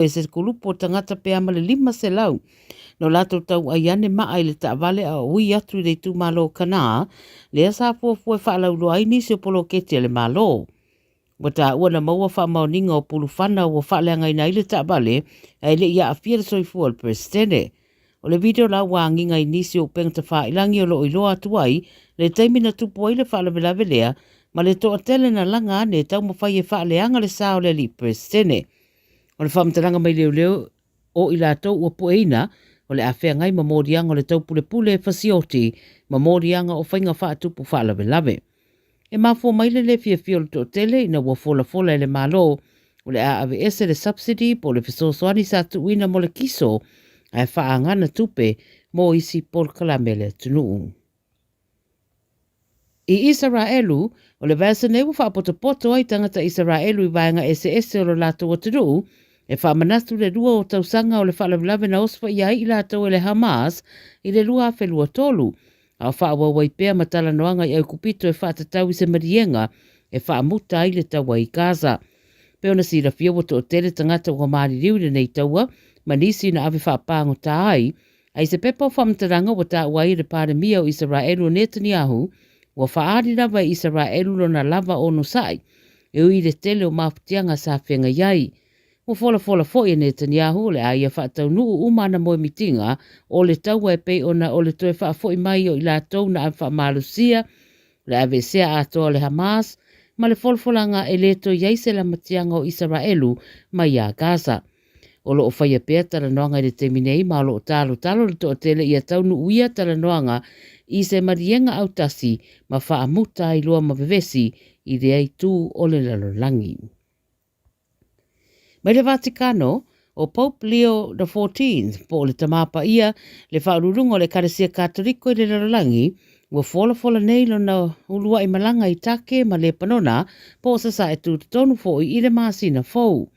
E se kulupu o tagata pe a ma le 500 no latou tauai ane maa i le taavale a o ui atu i le itumalo o Kanaa, lea sa fuafua e faalauiloa ai nisi o poloketi a le Malo. Ua taua na maua faamaoniga o pulufana ua faaleagaina ai le taavale ae le i aafia le soifua o le Peresetene. O le video la ua agiga i nisi o upega tafailagi o lo o iloa atu ai le taimi na tupu ai le faalavelave lea ma le toatele na laga ane e taumafai e faaleaga le sa o le alii Peresetene. O le faamatalaga mai leoleo o i latou ua pueina, o le a feagai ma moliaga o le taupulepule fasioti ma moliaga o faiga faatupu faalavelave. E mafua mai le le fiafia o le toatele ina ua folafola e le Malo o le a aveese le subsidy po o le fesoasoani sa tuuina mo le kiso ae faaagana tupe mo isi polokalame a le atunuu. I Isaraelu, o le vaiaso nei ua faapotopoto ai tagata Isaraelu i vaega eseese o lo latou atunuu e faamanatu le lua o tausaga o le faalavelave na osofaia ai i latou e le Hamas i le 2023, a o faaauau ai pea ma talanoaga i Aikupito e faatatau i se maliega e faamuta ai le taua i Gaza. Pei ona silafia ua toatele tagata ua maliliu i lenei taua ma nisi na ave faapagota ai A i se pepa o faamatalaga ua taua ai e le Palemia o Isaraelu o Netanyahu, ua faaali lava e Isaraelu lona lava onosai, e ui i le tele o mafatiaga sa feagai ai. Ua folafola foi e Netanyahu o le a ia faataunuu uma ana moemitiga o le taua e pei ona o le toe faafoi mai o i latou na ave faamalosia, le aveesea atoa o le Hamas, ma le folafolaga e le toe i ai se lamatiaga o Isaraelu maiā Gaza. O lo o faia pea talanoaga i le taimi nei ma o lo o talotalo le toatele ia taunuuia talanoaga i se maliega autasi ma faamuta ai loa ma vevesi i lea itu o le lalolagi. Mai le Vatikano, o Pope Leo XIV, po o le Tamā Paia, le faauluuluga o le Ekalesia Katoliko i le lalolagi, ua folafola nei lona uluai malaga i Take ma Lepanona po o Sasae Tutotonu foi i le masina fou.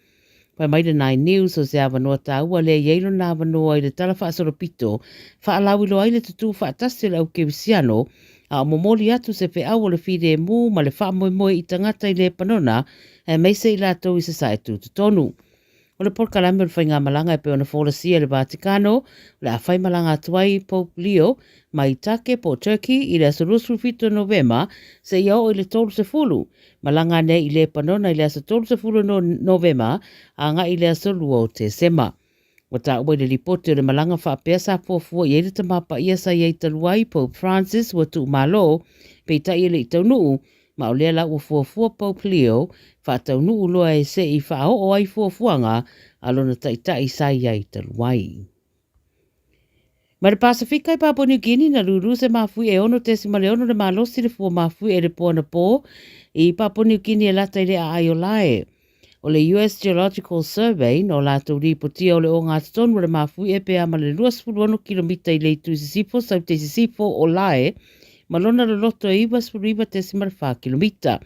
Fai mai le Nine News o se avanoa taua lea i ai lona avanoa i le tala faasolopito, faalauiloa ai le tutū faatasi o le aukerisiano, a o momoli atu se feau o le filemu ma le faamoemoe i tagata i Lepanona aemaise i latou i Sasae Tutotonu. O le polokalame o le faigamalaga e pei ona folasia e le Vatikano, o le a faimalaga atu ai Pope Leo mai Take po o Turkey i le aso 27 o Novema seia oo i le 30 Malaga ane ai i Lepanona i le aso 30 o Novema agai i le aso 2 o Tesema. Ua taua i le lipoti o le malaga faapea sa fuafua i ai le Tama Paia sa i ai talu ai, Pope Francis, ua tuumalo, peitai e le i taunuu, ma o lea la ua fuafua Pope Leo faataunuu loa e se i faaoo ai fuafuaga a lona taitai sa i ai talu ai. Mai le Pasefika i Papua New Guinea, na lūlū se mafui e 6.6 le malosi le fua mafui e le po anapō i Papua New Guinea e lata i le aai o Lae. O le US Geological Survey no latou lipotia o le ogatotonu o le mafui e pe a ma le 26 kilomita i le itu i sisifo, saute i sisifo o Lae ma lona loloto e 99.4 kilomita.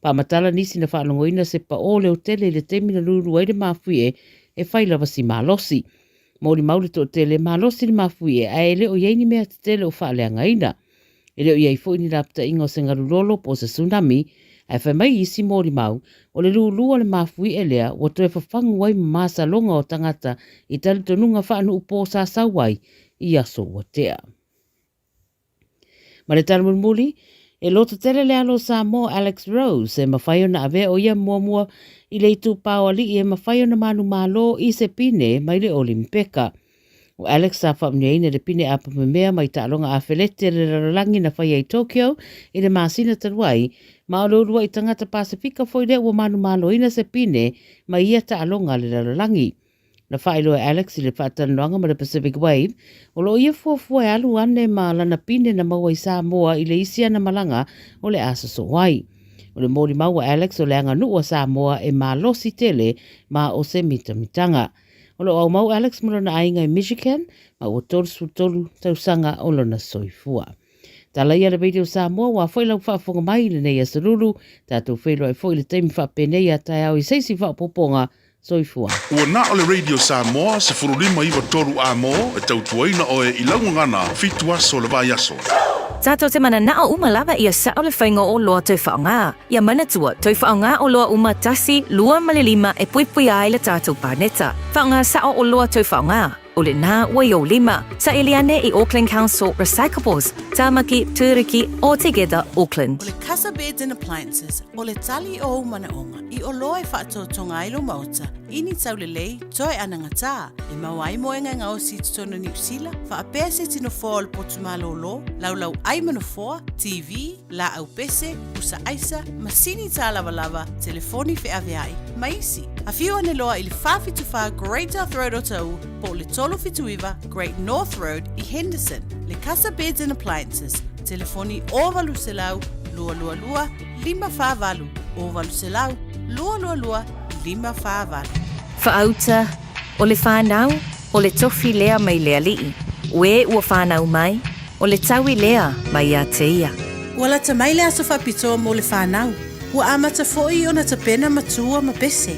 Faamatala nisi na faalogoina se paʻō leotele i le taimi na lūlū ai le mafuie e fai lava si malosi. Molimau le toatele, malosi le mafuie ae e le o i ai ni mea tetele o faaleagaina. E le o i ai foi ni lapataiga o se galu lolo po o se tsunami, ae fai mai isi molimau, o le lūlū a le mafuie lea ua toe fafagu ai ma masaloga o tagata i talitonuga faanuupō sa sau ai i aso ua tea. Ma le tala mulimuli, e loto tele le alo o Samoa Alex Rose e mafai ona avea o ia muamua i le itupa o alii e mafai ona manumalo i se pine mai le Olimpeka. O Alex sa faamanuiaina i le pine apamemea mai taaloga afelete a le lalolagi na faia i Tokyo i le masina talu ai, ma o le uluai tagata Pasefika foi lea ua manumaloina se pine mai ia taaloga a le lalolagi. Na faailoa e Alex i le faatalanoaga ma le Pacific Wave, o lo o ia fuafua e alu ane ma lana pine na maua i Samoa i le isi ana malaga o le a sosoo ai. O le molimau a Alex o le aganuu a Samoa e malosi tele ma o se mitamitaga. O lo o aumau Alex ma lona aiga i Michigan ma ua 33 tausaga o lona soifua. Tala ia le Radio Samoa ua foi lau faafofoga mai i lenei aso lulu, tatou feiloai foi i le taimi faapenei a taeao i se isi faaopoopoga. Soifua. Ua na o le Radio Samoa 15 93 A-mo e tautuaina oe i lau gagana fitu aso o le vaiaso. Tatou te mananao uma lava ia sao le faiga o oloa toe faaaoga. Ia manatua, toe faaaoga oloa uma tasi, lua ma le lima e puipuia ai le tatou paneta. Faaaoga sao oloa toe faaaoga. O lena ua i ou lima. Saili ane i Auckland Council Recyclables, Tamaki, Turuki, or Together Auckland. O le Casa Beds and Appliances, o le tali o ou manaoga i oloa e faatotoga ai lou maota i ni taulelei toe anagatā, e maua ai moega e gaosi i totonu o Niu Sila, faapea se tino foa o le potu malōlō, laulau ai ma nofoa, TV, lāʻau pese, pusa aisa, masini tālavalava, telefoni feaveai, ma isi. Afio ane loa i le 474 Great South Road Otahuhu po o le 379 Great North Road i Henderson. Le Casa Beds and Appliances, telefoni 0800 222 548, 0800 222 548. Whaauta, o le whanau, o le tofi lea mai le alii, o e ua whanau mai, O le taui lea mai ia te ia. Ua lata mai le aso faapitoa mo le whanau. Ua amata foi ona tapena matua ma pese.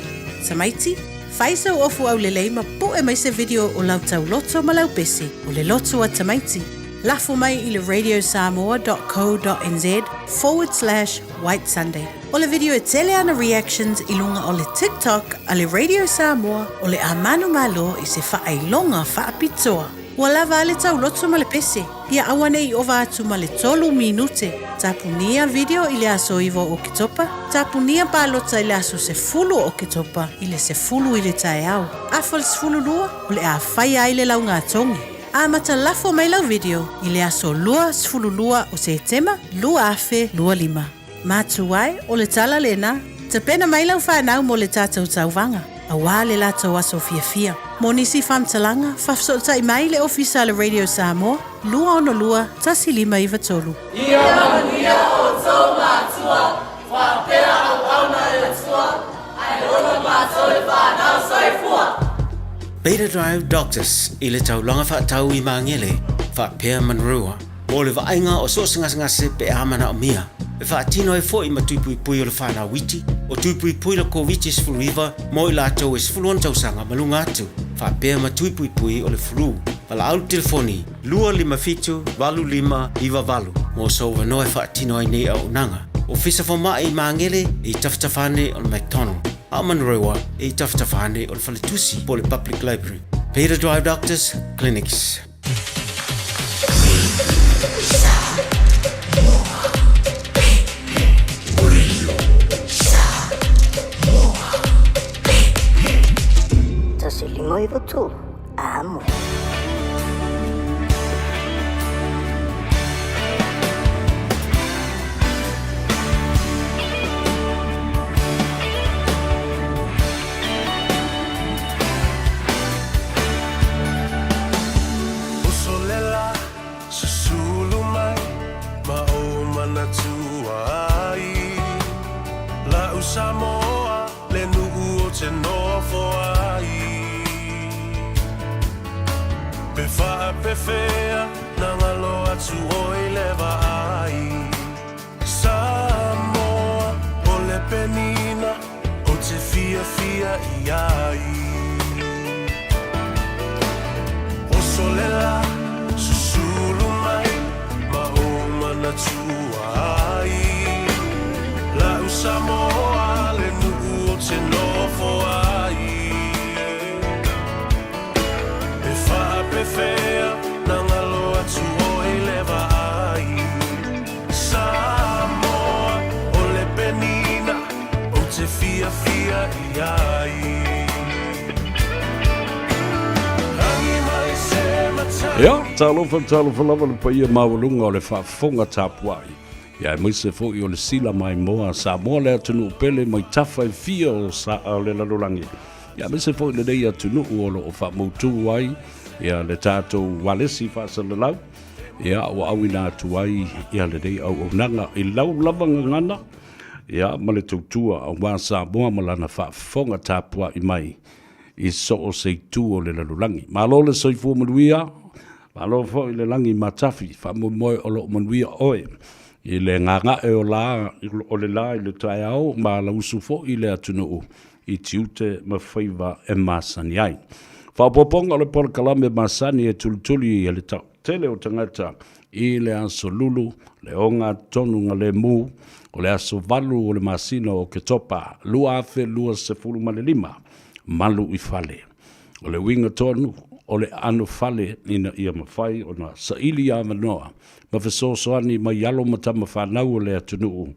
Tamaiti, fai sau ofu aulelei ma pu'e mai se video o lau tauloto ma lau pese o le loto a tamaiti. Lafo mai i le radiosamoa dot co dot nz forward slash white sunday. O le video e tele ana reactions i luga o le TikTok a le Radio Samoa o le a manumalo i se faailoga faapitoa. Ua lava a le tauloto ma le pese, ia auaneʻi ova atu ma le tolu minute. Tapunia video i le aso iva o Oketopa, tapunia palota i le aso sefulu o Oketopa i le sefulu i le taeao. Afa le 12, o le a faia ai le laugatogi. Amata lafo mai lau video i le aso 22 o Setema 2025. Matua e, o le tala lena. Tapena mai lau whanau mo le tatou tauvaga, auā le latou aso fiafia. Mo nisi faamatalaga, faafesootai mai le Ofisa a le Radio Samoa, 262 1593. Ia manuia outou matua, faapea auauna le Atua, ae ola matou le whanau soifua. Beta Drive Doctors i le taulaga faatau i Magele, faapea Monroe. Mo le vaaiga o so o se gasegase pe a manaomia, e faatino ai foi ma tui puipui o le whanau iti, o tui puipui la Koviti-19 mo i latou e 16 tausaga ma luga atu, faapea ma tui puipui o le flu. Valaau le telefoni 257 8598 mo sou avanoa e faatino ai nei auaunaga. Ofisa Fomai i Magele e i tafatafa ane o le McDonald, a o Manurewa e i tafatafa ane o le Faletusi po o le Public Library. Peter Drive Doctors Clinics. 1593, amo. Uso le la, susulu mai ma ou manatua ai. La'u Samoa le nu'u o te nofo ai. Pe faapefea na ngalo atu oi le vaai. Samoa o le penina Ou te fiafia i ai. Oso le la, susulu mai ma ou manatua ai. La'u Samoa le nu'u o te nofo ai. E faapefea na ngalo atu oi le vaai. Samoa o le penina Ou te fiafia i ai. Rangi mai se matai. Ia, talofa, talofa lava le paia maualuga o le faafofoga tapuai. Ia, aemaise foi o le sila maimoa a Samoa le atunuu pele mai tafa e fia o sa o le lalolagi. Ia, aemaise foi lenei atunuu o lo o faamautu ai ia le tatou ualesi faasalalau. Ia, ua auina atu ai ia lenei auaunaga i lau lava gagana ia ma le tautua aua Samoa ma lana faafofoga tapuai mai i so o se itu o le lalolagi. Malo le soifua manuia, malo foi le lagi matafi, faamoemoe o lo o manuia oe i le gaga'e o la o le la i le taeao ma lauusu foi i le atunuu. i tiute ma faiva e masani ai. Faaopoopoga o le polokalame masani e tulituli e le tele o tagata i le aso Lulu, le ogatotonu galemu, o le aso 8 o le masina o Oketopa 2025, malu i fale. O le uiga tonu o le aano fale ina ia mafai ona saili avanoa ma fesoasoani mai alo ma tama fanau o le atunuu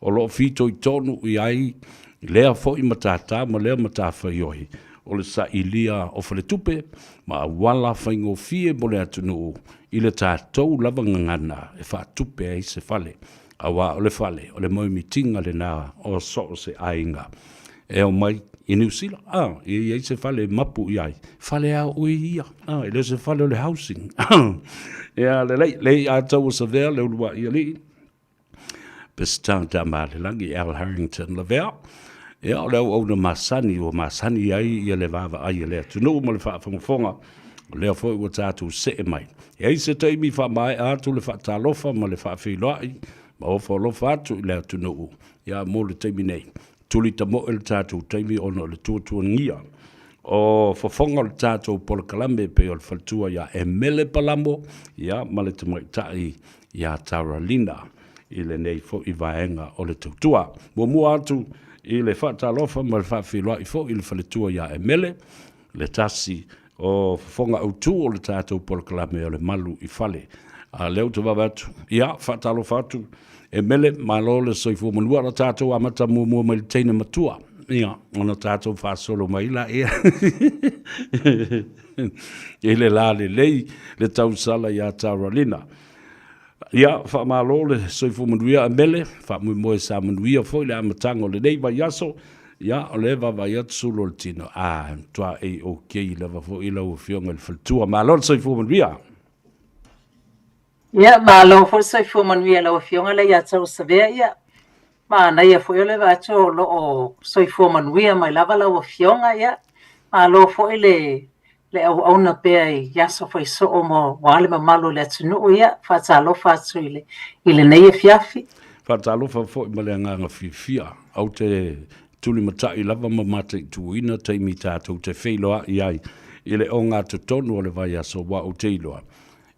o lo o fitoitonu i ai lea foi matata ma lea matafaioi o le sailia o faletupe ma auala faigofie mo le atunuu i le tatou lava gagana e faatupe ai se fale, aua o le fale o le moemitiga lena o so o se aiga e omai i Niu Sila, a, e i ai se fale e mapu i ai, fale a oe ia, a, e le o se fale o le housing. Ia, lelei, lei a tau o Savea le uluai alii, Peseta Tamalelagi, Al Harrington Lavea. Ia, o le auauna masani ua masani ai ia le vaavaai a le atunuu ma le faafogafoga, o lea foi ua tatou see mai. E ai se taimi faamaea atu le faatalofa ma le faafeiloai ma ofo alofa atu i le atunuu, ia mo le taimi nei. Tuli tamoe le tatou taimi ona o le tuatuagia o fofoga o le tatou polokalame e pei o le faletua ia Emele Palamo ia ma le tamaitai ia Taralina i lenei foi vaega o le tautua. Muamua atu i le faatalofa ma le faafeiloai foi i le faletua ia Emele, le tasi o fofoga autu o le tatou polokalame o le Malu i Fale. A lea ou te vaavaai atu, ia, faatalofa atu Emele, malo le soifua manua, o le tatou amata muamua mai le teine matua, ia, ona tatou faasolo mai laia i le la lelei le tausala ia Taralina. Ia, faamalo le soifua manuia Emele, faamoemoe sa manuia foi le amataga o lenei vaiaso, ia, o lea e vaavaai atu sulu o le tino, a, e matua A-OK lava foi lau Afioga i le faletua. Malo le soifua manuia. Ia, malo foi le soifua manuia i lau Afioga Leiataua Savea. Ia, manaia foi o le vaai atu o lo o soifua manuia mai lava lau Afioga. Ia, malo foi le le auauna pea i aso faisoo mo aua le mamalu o le atunuu. Ia, faatalofa atu i le i lenei afiafi. Faatalofa foi ma le agaga fiafia. Ou te tulimatai lava ma mataituina taimi tatou te feiloai ai i le ogatotonu o le vaiaso aua ou te iloa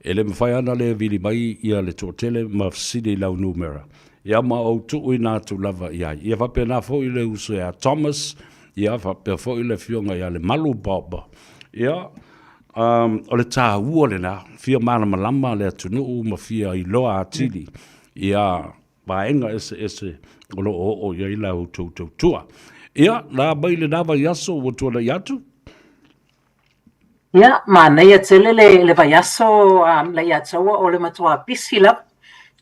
E le mafai ana le vili mai ia le toatele ma fesili i lau numera. Ia ma ou tuuina atu lava i ai. Ia faapena foi le uso ia Thomas, ia faapea foi le afioga ia Lemalu Bob. Ia, um, o le tāua lena, fia malamalama le atunuu ma fia iloa atili ia vaega eseese o lo o oo i ai la outou tautua. Ia, la mai lena vaiaso ua tuanai atu. Ia, manaia tele le, le vaiaso um, Leiataua o le matua pisi lava.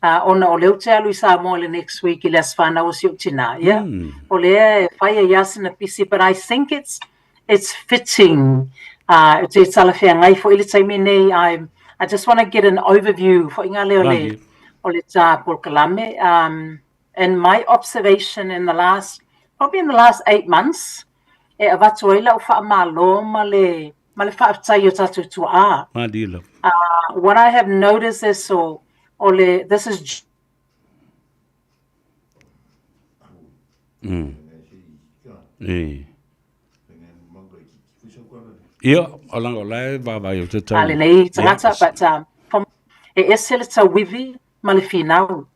Uh, ona o lea ou te alu i Samoa le next week i le aso fanau o si ou tinā. Ia, mm. o lea e fai ai lava sina pisi, but I think it's, it's fitting. Uh, e talafeagai foi le taimi nei. I, I just want to get an overview foi ngā lea o le, o le tā polokalame. Um, in my observation in the last, probably in the last 8 months, e avatu ai lau faamalo ma le, ma le faafetai i o tatou tuaa. Malie lava. What I have noticed is so, o le, this is Mm. E. Ia, o langa o la e vaavaai o te tau. A lenei tagata, but um, from, e ese le tauivi ma le finau.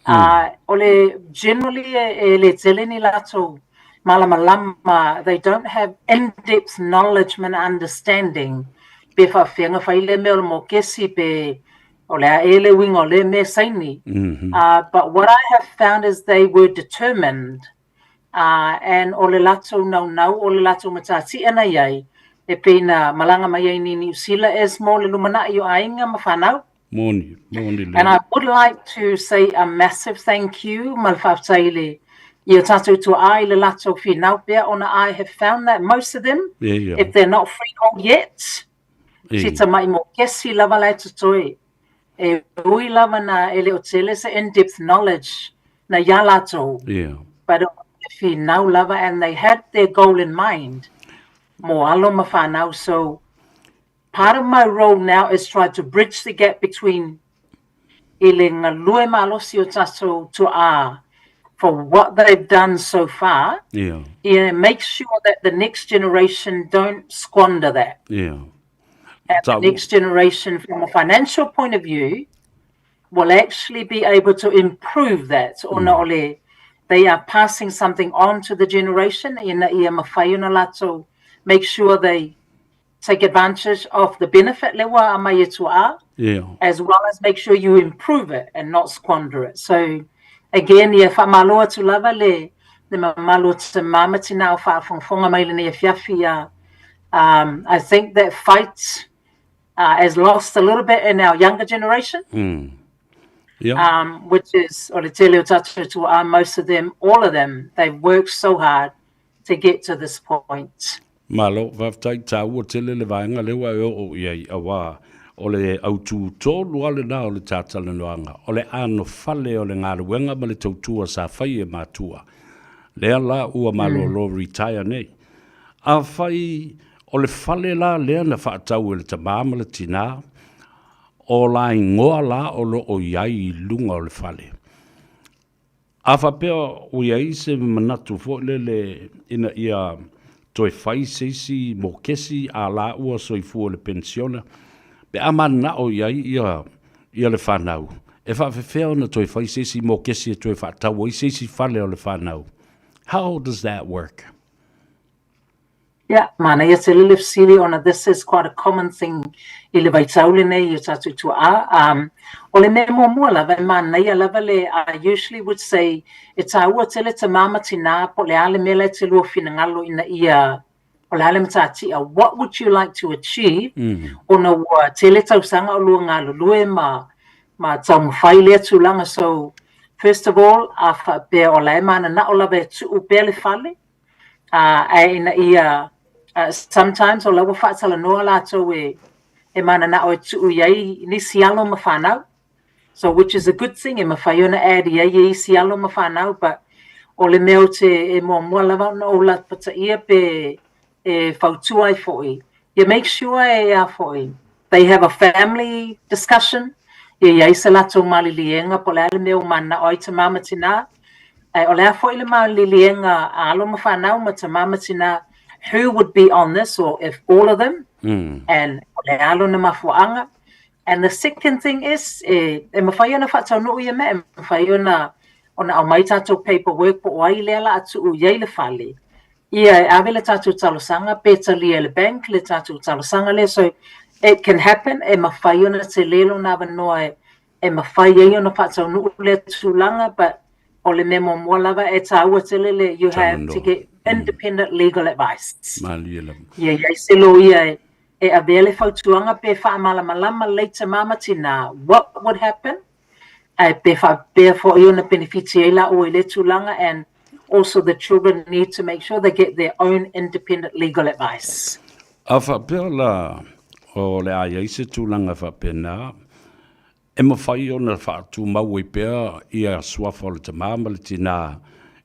Uh, o le generally e, e le tele ni latou malamalama, they don't have in-depth knowledge ma understanding pe faafefea na fai le mea o le mokesi pe o le a e le uiga o le mea saini. Mm -hmm. uh, but what I have found is they were determined uh, and o le latou naunau, o le latou matatia na iai, e pei na malaga mai ai ni Niu Sila as mo le lumanai o aiga ma whanau. Moni, moni le. And I would like to say a massive thank you ma le faafetai i le i o tatou tuaa i le latou finau pea ona I have found that most of them, yeah, yeah. if they're not freehold yet, e. si tamai mokesi lava la e totoe. E ui lava na e le o tele se in-depth knowledge na ia latou. Yeah. But o le finau lava and they had their goal in mind mo alo ma whanau. So Part of my role now is try to bridge the gap between i le galue malosi o tatou tuaa. for what they've done so far. Yeah. Yeah, make sure that the next generation don't squander that. Yeah. And the next generation, from a financial point of view, will actually be able to improve that. Ona o le, they are passing something on to the generation ina ia mawhai ona latou make sure they take advantage of the benefit le ua amai e tua as well as make sure you improve it and not squander it. So again, ia whamalo atu lava le, le mamalo te mama tina o whaafongafonga mai lenei afiafi ia. I think that fight has lost a little bit in our younger generation. Yeah. Which is, o le tele o tātou tuaa, most of them, all of them, they've worked so hard to get to this point. Malo, faafetai, taua tele le vaega lea ua e oo i ai, auā o le autū tonu lava lena o le tātalanoaga, o le anofale o le galuega ma le tautua sa fai e matua. Lea la ua malolo retire nei. Afai o le fale la lea na faatau e le tamā ma le tinā, o la igoa la o lo o i ai i luga o le fale. A faapea ua i ai se manatu foi lele ina ia toe fai se isi mokesi a lāua soifua i le penisiona, pe a mananao i ai ia ia le fanau, e faafefea ona toe fai se isi mokesi e toe faatau ai se isi fale o le fanau? How does that work? Yeah, manaia tele le fesili ona this is quite a common thing i le vaitau lenei i o tātou tua'a. O le mea muamua lava e manaia lava le I usually would say e tāua tele tamā ma tinā po o le a le mea la e te lua finagalo ina ia o le a le matatia what would you like to achieve ona ua tele tausaga o lua galulue ma ma taumafai lea tulaga so first of all a faapea o la e mananao lava e tuu pea le fale ae ina ia sometimes o la ua faatalanoa latou e e mananao e tuu i ai nisi alo ma fanau so which is a good thing e mafai ona add i ai e isi alo ma fanau but o le mea ou te e muamua lava ona ou lapataia pe e fautua ai foi ia make sure e a foi they have a family discussion, ia i ai se latou maliliega po o le a le mea ua mananao ai tamā ma tinā, ae o le a foi le maliliega a alo ma fanau ma tamā ma tinā, who would be on this or if all of them, and o le a lona mafuaaga. And the second thing is, e, e mafai ona faataunuu ia mea, e mafai ona, ona aumai tatou paperwork po o ai lea la a tuu i ai le fale, Ia, e ave le tatou talosaga pe talia e le bank le tatou talosaga lea so it can happen e mafai ona tele lona avanoa e e mafai ai ona faataunuu lea tulaga but o le mea muamua lava e taua tele le you have to get independent legal advice. Malie lava. Ia i ai se loia e e avea le fautuaga pe faamalamalama lei tamā ma tinā what would happen Ae pe faapea foi ona penefiti ai laua i lea tulaga and also the children need to make sure they get their own independent legal advice. A faapea la o le a i ai se tulaga faapena, e mafai ona faatumau ai pea ia suafa o le tamā ma le tinā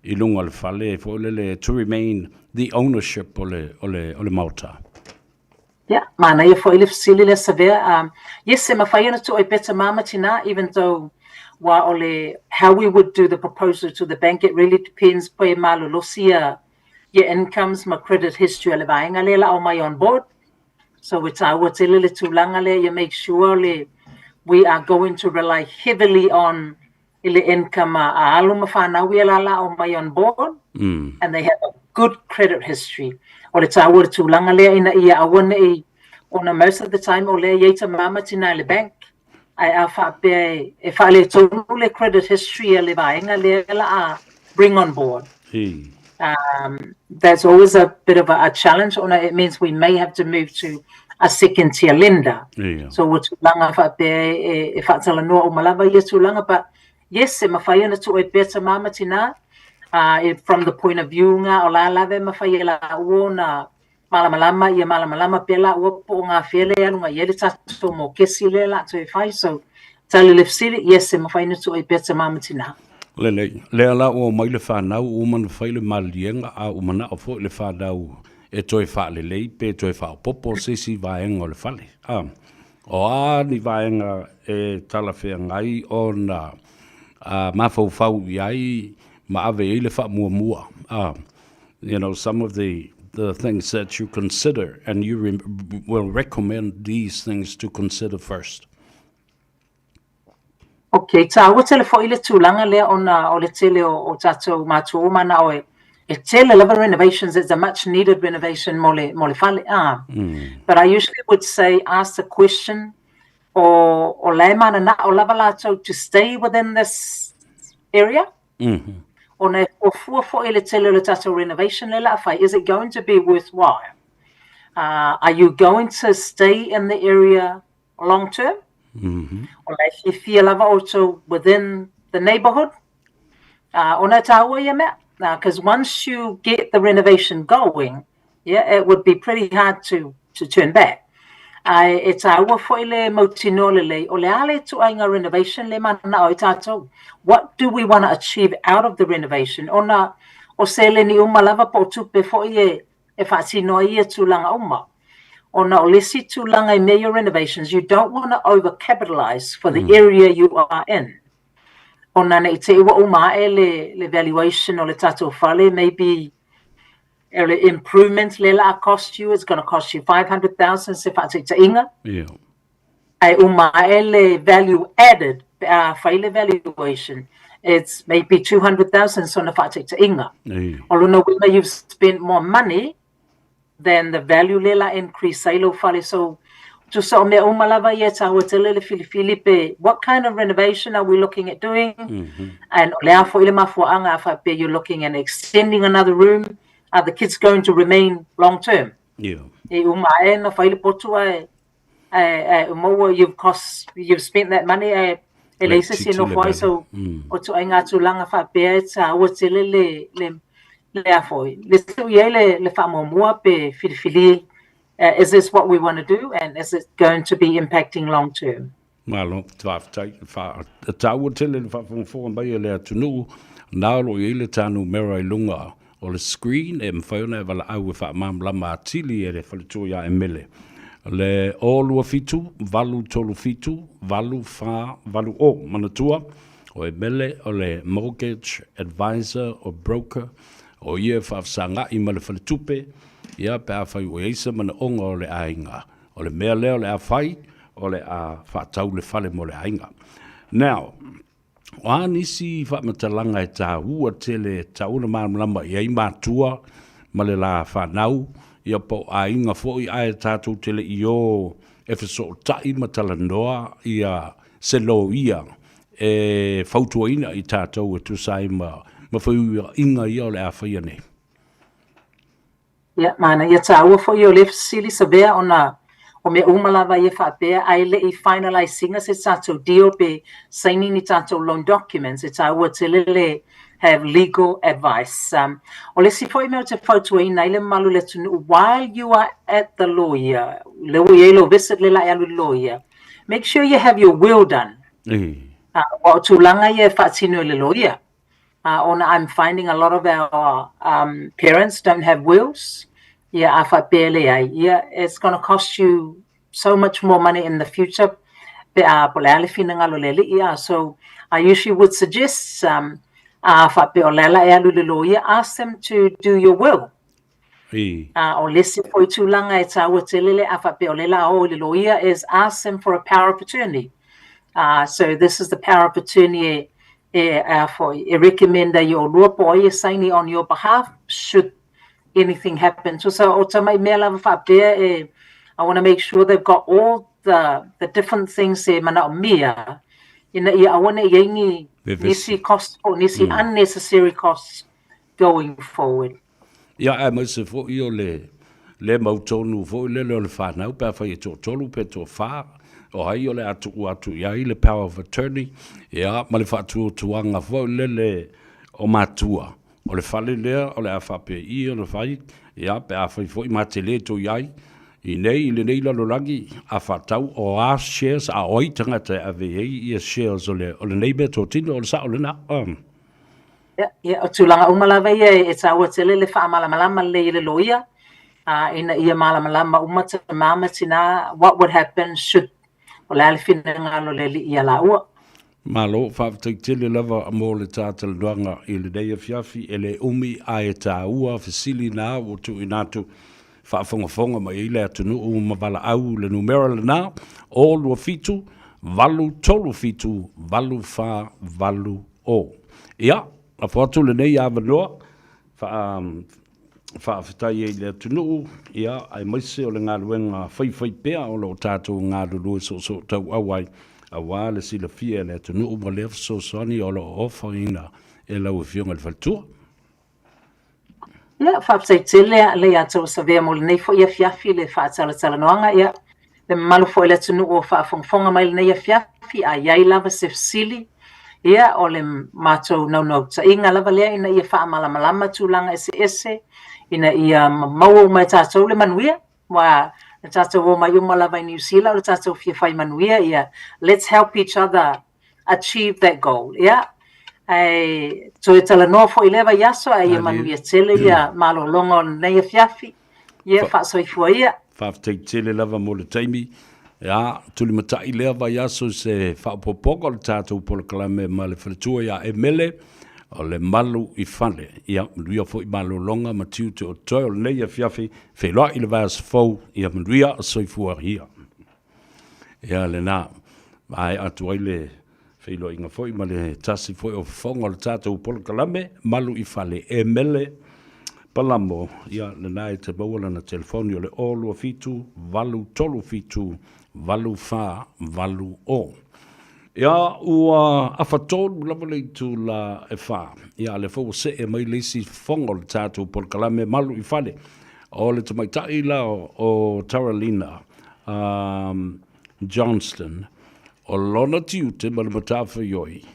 i luga o le fale foi lele to remain the ownership o le, o le, o le maota. Ia, manaia foi le fesili lea Savea. Yes, e mafai ona tuu ai pea tamā ma tinā, even though wa o le how we would do the proposal to the bank, it really depends pe malolosi ia ia incomes ma credit history a le vaega lea la aumai on board. So e tāua tele le tulaga lea ia make sure le we are going to rely heavily on i le income a a alo ma whanau ia la la aumai on board and they have a good credit history. O le tāua o le tulaga lea ina ia aua nei ona most of the time o lea e i ai tamā ma tinā i le bank ae a faapea e, e faaletonu le credit history a le vaega lea la a bring on board. That's always a bit of a challenge ona it means we may have to move to a second tier lender. So ua tulaga faapea e, e faatalanoa uma lava ia tulaga, but yes, e mafai ona tuu ai pea tamā ma tinā, from the point of view ngā o la lava e mafai e laua ona malamalama, ia malamalama pea laua po o ngā whea le alu ngai ai le tatou mokesi lea latou e fai. So, tali le fesili, yes, e mafai ona tuu ai pea tamā ma tinā. Lelei, lea la ua omai le fanau, ua uma ona fai le maliliega, a ua manao foi le fanau e toe faalelei pe toe faaopoopo se isi vaega o le fale. A, o a ni vaega e talafeagai ona mafaufau i ai? ma ave i ai le faamuamua. Uh, you know, some of the the things that you consider and you re will recommend these things to consider first. Ok, tāua tele foi le tulaga lea ona o le tele o, o tātou mātua uma na oe e tele lava renovations, it's a much needed renovation mo le, mo le fale. Ah. But I usually would say ask the question o, o la e mananao lava lātou to stay within this area. Mm -hmm. Ona e fuafua foi le tele o le tātou renovation le la whai, is it going to be worthwhile? Uh, are you going to stay in the area long term? Mm -hmm. O la e fiafia lava outou within the neighborhood? Uh, ona e tāua ia mea. Because uh, once you get the renovation going, yeah, it would be pretty hard to, to turn back. Ai, e tāua foi le mautinoa lelei, o le a le ituaiga renovation le mana'o i tātou? What do we want to achieve out of the renovation? Ona o seleni uma lava po o tupe foi e, e faatino ai ia tulaga uma. Ona o le isi tulaga i mea ia o renovations, you don't want to over-capitalise for the mm. area you are in. Ona ne i te i ua uma ae le, le valuation o le tātou fale, maybe o le improvement le la cost you, it's going to cost you 500,000 se whaataitaiga. Yeah. Ae uma ae le value added, pe a whai le valuation, it's maybe 200,000 sona whaataitaiga. Yeah. O lona uiga you've spent more money than the value le la increase ai lou fale. So, tusa o mea uma lava ia e tāua tele le filifili pe what kind of renovation are we looking at doing? Mm -hmm. And o le a foi le mafuaanga a whaapea you're looking at extending another room, are the kids going to remain long term? Yeah. E uma ae na whai le potu ae ae ae uma ua you've cost you've spent that money ae e leai se isi e nofo ai so mm. o ituaiga tulaga faapea e tāua tele le le le a foi le tuu i ai le le faamuamua pe filifili uh, is this what we want to do and is it going to be impacting long term? Malo, faafetai, fa, tāua tele le faafogafoga mai a le atunuu, na o lo o i ai le tā numera i luga o le screen e mafai ona e valaau e faamalamalama atili e le faletua ia Emele. Le 027 837 8480. Manatua, o Emele o le mortgage advisor o broker, o ia e faafesaga'i ma le faletupe, ia pe afai ua i ai se manaoga o le aiga. O le mea lea o le a fai, o le a faatau le fale mo le aiga. Now, O a nisi faamatalaga e tāua tele e tatau ona malamalama i ai matua ma le la fanau, ia po o aiga foi ae tatou te le i o e fesootai ma talanoa ia se loia e fautuaina i tatou e tusa ai ma ma feuiaiga ia o le a faia nei. Ia, manaia tāua foi o lea fesili Savea ona o mea uma lava ia faapea ae le i finalise ina se tatou deal pe saini ni tatou loan documents e tāua tele le have legal advice. Um, o le isi foi mea ou te fautuaina ai le mamalu o le atunuu while you are at the lawyer, le ua i ai lou visit le la e alu i le lawyer, make sure you have your will done. Uh, aua o tulaga ia e faatino e le lawyer. Uh, ona I'm finding a lot of our um, parents don't have wills. Ia, a faapea e leai. Ia, it's gonna cost you so much more money in the future pe a po o le a le finagalo o le alii. A, so I usually would suggest um, a faapea o le ala e alu i le loia, ask them to do your will. Ii. A o le isi foi tulaga e tāua tele le a faapea o le la o i le loia is ask them for a power of attorney. Uh, so this is the power of attorney e, e, a foi, e recommend ai o lua po o ai e saini on your behalf should anything happen. So, so o tamai mea lava faapea e, I want to make sure they've got all the, the different things e manaomia ina ia aua ne i ai ni nisi costs po nisi mm. unnecessary costs going forward. Ia, aemaise foi o le le mautonu foi lele o le fanau pe afai e toatolu pe toafa, o ai o le a tuu atu i ai le power of attorney, ia, ma le faatuatuaga foi lele o matua. O le fale lea o le a faapea ona fai, ia, pe afai foi ma te le tou i ai, i nei, i lenei lalolagi, a faatau o a shares, a o ai tagata e ave i ai ia shares o le, o lenei meatotino, o le sao lena. Um. Ia, ia, o tulaga uma lava ia e tāua tele le faamalamalama lelei e le loia, ā, ina ia malamalama uma tamā ma tinā, what would happen should, o le a le finagalo o le alii iā lāua. Malo, faafetai tele lava mo le ta talanoaga i lenei afiafi, e le umi ae taua fesili na ua tuuina atu, faafogafoga mai ai le atunuu ma valaau le numera lena, o 27 837 848 o. Ia, lafo atu lenei avanoa faa faafetai ai i le atunuu, ia, aemaise o le galuega faifaipea o lo o tatou galulue soosootauau ai, aua le silafia e le atunuu ma lea fesoasoani o lo o ofaina e lau Afioga i le Faletua. Ia, faafetai tele le ia te Savea mo lenei foi afiafi le faatalatalanoaga. Ia, le mamalu foi o le atunuu o faafogafoga mai lenei afiafi, a i ai lava se fesili, ia, o le matou naunautaiga lava lea ina ia faamalamalama tulaga eseese, ina ia maua uma e tatou le manuia, aua na tatou omai uma lava i Niu Sila o le tatou fia fai manuia, ia, let's help each other achieve that goal. Ia, ae toe talanoa foi i lea vaiaso, ae ia manuia tele ia malologa o lenei afiafi. Ia, faasoifua ia. Faafetai tele lava mo le taimi. Ia, tulimatai lea vaiaso i se faaopoopoga o le tatou polokalame ma le faletua ia Emele o le malu i fale. Ia, manuia foi malologa ma tiute o totoe o lenei afiafi. Feiloai i le vaiaso fou. Ia manuia, soifua ia. Ia lena, maea atu ai le feiloaiga foi ma le tasi foi o fofoga o le tatou polokalame, Malu i Fale, e mele Palamo, ia lena e te maua lana telefoni o le 027 837 8480. Ia, ua afatolu lava le itula e fa. Ia, a lea foi ua see mai le isi fofoga o le tatou polokalame Malu i Fale, o le tamaitai la o Taralina um, Johnston, o lona tiute ma le matafaioi,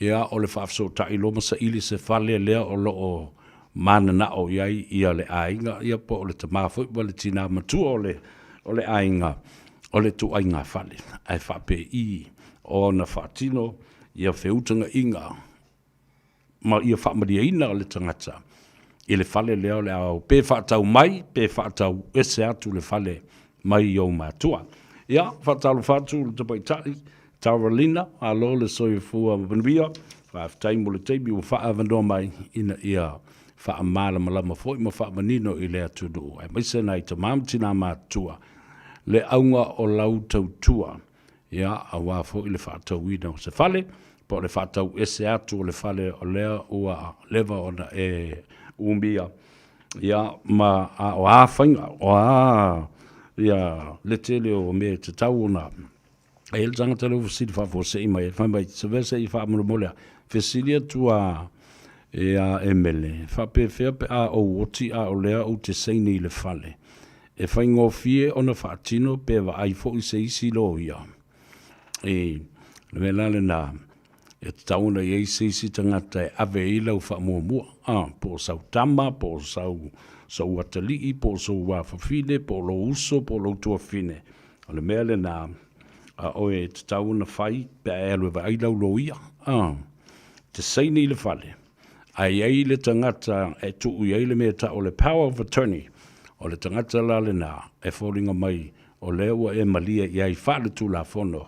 ia, o le faafesootai loa ma saili se fale lea o lo o mananao i ai ia le aiga, ia po o le tama foi ma le tinā matua o le, o le aiga, o le ituaiga fale. Ae faapei ona faatino ia feutagaiga ma ia faamalieina le tagata i le fale lea o le a pe faatau mai pe faatau ese atu le fale mai i ou matua. Ia, faatalofa atu le tamaitai Taralina, malo le soifua manuia, faafetai mo le taimi ua faaavanoa mai ina ia faamalamalama foi ma faamanino i le atunuu, aemaise nai tama ma tina matutua le auga o lau tautua. Ia, aua foi le faatauina o se fale, po o le faatau ese atu o le fale o lea ua leva ona e umia, ia, ma a o a faiga, o a ia le tele o mea e tatau ona e i ai le tagata lea ua fesili faafuasei mai, fai mai, se se i faamolemole a, fesili atu a ia Emele, faapefea pe a ou oti a o lea ou te saini i le fale. E faigofie ona faatino pe vaai foi se isi loia. I le mea la lena, e tatau ona i ai se isi tagata e ave i ai lau faamuamua, a, po o sau tama, po o sau, sou atalii, po o sou afafine, po o lou uso, po o lou tuafafine. O le mea lena, a oe e tatau ona fai pe a e alu e vaai lau loia, a, te saini i le fale, A i ai le tagata e tuu i ai le mea e tau o le power of attorney, o le tagata la lena e foliga mai o lea ua e malie i ai faaletulafono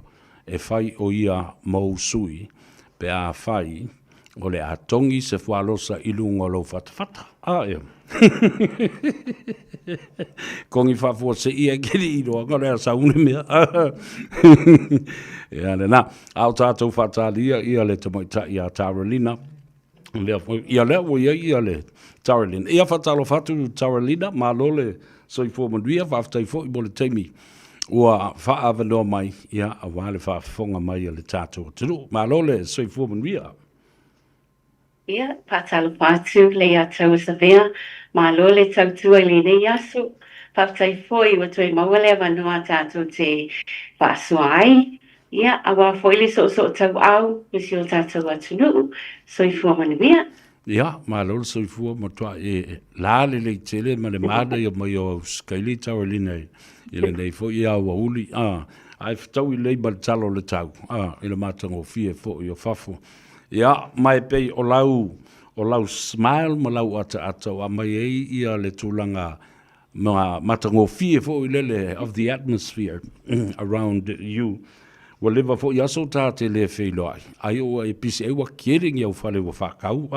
e fai o ia mou sui pe afai o le a togi se fualosa i luga o lou fatafata. A ea. Kongi faafuasei ai ke li iloaga o le a sau le mea. Ia lena. A o tatou faatalia ia le tamaitai ia Taralina. Lea foi, ia lea ua i ai ia le Taralina. Ia faatalofa atu Taralina, malo le soifua manuia, faafetai foi mo le taimi ua faaavanoa mai, ia, aua le faafofoga mai a le tatou atunuu. Malo le soifua manuia. Ia, faatalofa atu le ia Taua Savea, malo le tautua i lenei aso. Faafetai foi ua toe maua le avanoa tatou te faasoa ai, ia, aua foi le soosootauau i si o tatou atunuu. Soifua manuia. Ia, malo le soifua, matua e la lelei tele ma le manaia mai o au sikaili Taralina i lenei foi aoauli, a, ae fetaui lelei ma le tala o le tau, a, i le matagofie foi o fafo. Ia, ma e pei o lau, o lau smile ma lau ataata ua aumai ai ia le tulaga ma matagofie foi lele of the atmosphere around you. Ua leva foi aso ta te le feiloai. Ai ua e pisi ai ua kele ni au fale ua whakau.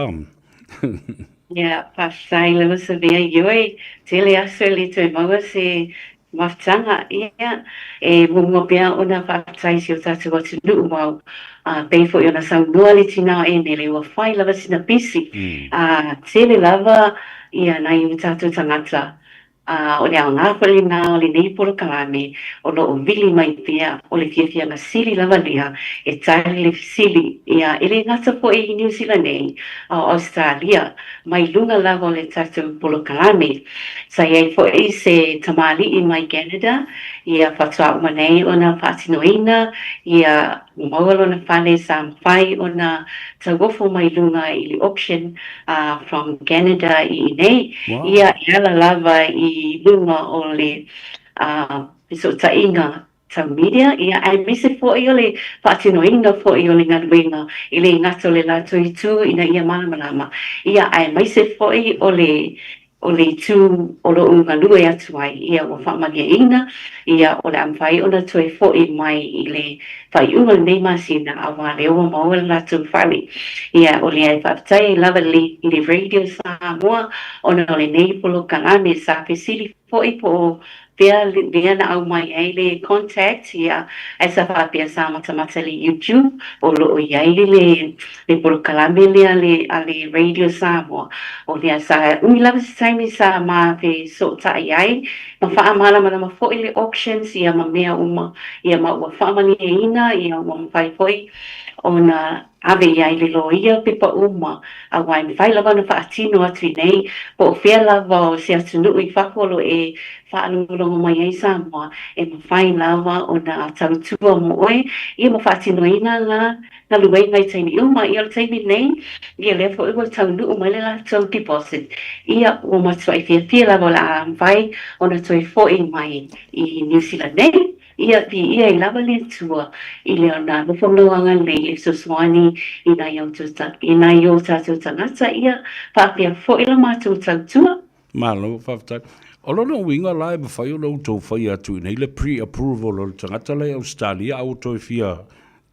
Ia, faafetai lava Savea, ioe, tele aso e le toe maua se mafutaga, ia, e muamua pea ona faafetai i si o tatou atunuu wau, a pei foi ona saunoa le tina o Emele, ua fai lava sina pisi, a tele lava ia nai o tatou tagata A o le aoga foi lena o lenei polokalame o lo o vili mai pea, o le fiafiaga sili lava lea e tali le fesili, ia, e le gata foi i Niu Sila nei, a o Ausetalia, mai luga lava o le tatou polokalame. Sa i ai foi se tamalii mai Canada, ia, faatoa uma nei ona faatinoina, ia, ua maua lona fale sa mafai ona tauofo mai luga i le auction from Canada i inei, ia e ala lava i luga o le fesootaiga tau media, ia aemaise foi o le faatinoina foi o le galuega e le gata o le latou itu ina ia malamalama, ia aemaise foi o le O le itu o lo o galue atu ai, ia ua faamalieina, ia o le a mafai ona toe foi mai i le faaiuga o lenei masina aua lea ua maua le latou fale. Ia o lea e faafetai ai lava i le Radio Samoa ona o lenei polokalame sa fesili foi po o fea lea na aumai ai le contact, ia, ae sa faapea sa matamata i le YouTube o lo o i ai le le polokalame lea a le Radio Samoa. O lea sa umi lava se taimi sa ma fesootai ai ma faamalamalama foi le auctions ia ma mea uma ia ma ua faamalieina ia ua mafai foi ona ave i ai le loia pepa uma aua e mafai lava ona faatino atu i inei po o fea lava o se atunuu i fafo o lo o e faalogologo mai ai Samoa e mafai lava ona tautua mo oe ia ma faatinoina la galuega i taimi uma. Ia o le taimi nei, ia lea foi ua taunuu mai le latou deposit, ia ua matuai fiafia lava o le a mafai ona toe foi mai i Niu Sila nei. Ia, viia ai lava le Atua i le ona alofa ma lona agalelei e fesoasoani i nai i nai o tatou tagata, ia faapea foi la matou tautua. Malo, faafetai. O lona uiga la e mafai ona outou faia atu i inei le pre-approval o le tagata la i Ausetalia a ua toe fia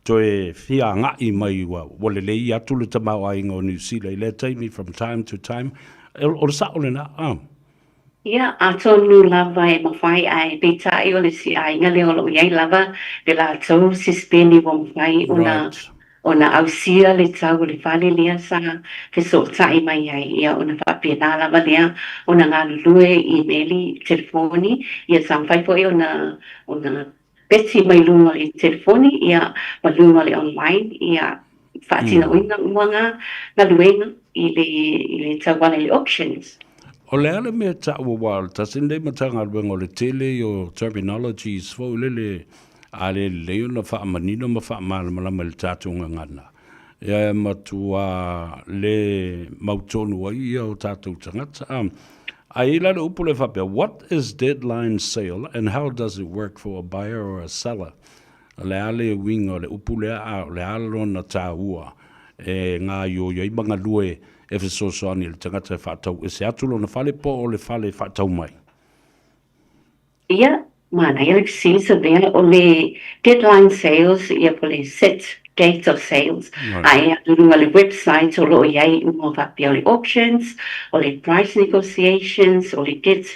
toe fia agai mai ua, ua lelei atu le tamaoaiga o Niu Sila i lea taimi from time to time. O le sao lena, ah. Ia, atonu lava e mafai ae peitai o le isi aiga lea o lo o i ai lava le latou sisipeni ua mafai ona Right. ona ausia le tau o le fale lea sa fesootai mai ai, ia ona faapena lava lea ona galulue i meli telefoni, ia sa mafai foi ona ona peti mai luga o le telefoni, ia ma luga o le online, ia faatinoina uma ngā galuega i le i le tauala i le auctions. O le a le mea taua aua o le tasi lenei Matagaluega o le tele ia o terminologies foi lele a le lelei ona faamanino ma faamalamalama i le tatou gagana, ia e matua le mautonu ai ia o tatou tagata. A i ai la le upu lea faapea, what is deadline sale and how does it work for a buyer or a seller? O le a le uiga o le upu lea a o le a lona taua e gaoioi ai ma galue e fesoasoani i le tagata e faatau ese atu lona fale po o le fale e faatau mai? Ia, manaia le fesili Savea, o le deadline sales ia po o le set date of sales, a e alu i luga o le website o lo o i ai uma faapea o le auctions, o le price negotiations, o le dead,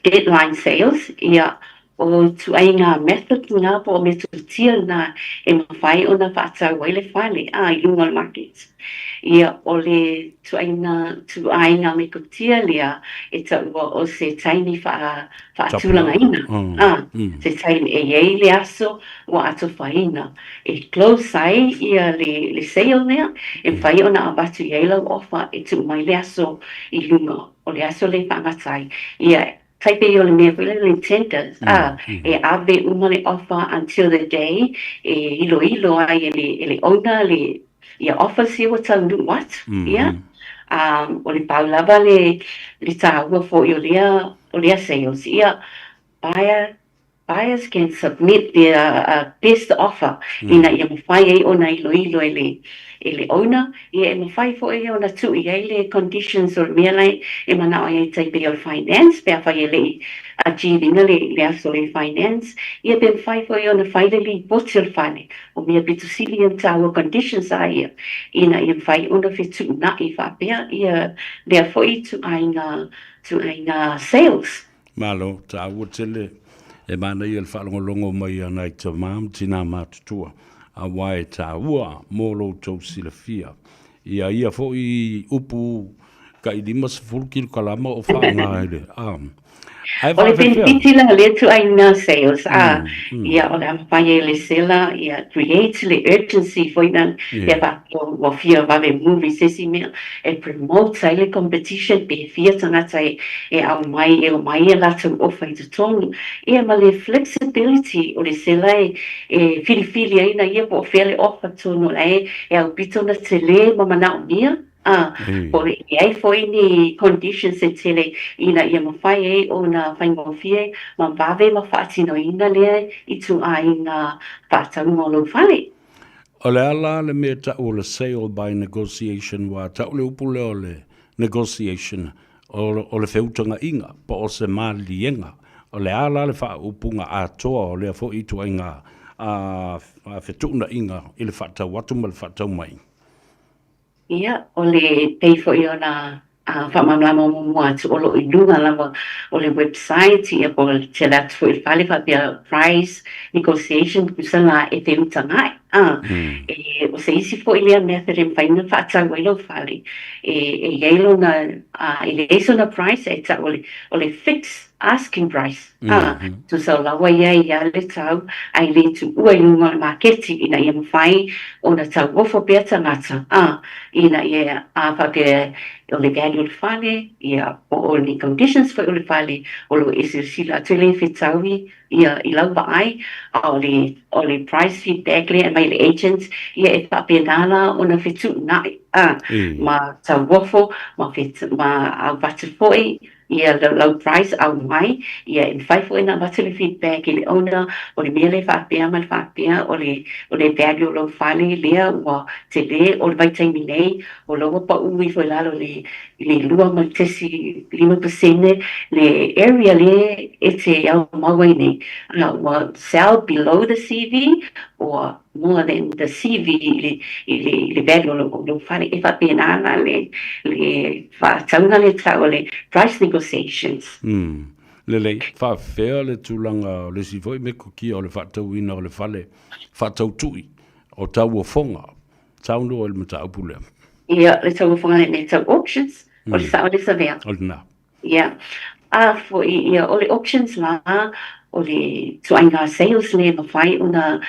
deadline sales, ia, o ituaiga method na po o metotia na e mafai ona faatau ai le fale, a, i luga o le market. Ia, o le ituaiga ituaiga metotia lea e taua o se taimi faa, faatulagaina, a, se taimi e i ai le aso ua atofaina e close ai ia le, le sale lea, e mafai ona avatu i ai lau offer e tuu mai le aso i luga o le aso lea e faagata ai. Ia, tai pei o le mea foi lea le tenders, a, e ave uma le offer until the day e iloilo ai e le, e le owner le, ia offers ia ua taunuu atu, ia. A, o le pau lava le, le taua foi o lea, o lea sales, ia, buyer, Buyers can submit their best offer ina ia mafai ai ona iloilo e le e le owner, ia e mafai foi ona tuu i ai le conditions o le mea la e manao ai e tai pei o le finance pe afai e le i achieve ina le le aso o le finance, ia pe mafai foi ona fai le lipoti o le fale o mea pito sili ia ona taua conditions a ia ina ia mafai ona fetuunai faapea ia lea foi ituaiga ituaiga sales. Malo, taua tele e manaia le faalogologo mai a nai tama ma tinā matutua, aua e taua mo lo outou silafia. Ia ia foi upu tai 50 kilokalama o faaaoga i le, a. Ae O le faafefea? penefiti la lea ituaiga sales, a, ia o le a mafai ai e le seller ia create le urgency foi lea pe a faapea ua fia vave move i se isi mea e promote ai le competition pe fia tagata e e aumai e omai a latou ofa i totonu. Ia ma le flexibility o le seller e e filifili ai na ia po o fea le ofa tonu la e e aupito ona tele ma manaomia a po o le i ai foi ni conditions e tele ina ia mafai ai ona faigofie ma vave ma faatinoina lea ituaiga faatauga o lou fale. O le a la le mea tau o le sale by negotiation ua tau le upu lea o le negotiation o le feutagaiga po o se maliliega. O le a la le faaupuga atoa o lea foi ituaiga fetuunaiga i le faatau atu ma le faatau mai? Ia, o le pei foi ona faamalamalama muamua atu o lo o i luga lava o le website ia po o le tele atu foi i le fale faapea price negotiation tusa la e feutaga'i a e o se isi foi lea mea e le mafai ona faatau ai lou fale e e i ai lona e leai sona price e tau o le o le fix asking price a tusa o la ua i ai lava le tau ae le tuua i luga o le maketi ina ia mafai ona tauofo pea tagata a ina ia a faapea o le value o le fale, ia po o ni conditions foi o le fale o lo o e silasila atu e le fetaui ia i lau vaai, a o le o le price feedback lea e aumai e le agent, ia e faapena la ona fetuunai a ma tauofo ma ma avatu foi ia lau price aumai, ia e mafai foi ona avatu le feedback i le owner o le mea lea faapea ma le faapea o le o le value o lou fale lea ua tele o le vaitaimi nei o la ua pau ifo i lalo i le 2.5% le area lea e te aumau ai nei a ua sell below the CV or more than the CV i le i le value o lou fale. E faapena la le le faatauga lea tau o le price negotiations. Mm. Lelei, faafefea le tulaga o le isi foi metotia o le faatauina o le fale faatautui o tauofoga. Saunoa i le mataupu lea. Ia, le tauofoga lea mea tau auctions, o le sao lea Savea. O lena. Ia, a foi, ia, o le auctions la, o le ituaiga sales lea e mafai ona,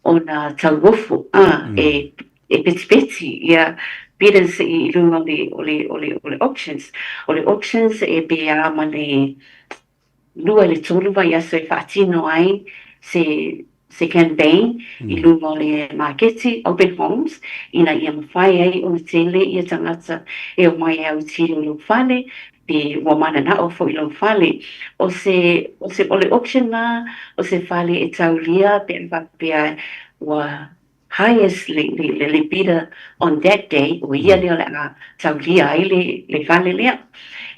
ona tauofo, a, e, e petipeti, ia, bidders i luga o le, o le, o le, o le auctions. O le auctions e pei a ma le 2 i le 3 vaiaso e faatino ai se se campaign i luga o le maketi, open homes, ina ia mafai ai ona tele ia tagata e omai e autilo i lou fale, pe ua mananao foi i lou fale. O se, o se, o le auction la, o se fale e taulia pe a faapea ua highest le, le, le, le bidder on that day, o ia lea o le a taulia ai le, le fale lea.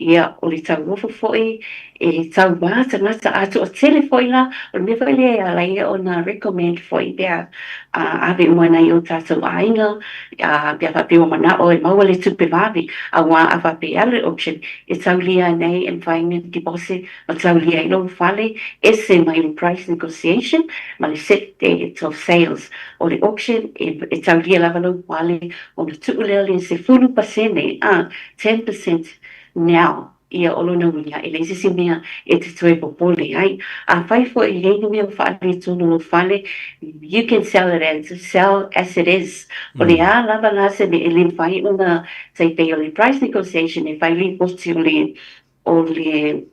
Ia, o le tauofo foi e tauā tagata a toatele foi la, o le mea foi lea e ala ai ona recommend foi pe a ave uma i nai o tātou aiga, a, pe a faapea ua manao e maua le tupe vave, auā a faapea e alu i le auction, e taulia nei e mafai ona deposit ma taulia ai lou fale, ese mai le price negotiation ma le set date of sales. O le auction e, e taulia lava lou fale ona tuu lea o le 10%, a, 10% now, ia o lona uiga e leai se isi mea e te toe popole ai. Afai foi e i ai ni mea ua faaletonu lou fale, you can sell it as, sell as it is. O le a lava la se mea e le mafai ona tai pei o le price negotiation e fai lipoti o le o le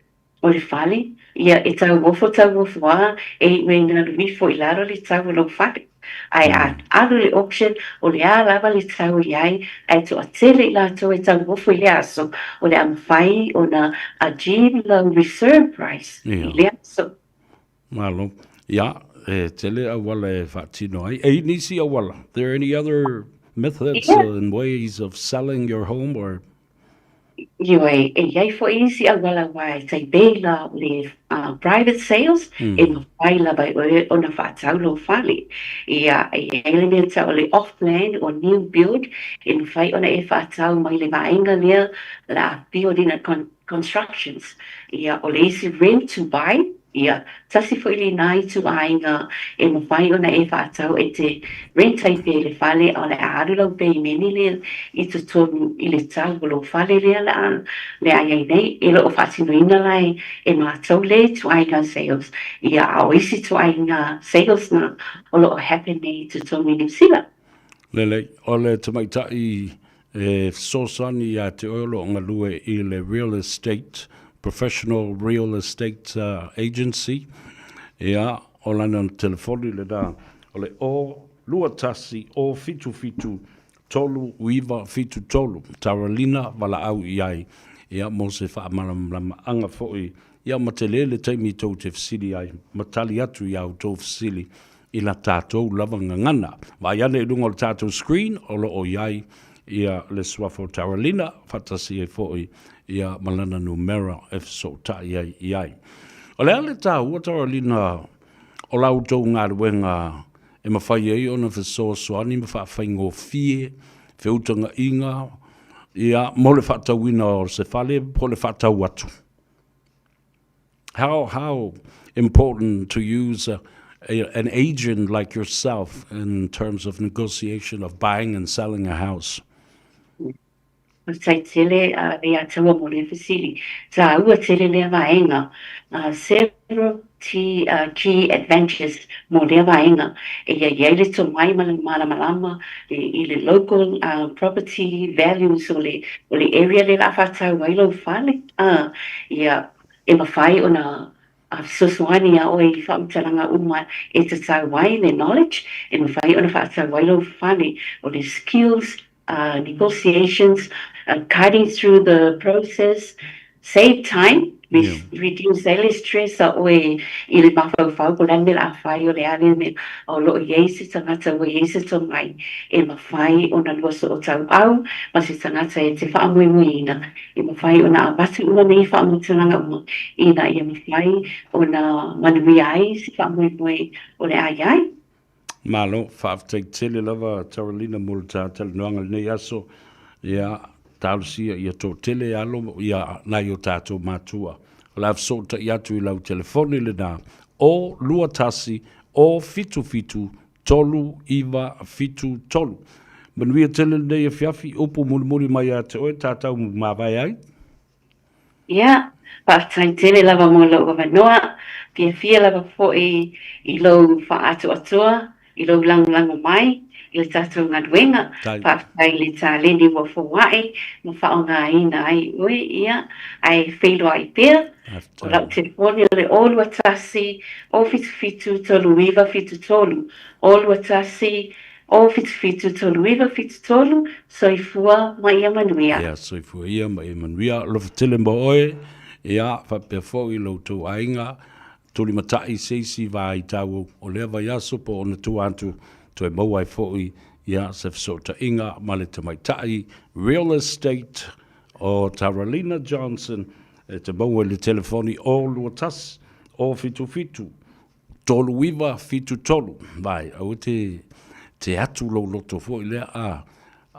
o le fale, ia e tauofo tauofo lava e iu ai galu ifo i lalo le tau o lou fale. Ae a alu i le auction, o le a lava le tau i ai, ae toatele i latou e tauofo i lea aso, o le a mafai ona achieve lau reserve price i lea aso. Malo. Ia, e tele auala e faatino ai. E i nisi auala? There any other methods and ways of selling your home or Ioe, e i ai foi isi auala aua e tai pei la o le private sales e mafai lava e oe ona faatau lou fale. Ia, e i ai le mea tau o le off plan or new build e mafai ona e faatau mai le vaega lea o le a build ina constructions. Ia, o le isi rent to buy, Ia, tasi foi lena ituaiga e mafai ona e faatau e te rent ai pea i le fale a o le a alu lau peimene lea i totonu i le tau o lou fale lea le a le a i ai nei. E le o faatinoina la e e matou lea ituaiga sales, ia, a o isi ituaiga sales na o lo o happen nei i totonu i Niu Sila. Lelei, o le tamaitai E fesoasoani ia te oe o lo o galue i le Real Estate, Professional Real Estate Agency, ia, o lana telefoni lena, o le 0 2 1 0 7 7 3 9 7 3, Taralina valaau i ai, ia, mo se faamalamalamaga foi, ia, ma tele le taimi tou te fesili ai, ma tali atu i a outou fesili i la tatou lava gagana. Vaai ane i luga o le tatou screen o lo o i ai ia le suafa o Taralina faatasi ai foi ia ma lana numera e fesootai ai i ai. O le a le taua Taralina o la outou galuega e mafai ai ona fesoasoani ma faafaigofie feutagaiga ia mo le faatauina o se fale po o le faatau atu? How, how important to use a, a, an agent like yourself in terms of negotiation of buying and selling a house? Faafetai tele a Leiataua mo lea fesili. Taua tele lea vaega. Several key advantages mo lea vaega. E i ai le tomai ma le malamalama i le local property values o le area lea o le a faatau ai lou fale. Ia, e mafai ona fesoasoani iā oe i faamatalaga uma e tatau ai le knowledge e mafai ona faatau ai lou fale, o le skills, negotiations, guiding through the process, save time, reduce ai le stress a oe i le mafaufau po o le a le mea o le a fai, o le a le mea, a o lo o i ai se tagata ua i ai se tomai e mafai ona lua sootauau ma se tagata e te faamoemoeina E mafai ona avatu uma nei faamatalaga uma ina ia mafai ona manuia ai se faamoemoe o le a i ai. Malo, faafetai tele lava Taralina mo le ta talanoaga i lenei aso. Ia, talosia ia toatele alo ia nai o tatou matua. O le a fesootai atu i lau telefoni lena, 0 2 1 0 7 7 3, 9, 7, 3. Manuia tele lenei afiafi, upu mulimuli mai ia te oe, tātau mavae ai. Ia, faafetai tele lava mo lou avanoa, fiafia lava foi i lou faaatoatoa, i lou lagolago mai i le tatou galuega. Faafetai i le taleni ua foai ma faaaogaina ai oe, ia, ae feiloai pea. O lau telefoni o le 0 21 077 3973, 0 21 077 3973, soifua ma ia manuia. Ia, soifua ia ma ia manuia. Alofa tele mo oe, ia, faapea foi lo outou aiga, tulimatai se isi vaitau o lea vaiaso po o ona tua atu, toe maua ai foi ia se fesootaiga ma le tamaitai real estate o Taralina Johnson e te maua i le telefoni 021 077 3973. Vai, aua te, te atu lou loto foi lea, a,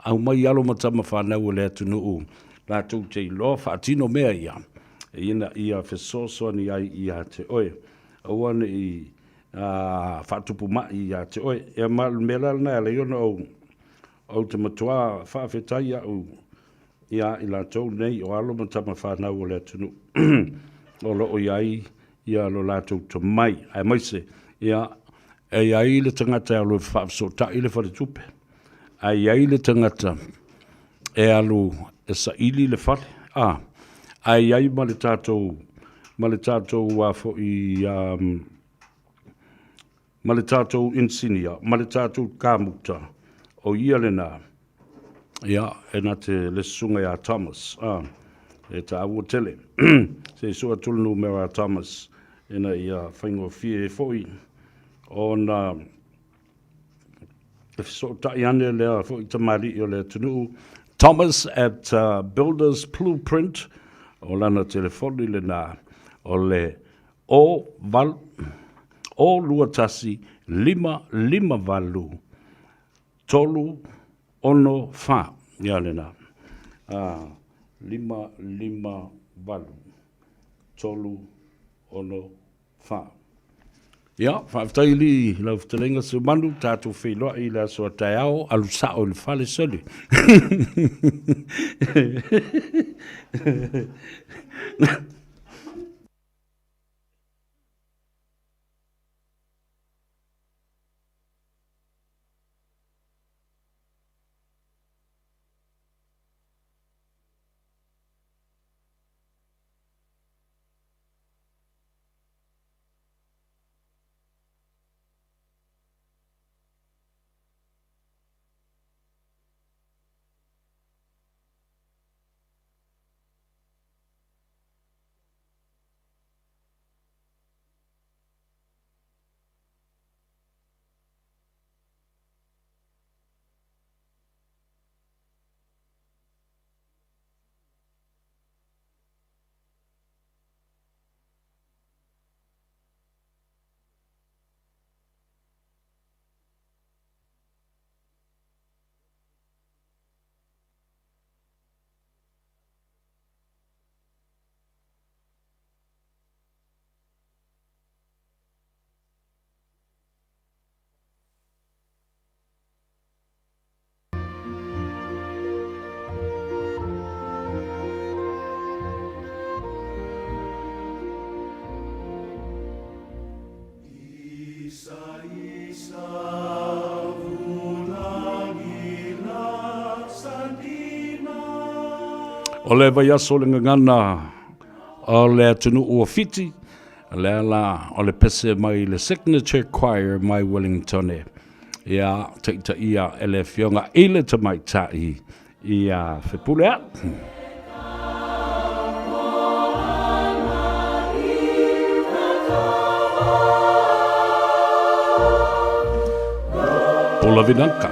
aumai alo ma tama whanau o le atunuu, latou te iloa faatino mea ia, ina ia fesoasoani ai ia te oe. Aua ne i a, faatupu mai ia te oe. Ia ma le mea la lena e ala ai ona ou, ou te matua faafetai au ia i latou nei o alo ma tama whanau o le atunuu o lo o i ai ia lo latou tomai, aemaise ia e i ai le tagata e alu e faafesootai le faletupe, ae i ai le tagata e alu e saili le fale, a, ae i ai ma le tatou, ma le tatou a foi, um, ma le tatou inisinia, ma le tatou kamuta, o ia lena, ia, e na te le susuga ia Thomas, a, e tāua tele. Se i sua atu le numera a Thomas. ina ia faigofie ai foi ona fesootai ane lea foi tamalii o le atunuu Thomas at Builders Blueprint o lana telefoni lena o le 0 8 0 2 1 5 5 8 3 6 4 ia lena 5 5 8 3 6 4. Ia, faafetai alii i lau fetalaiga Seumanu, tatou feiloai i le aso a taeao, alu sao i le fale sole. O le vaiaso o le gagana o le atunuu o Fiti, lea la o le pese mai le Signature Choir mai Wellingtone. Ia taitaia e le Afioga i le Tamaitai ia Fepuleai. Pulavinaka.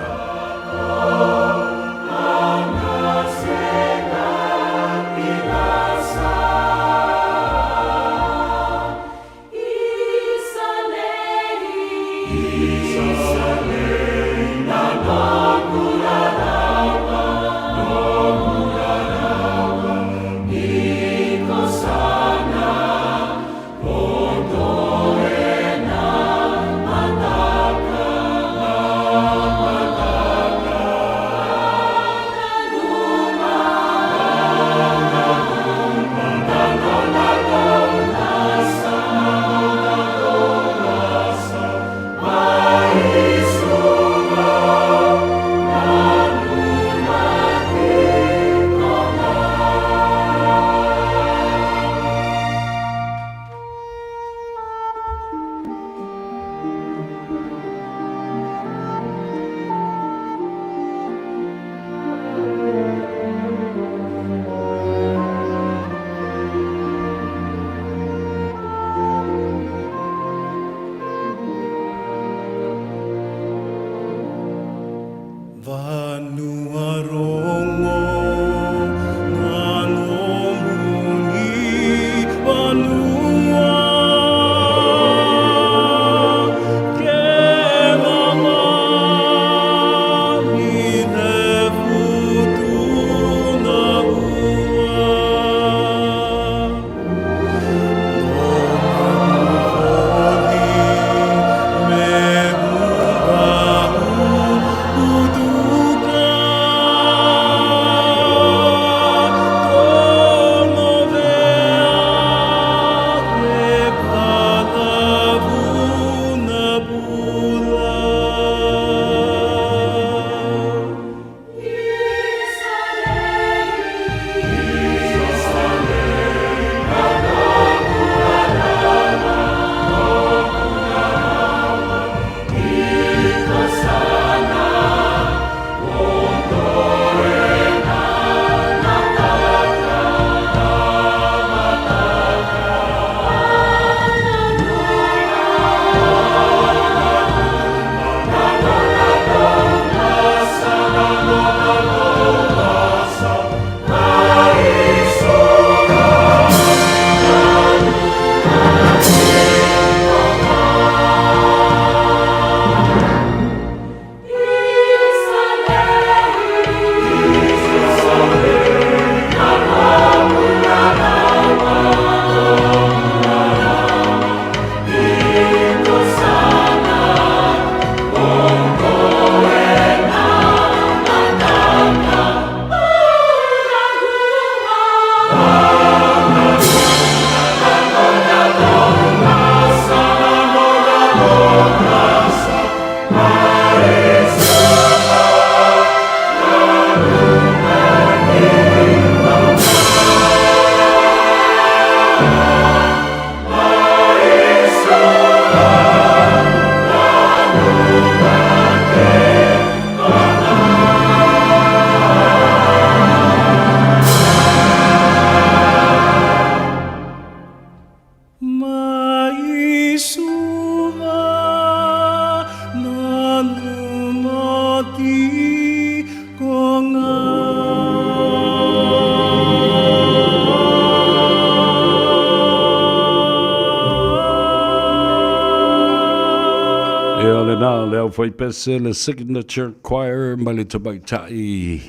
Ea lena, le aufaipese, le Signature Choir ma le tamaitai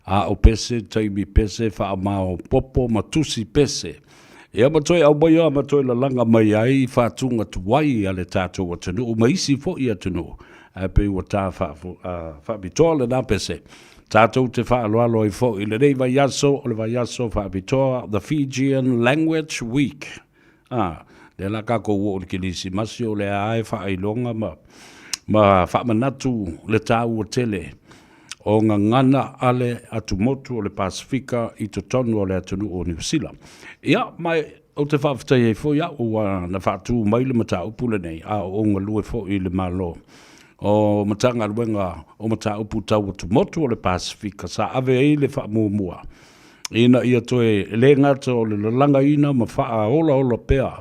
aʻo pese, taimi pese, faamaopopo ma tusi pese. Ia ma toe aumaia ma toe lalaga mai ai faatuga tuai a le tatou atunuu ma isi foi atunuu. Ae pei ua ta faapitoa lena pese. Tatou te faaaloalo ai foi i lenei vaiaso o le vaiaso faapitoa The Fijian Language Week. A, lea la tatou oo i le Kerisimasi o lea lava e faailoga ma, ma faamanatu le taua tele o gagana a le atumotu o le Pasefika i totonu o le atunuu o Niu Sila. Ia, ma ou te faafetai ai foi au ua na faatu mai le mataupu lenei, a o ou galue foi i le Malo o Matagaluega o Mataupu Tau Atumotu o le Pasefika sa ave ai le faamuamua ina ia toe le gata o le lalagaina ma faaolaola pea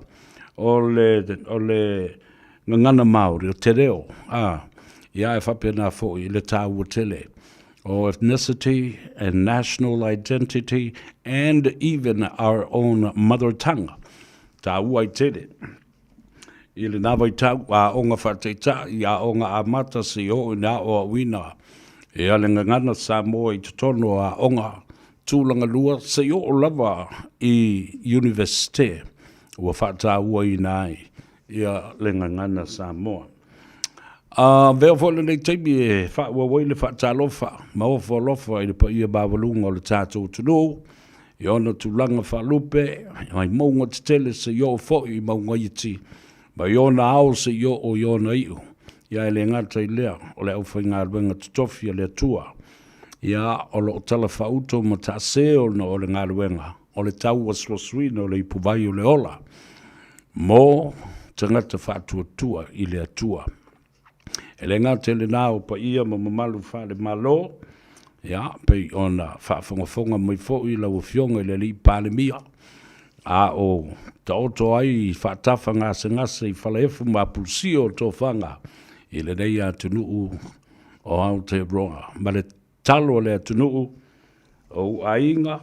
o le, o le gagana Māori, o te reo, ā, ia e faapena foi le tāua tele o ethnicity and national identity and even our own mother tongue. Tāua ai tele. I lena vaitau, aoga faataitai, aoga amata seia oo i le aoaoina e a le gagana Samoa i totonu o aoga tulagalua seia oo lava i Iunivesite ua faatauaina ai ia le gagana Samoa. A avea foi lenei taimi e faaauau ai le faatalofa ma ofo alofa i le paia maualuga o le tatou atunuu i ona tulaga faalupe, mai mauga tetele seia oo foi i mauga iti, mai ona ao seia oo i ona iu. Ia e le gata i lea, o le aufaigaluega totofi a le Atua, ia o lo o talafaauto ma taase ona o le galuega o le tauasuasuina o le ipuvai o le ola mo tagata faatuatua i le Atua. E le gata i lena o paia ma mamalu faale-Malo, ia, pei ona faafogafoga mai foi lau Afioga i le Alii Palemia, a o taoto ai faatafa gasegase i falaefu ma apulusia o tofaga i lenei atunuu o Aotearoa ma le talo a le atunuu, o ou aiga,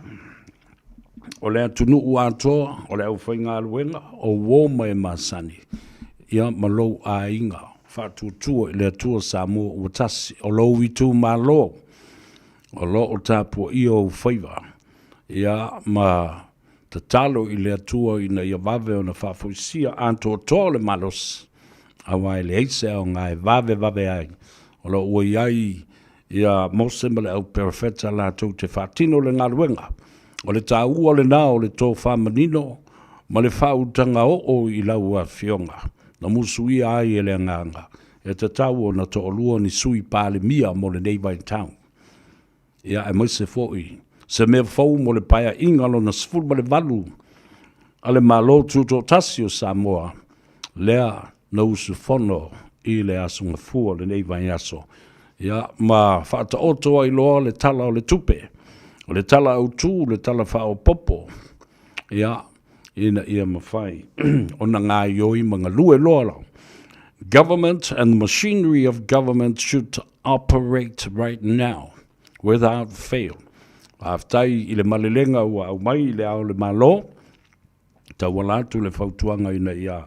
o le atunuu atoa, o le aufaigaluega, o uo ma e masani, ia ma lou aiga faatuatua i le Atua Samoa ua tasi, o lou itumalo o lo o tapuaia ou faiva, ia ma tatalo i le Atua ina ia vave ona faafoisia atoatoa le malosi, aua e leai se aoga e vavevave ai, o lo o ua i ai ia Mose ma le au perofeta latou te faatino le galuega. O le taua lena o le tofa manino ma le faautaga oo i lau Afioga, na musuia ai e le Agaga, e tatau ona toalua ni Sui Palemia mo lenei vaitau. Ia, aemaise foi se mea fou mo le Paeaiga Lona 18 a le Malo Tutoatasi o Samoa, lea na usufono i le Aso Gafua o lenei vaiaso, ia, ma faataoto ai loa le Tala o le Tupe, o le Tala Autu, le Tala Faaopoopo, ia, ina ia mafai ona gaoioi ma galue loa la. Government and the machinery of government should operate right now without fail. Faafetai i le malelega ua aumai i le Ao o le Malo, tauala atu le fautuaga ina ia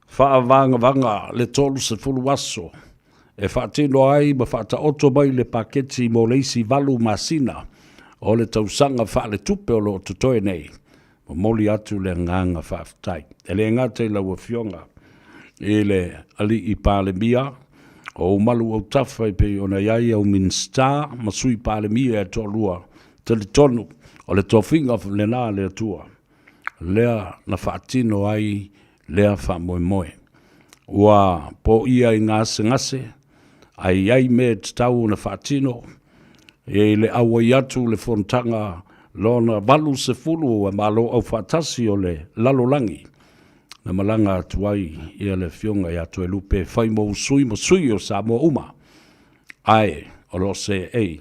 faavagavaga le 30 aso e faatino ai ma faataoto mai le paketi mo le isi valu masina o le tausaga faaletupe o lo o totoe nei. Momoli atu le agaga faafetai. E le gata i lau Afioga i le Alii Palemia, o ou malu autafa e pei ona i ai au Minisita ma Sui Palemia e toalua, talitonu o le tofiga lena a le Atua lea na faatino ai lea faamoemoe. Ua poia i gasegase, ae i ai mea e tatau ona faatino, i le auai atu le fonotaga lona 80 o Malo Aufaatasi o le Lalolagi, na malaga atu ai ia le Afioga ia Toelupe e fai mo sui ma sui o Samoa uma, ae o lo o seei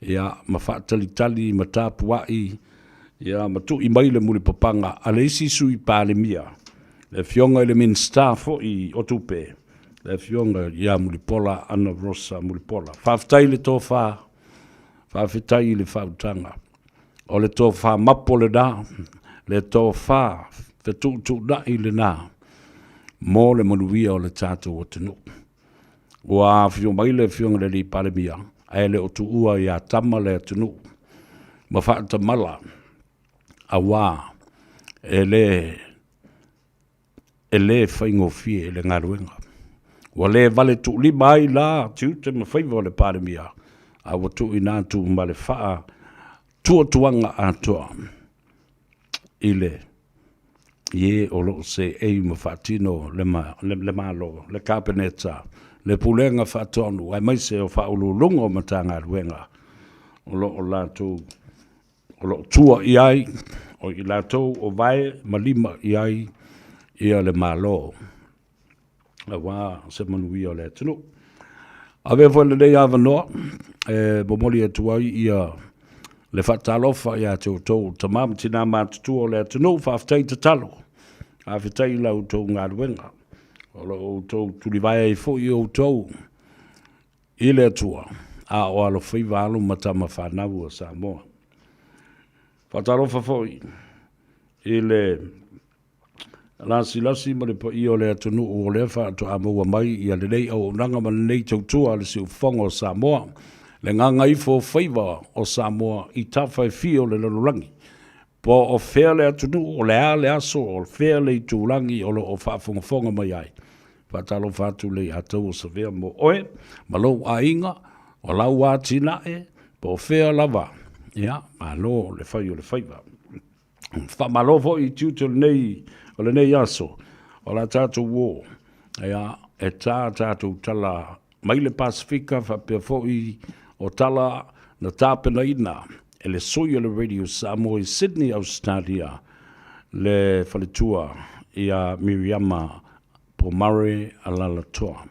ia ma faatalitali ma tapuai ia ma tui mai le mulipapaga a le isi Sui Palemia, le Afioga i le Minisita foi o Tupe, le Afioga ia Mulipola Anarosa Mulipola. Faafetai i le tofa, faafetai i le faautaga. O le tofa mapo lena, le tofa fetuutuunai lena mo le manuia o le tatou atunuu. Ua afio mai le Afioga i le Alii Palemia, ae le o tuua ia Tama le atunuu ma faatamala, auā e le e le faigofie le galuega. Ua le vale tuulima ai la tiute ma faiva o le Palemia, a ua tuuina atu ma le faatuatuaga atoa i le i e o lo o seei ma faatino le, le, le Malo, le Kapeneta, le Pulega Faatonu, aemaise o Faauluuluga o Matagaluega o lo o latou o lo o tua i ai, o i latou o vae ma lima i ai ia le Malo, aua se manuia o le atunuu. Avea foi lenei avanoa e momoli atu ai ia le faatalofa ia te outou tama ma tina matutua o le atunuu, faafetai tatalo, faafetai i la outou galuega, o lo o outou tulivae ai foi outou i le Atua, a o alofaiva alo ma tama fanau a Samoa. Faatalofa foi i le lasilasi ma le paia o le atunuu o lea faatoa maua mai ia lenei auaunaga ma lenei tautua a le siufofoga o Samoa, le gagaifo o faiva o Samoa i tafa e fia o le lalolagi. Po o fea le atunuu, o le a le aso, o fea le itulagi o lo o faafogafoga mai ai. Faatalofa atu le ia tou o Savea mo oe ma lou aiga, o lau atinae, po o fea lava, ia, malo le fai o le faiva. Faamalo foi i tiute o lenei, o lenei aso, o la tatou uō, ia, e tā tatou tala mai le Pasefika faapea foi o tala na tapenaina e le sui o le Radio Samoa i Sydney, Australia, le faletua ia Miriama Pomare Alalatoa.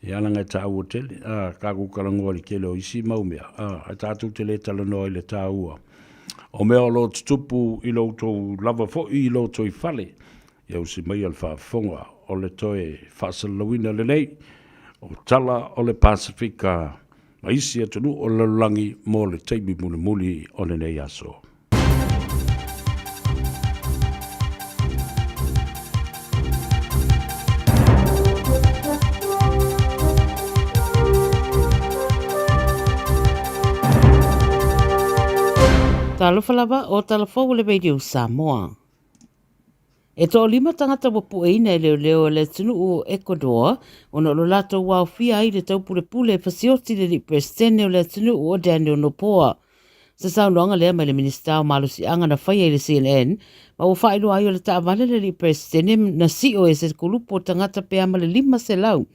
Ia leaga e taua tele, a, tatou talanoa i le tele o isi mau mea, a, ae tatou te le talanoa i le taua o mea o lo o tutupu i lo outou lava foi i lo outou fale. Ia usi maia le faafofoga o le toe faasalalauina lenei o tala o le Pasefika ma isi atunuu o le lalolagi mo le taimi mulimuli o lenei aso. Talofa lava o tala fou o le Radio Samoa. E toalima tagata ua pueina e leoleo e le atunuu o Ecuador ona o lo latou aofia ai i le taupulepule e fasioti le alii Peresetene o le atunuu o Daniel Noboa. Se saunoaga lea mai le Minisita o Malosiaga na faia i le CNN ma ua faailoa ai o le taavale le alii Peresetene na sio e se kulupu o tagata pe a ma le 500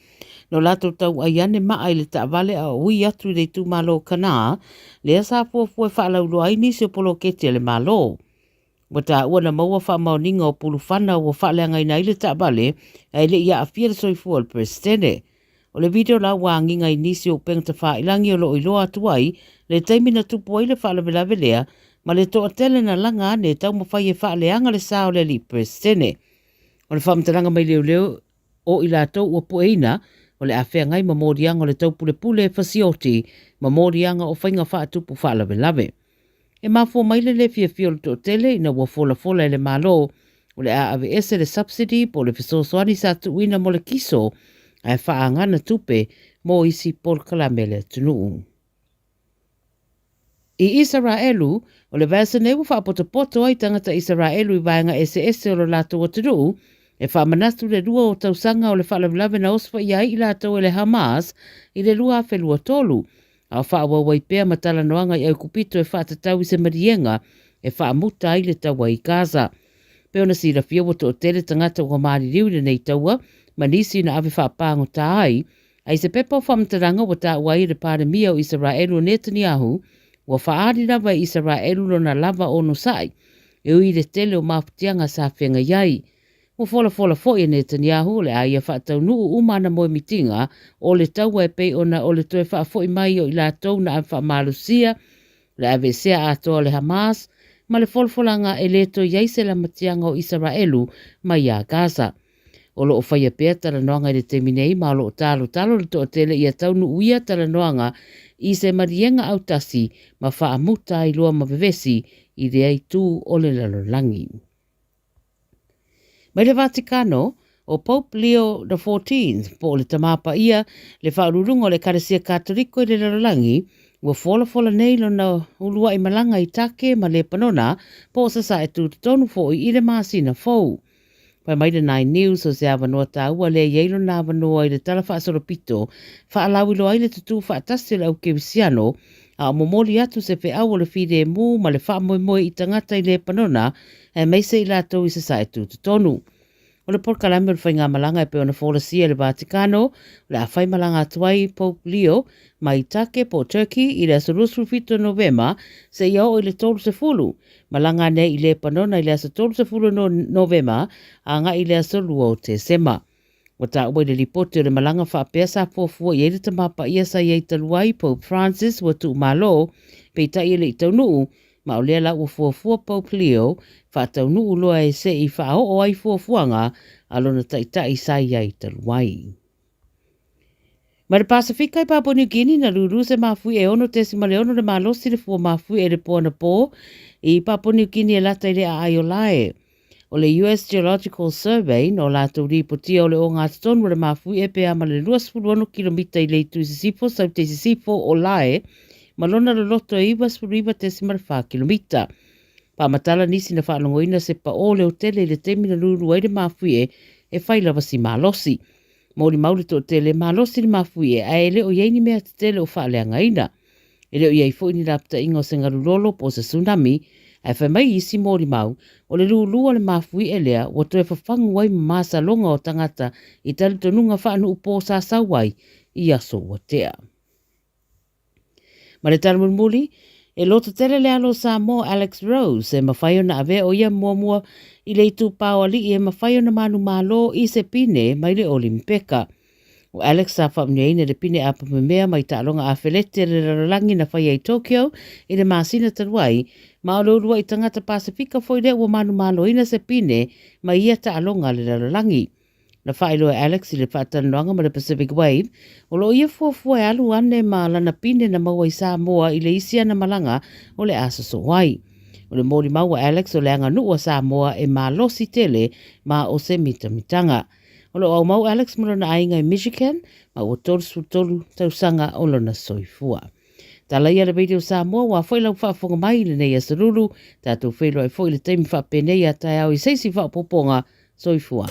no latou tauai ane maa i le taavale a o ui atu i le itumalo o Kanaa lea sa fuafua e faalauiloa ai nisi o poloketi a le Malo. Ua taua na maua faamaoniga o pulufana ua faaleagaina ai le taavale ae le i aafia le soifua o le Peresetene. O le video la ua agiga i nisi o upega tafailangi o lo o iloa atu ai le taimi na tupu ai le faalavelave lea ma le toatele na laga ane e taumafai e faaleaga le sa o le alii Peresetene. O le faamatalaga mai leoleo o i latou ua pueina, o le a feagai ma moliaga o le taupulepule fasioti ma moliaga o faiga faatupu faalavelave. E mafua mai le le fiafia o le toatele ina ua folafola e le Malo o le a aveese le subsidy po o le fesoasoani sa tuuina mo le kiso ae faaagana tupe mo isi polokalame a le atunuu. I Isaraelu, o le vaiaso nei ua faapotopoto ai tagata Isaraelu i vaega eseese o lo latou atunuu e faamanatu le lua o tausaga o le faalavelave na osofaia ai i latou e le Hamas i le 2023, a o faaauau ai pea ma talanoaga i Aikupito e faatatau i se maliega e faamuta ai le taua i Gaza. Pei ona silafia ua toatele tagata ua maliliu i lenei taua ma nisi na ave faapagota ai, A i se pepa o faamatalaga ua taua ai e le Palemia o Isaraelu o Netanyahu, ua faaali lava e Isaraelu lona lava onosai, e ui i le tele o mafatiaga sa feagai ai. Ua folafola foi e Netanyahu o le a ia faataunuu uma ana moemitiga o le taua e pei ona o le toe faafoi mai o i latou na ave faamalosia, le aveesea atoa o le Hamas, ma le folafolaga e le toe i ai se lamatiaga o Isaraelu maiā Gaza. O lo o faia pea talanoaga i le taimi nei ma o lo o talotalo le toatele ia taunuuia talanoaga i se maliega autasi ma faamuta ai loa ma vevesi i lea itu o le lalolagi. Mai le Vatikano, O Pope Leo the Fourteenth, po o le Tamā Paia, le faauluuluga o le Ekalesia Katoliko i le lalolagi, ua folafola nei lona uluai malaga i Take ma Lepanona, po o Sasae Tutotonu foi i le masina fou. Fai mai le Nine News o se avanoa taua lea i ai lona avanoa i le tala faasolopito, faalauiloa ai le tutū faatasi o le au kerisiano, a o momoli atu se feau o le filemu ma le faamoemoe i tagata i Lepanona aemaise i latou i Sasae Tutotonu. O le polokalame o le faigamalaga e pei ona folasia e le Vatikano, o le a faimalaga atu ai Pope Leo mai Take po o Turkey i le aso 27 o Novema seia oo i le 30 Malaga ane ai i Lepanona i le aso 30 o Novema agai i le aso 2 o Tesema. Ua taua i le lipoti o le malaga faapea sa fuafua i ai le Tama Paia sa i ai talu ai, Pope Francis, ua tuumalo, peitai e le i taunuu, ma o lea la ua fuafua Pope Leo faataunuu loa e se i faaoo ai fuafuaga a lona taitai sa i ai talu ai. Mai le Pasefika i Papua New Guinea, na lūlū se mafui e 6.6 le malosi le fua mafui e le po anapō i Papua New Guinea e lata i le aai o Lae. O le US Geological Survey no lātou ripotia o le ogatotonu o le mafuie pe a ma le 26 kilomita i le itu i sisifo, saute i sisifo o Lae, ma lona loloto e 99.4 kilomita. Faamatala nisi na faalogoina se paʻō leotele i le taimi na lūlū ai le mafuie e fai lava si malosi. Molimau le toatele, malosi le mafuie ae e le o i ai ni mea tetele o faaleagaina. E le o i ai foi ni lapataiga o se galu lolo po o se tsunami, ae fai mai isi molimau, o le lūlū a le mafuie lea ua toe fafagu ai ma masaloga o tagata i talitonuga faanuupō sa sau ai i aso ua tea. Ma le tala mulimuli, e loto tele le alo o Samoa Alex Rose e mafai ona avea o ia muamua i le itupa o alii e mafai ona manumalo i se pine mai le Olimpeka. O Alex sa faamanuiaina i le pine apamemea mai taaloga afelete a le lalolagi na faia i Tokyo i le masina talu ai, ma o le uluai tagata Pasefika foi lea ua manumaloina se pine mai ia taaloga a le lalolagi. Na faailoa e Alex i le faatalanoaga ma le Pacific Wave, o lo o ia fuafua e alu ane ma lana pine na maua i Samoa i le isi ana malaga o le a sosoo ai. O le molimau a Alex o le aganuu a Samoa e malosi tele ma o se mitamitaga. O lo o aumau Alex ma lona aiga i Michigan ma ua 33 tausaga o lona soifua. Tala ia le Radio Samoa ua foi lau faafofoga mai i lenei aso lulu, tatou feiloai foi i le taimi faapenei a taeao i se isi faaopoopoga. Soifua.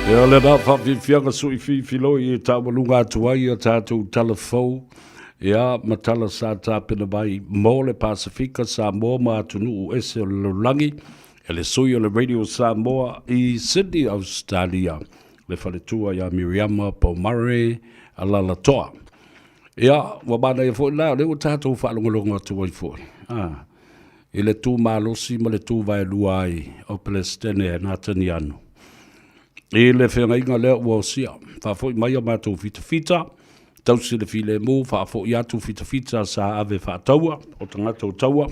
Ia lena faafiafiaga sui fifiloi e taualuga atu ai a tatou tala fou, ia ma tala sa tapena mai mo le Pasefika, Samoa ma atunuu ese o le lalolagi, e le sui o le Radio Samoa i Sydney, Australia, le faletua ia Miriama Pomare Alalatoa. Ia, ua manaia foi la, o lea ua tatou faalogologo atu ai foi, a, i le tu malosi ma le tu vaelua ai o Peresetene Nataniano i le feagaiga lea ua osia. Faafoi mai a matou fitafita, tausi le filemu, faafoi atu fitafita sa ave faataua, o tagata o taua,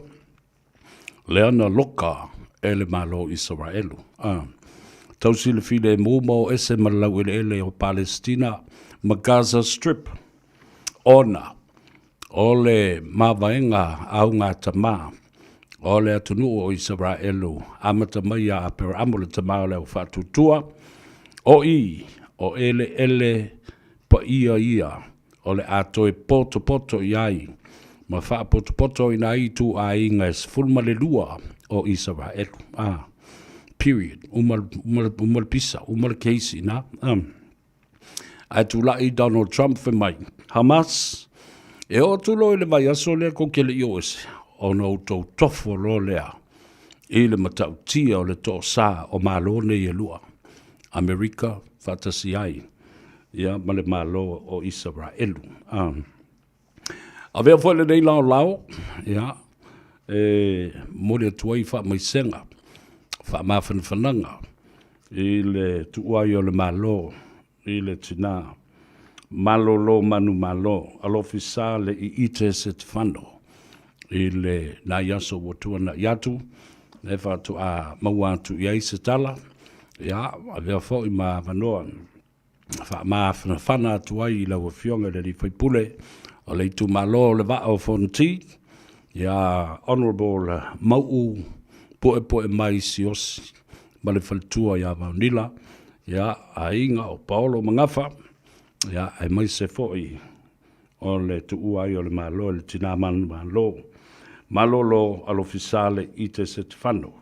lea na loka e le Malo o Isaraelu. A, tausi le filemu ma o ese ma le laueleele o Palesitina ma Gaza Strip, ona o le mavaega augatama o le atunuu o Isaraelu, amata mai ia Aperaamo le tama o le au faatuatua, o i o eleele paia ia o le a toe potopoto i ai ma faapotopotoina ai ituaiga e 12 o Isaraelu. Ah, period. Uma, uma, uma le pisa, uma le case ina. Ah. Ae tulai Donald Trump fai mai, Hamas, e oo atu loa i le vaiaso lea kou te le i oo ese, ona outou tofo loa lea i le matautia o le toosā o Malo nei e lua, Amerika faatasi ai ia ma le Malo o Isaraelu. Ah. Avea foi lenei laolao, ia, e momoli atu ai faamaisega, faamafanafanaga i le tuuai o le Malo i le tina malolo manumalo Alofisa le Iite Setefano i le nai aso ua tuanai atu, e faatoa maua atu i ai se tala, ia, avea foi ma avanoa faamafanafana atu ai i lau Afioga i le sui usufono o le itumalo o le Vaa o Fonoti, ia Honourable Mauu Puepuemai Siaosi ma le faletua ia Vaonila, ia aiga o Paolo ma Gafa, ia aemaise foi o le tuua ai o le Malo e le Tina Manumalo, Malolo Alofisale Ite Setefano,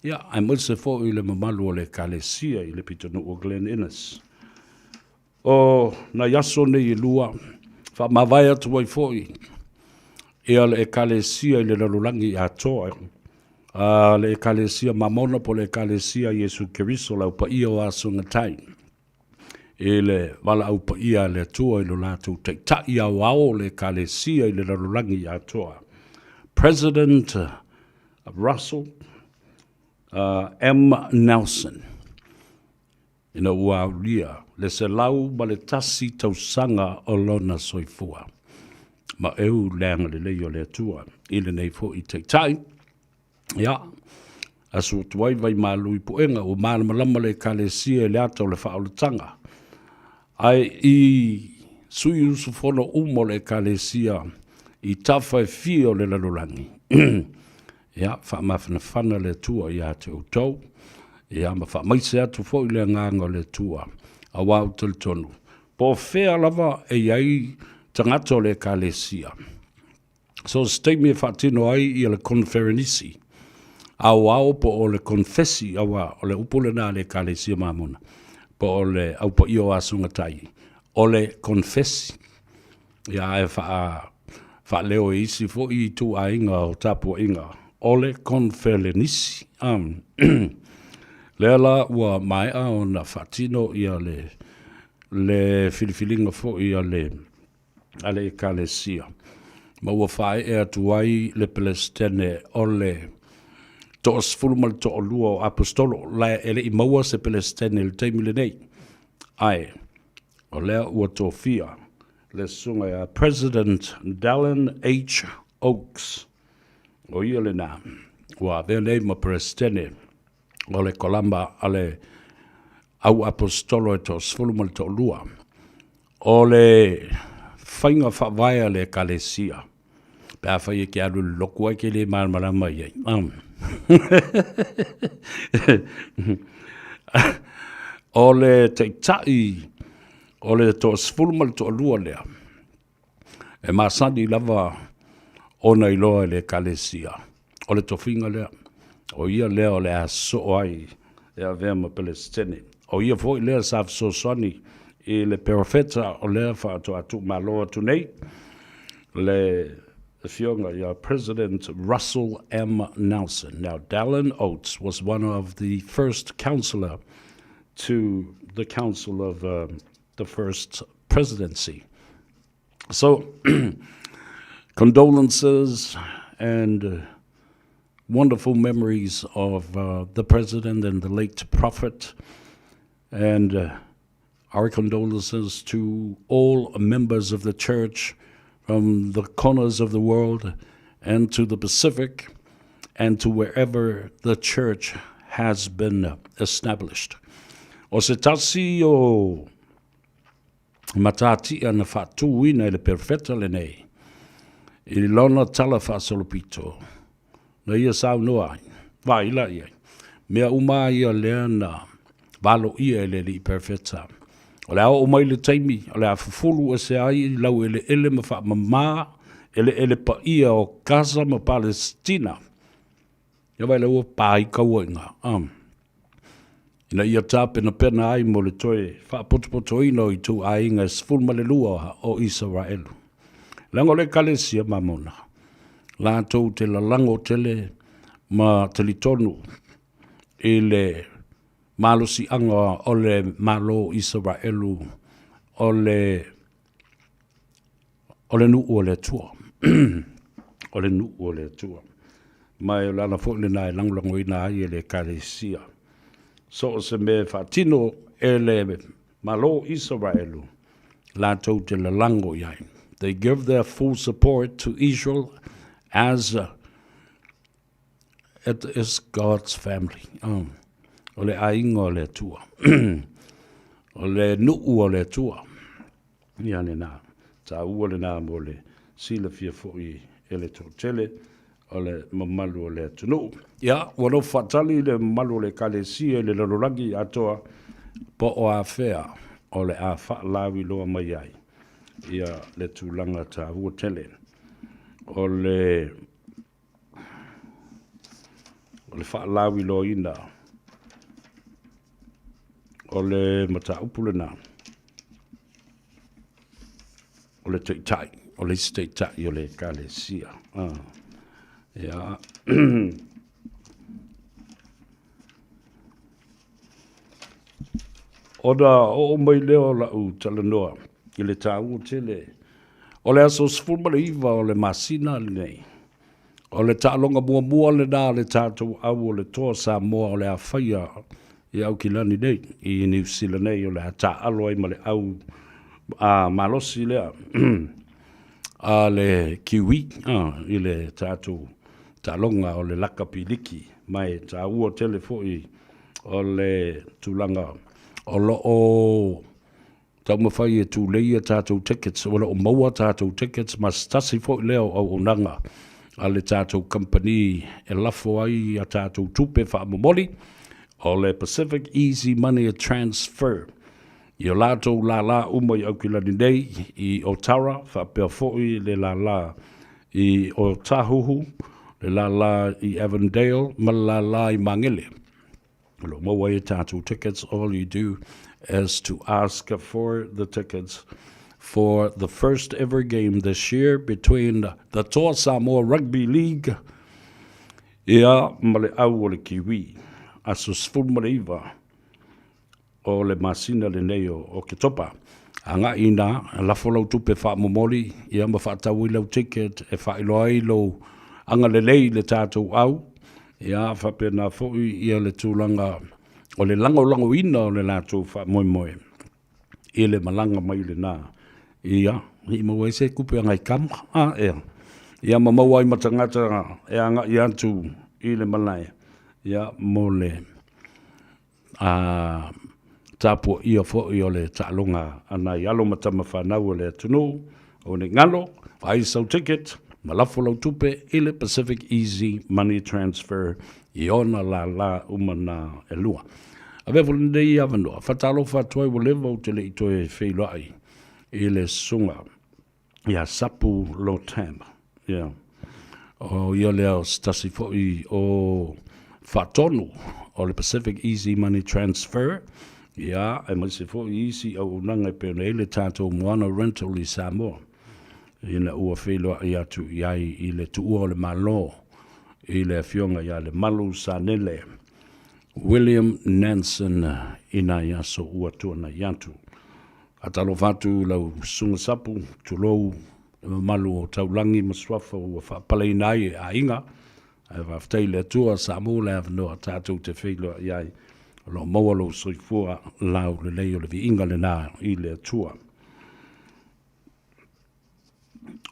ia, aemaise foi le mamalu o le Ekalesia i le pitonuu o Glen Innes. O nai aso nei e lua, faamavae atu ai foi ia le Ekalesia i le lalolagi atoa, a le Ekalesia Mamona po o le Ekalesia Iesu Keriso le Au Paia o Aso Gatai. i le valaau paia a le Atua i lo latou Taitai aoao o le Ekalesia i le lalolagi atoa, President Russell M. Nelson, ina ua aulia le 101 tausaga o lona soifua. Ma eu le agalelei o le Atua i lenei foi Taitai. Ia, asu atu ai Vaimalu i Puega, ua malamalama le Ekalesia i le ata o le faaolataga. Ae i sui usufono uma o le Ekalesia i tafa e fia o le lalolagi, ia, faamafanafana le Atua ia te outou, ia, ma faamaise atu foi le agaga o le Atua, aua ou te talitonu, po o fea lava e i ai tagata o le Ekalesia, So se taimi e faatino ai ia le koneferenisi aoao po o le konefesi aua o le upu lena a le Ekalesia Mamona po o le Au Paia o Aso Gatai o le konefesi. Ia ae faa faaleo e isi foi ituaiga o tapuaiga o le konferenisi. Um, lea la ua maea ona faatino ia le le filifiliga foi a le a le Ekalesia, ma ua faaee atu ai le Peresetene o le toasefulu ma le toalua o Aposetolo, la e le i maua se Peresetene i le taimi lenei, ae o lea ua tofia le susuga ia President Dallin H. Oaks, o ia lena ua avea nei ma Peresetene o le Kolama a le Au Aposetolo e toasefulu ma le toalua. O le faiga faavae a le Ekalesia, pe afai e te alu i le lotu ae te le malamalama i ai. O le taitai o le toasefulu ma le toalua lea, e masani lava ona iloa e le Ekalesia, o le tofiga lea, o ia lea o le a sosoo ai e avea ma Peresetene. O ia foi lea sa fesoasoani i le Perofeta o lea faatoa tuumalo atu nei, le afioga ia President Russell M. Nelson. Now, Dallin Oates was one of the first counselor to the Council of uh, the First Presidency. So, condolences and uh, wonderful memories of uh, the president and the late prophet, and uh, our condolences to all members of the church from the corners of the world and to the Pacific and to wherever the church has been established. O se tasi o matatia na faatūina e le Perofeta lenei i lona tala faasolopito na ia saunoa ai, vaai la i ai, mea uma ia lea na valoia e le Alii Perofeta. O le a oo mai le taimi o le a fufulu ese ai i laueleele ma faamamā eleele paia o Gaza ma Palesitina. Ia vaai la ua pa ai kaua i ngā, um, ina ia tāpenapena ai mo le toe faapotopotoina o ituaiga e 12 o Isaraelu. Leaga o le Ekalesia Mamona, latou te lalago tele ma talitonu i le malosiaga o le Malo o Isaraelu o le O le nuu o le Atua. o le nuu o le Atua. Ma e o le ala foi lena e lagolagoina ai e le Ekalesia. So o se mea e faatino e le Malo o Isaraelu, latou te lalago i ai. They give their full support to Israel as it is God's family. Oh. O le aiga o le Atua. o le nuu o le Atua. Ia lena. Taua lena mo le silafia foi e le toatele o le mamalu o le atunuu. Ia, ua nofo faatali le mamalu o le Ekalesia i le lalolagi atoa po o afea o le a faalauiloa mai ai ia le tulaga taua tele o le o le faalauiloaina o le mataupu lena o le taitai, o le isi taitai o le ekalesia. Ah. Ia. Ona oo mai lea o lau talanoa i le taua tele o le aso 19 o le masina lenei, o le taaloga muamua lena a le tatou au o le Toa Samoa o le a faia i Aukilani nei, i Niu Sila nei, o le a taaalo ai ma le au a malosi lea a le Kiwi i le tatou taaloga o le lakapi liki. Ma e taua tele foi o le tulaga o lo o taumafai e tulei a tatou tickets, o lo o maua tatou tickets ma se tasi foi lea o auaunaga a le tatou kamupani e lafo ai a tatou tupe faamomoli, o le Pacific Easy Money Transfer. I o latou lālā uma i Aukilani nei, i Otara, faapea foi le lālā i Otahuhu, le lālā i Avondale ma le lālā i Magele. O lo o maua ai a tatou tickets, all you do is to ask for the tickets for the first ever game this year between the Toa Samoa Rugby League ia ma le au o le Kiwi, aso 19 o le masina lenei o Oketopa. Agai inā, lafo lau tupe faamomoli ia ma faatau ai lau ticket e faailoa ai lou agalelei i le tatou au, ia faapena foi ia le tulaga o le lagolagoina o le latou faamoemoe i le malaga mai lena ia i maua ai se tupe agai kama a ea ia ma maua ai ma tagata e agai atu i le malae ia mo le A tapuaia foi o le taaloga a nai alo ma tama fanau o le atunuu, o nei galo, vaai sau ticket ma lafo lau tupe i le Pacific Easy Money Transfer i ona lālā uma na e lua. Avea foi lenei avanoa, faatalofa atu ai ua leva ou te le i toe feiloai i le susuga ia Sapu Lotam. Ia. O ia lea o se tasi foi o faatonu o le Pacific Easy Money Transfer. Ia, aemaise foi i isi auaunaga e pei ona i ai le tatou Moana Rental i Samoa, ina ua feiloai atu i ai i le tuua o le Malo i le Afioga ia Lemalu Sanele William Nanson i nai aso ua tuanai atu. Faatalofa atu i lau Susuga Sapu, tulou le mamalu o taulagi ma suafa ua faapaleina ai e aiga, ae faafetai i le Atua sa maua le avanoa tatou te feiloai ai, o lo o maua lou soifua laulelei o le viiga lena i le Atua.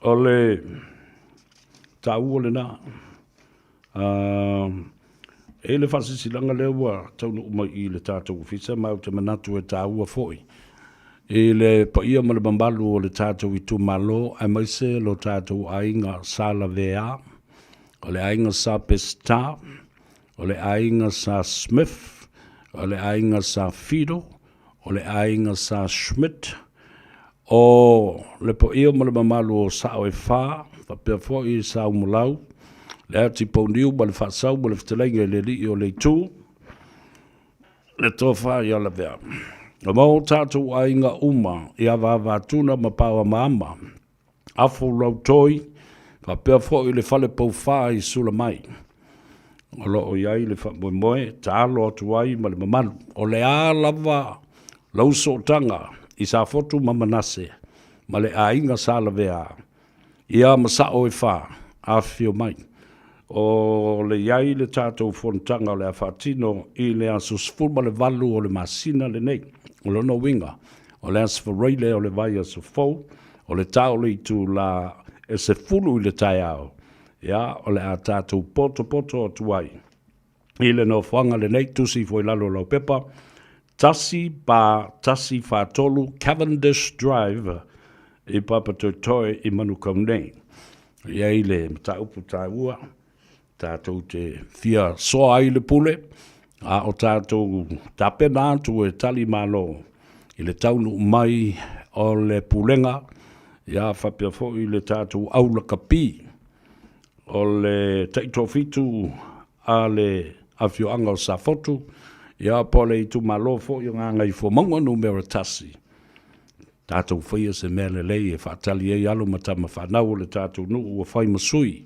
O le taua lena. E i ai le faasilasilaga lea ua taunuu mai i le tatou ofisa ma ou te manatu e taua foi i le paia ma le mamalu o le tatou itumalo aemaise lo tatou aiga Sa Lavea, o le aiga Sa Peseta, o le aiga Sa Smith, o le aiga Sa Fido, o le aiga Sa Schmidt, O le paia ma le mamalu o sao e fa, faapea foi Sa Umulau, le Ati Pouniu ma le Faasau ma le Fetalaiga i le Alii o le Itu, le Tofa ia Lavea. Ma o tatou aiga uma i Avaavatuna ma Paoamaama, Afu Lautoi, faapea foi le Fale Poufa i Sulamai. O lo o i ai le faamoemoe taalo atu ai ma le mamalu. O le a lava lau sootaga i Safotu ma Manase ma le aiga Sa Lavea, ia ma sao e fa, afifio mai. O le i ai le tatou fonotaga o le a faatino i le aso 18 o le masina lenei. O lona uiga, o le aso Faraile o le vaiaso fou, o le ta o le itula e 10 i le taeao, Ia, o le a tatou potopoto atu ai i le nofoaga lenei, tusi ifo i lalo o lau pepa, 14143 Cavendish Drive i Papatoetoe i Manukau nei. E i ai le mataupu taua tatou te fia soa ai le pule, a o tatou tapena atu e tali malo i le taunuu mai o le pulega, ia faapea foi le tatou aulakapi o le taitoafitu a le afioaga o Safotu, ia po o le itumalo foi o Gagaifomauga Numera 1, tatou faia se mea lelei e faatali ai alo ma tama fanau o le tatou nuu ua fai ma sui,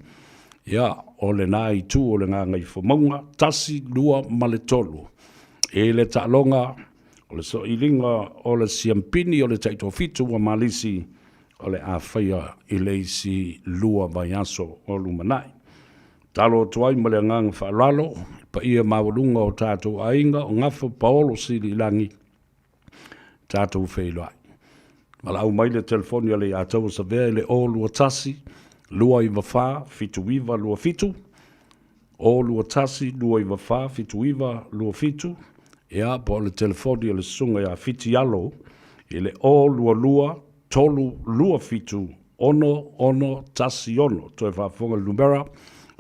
ia, o lena itu o le Gagaifomauga 1, 2 ma le 3. I le taaloga o le soiliga o le siampini o le taitoafitu ua malisi o le a faia i le isi lua vaiaso o lumanai. Tatalo atu ai ma le agaga faaaloalo i paia maualuga o tatou aiga o Gafa Paolo Siliilagi, tatou feiloai. Valaau mai le telefoni a Leiataua Savea i le 021 294 7927, 021 294 7927, ia, po o le telefoni a le Susuga ia Fiti Alo i le 022 327 6616. Toe faafofoga le numera,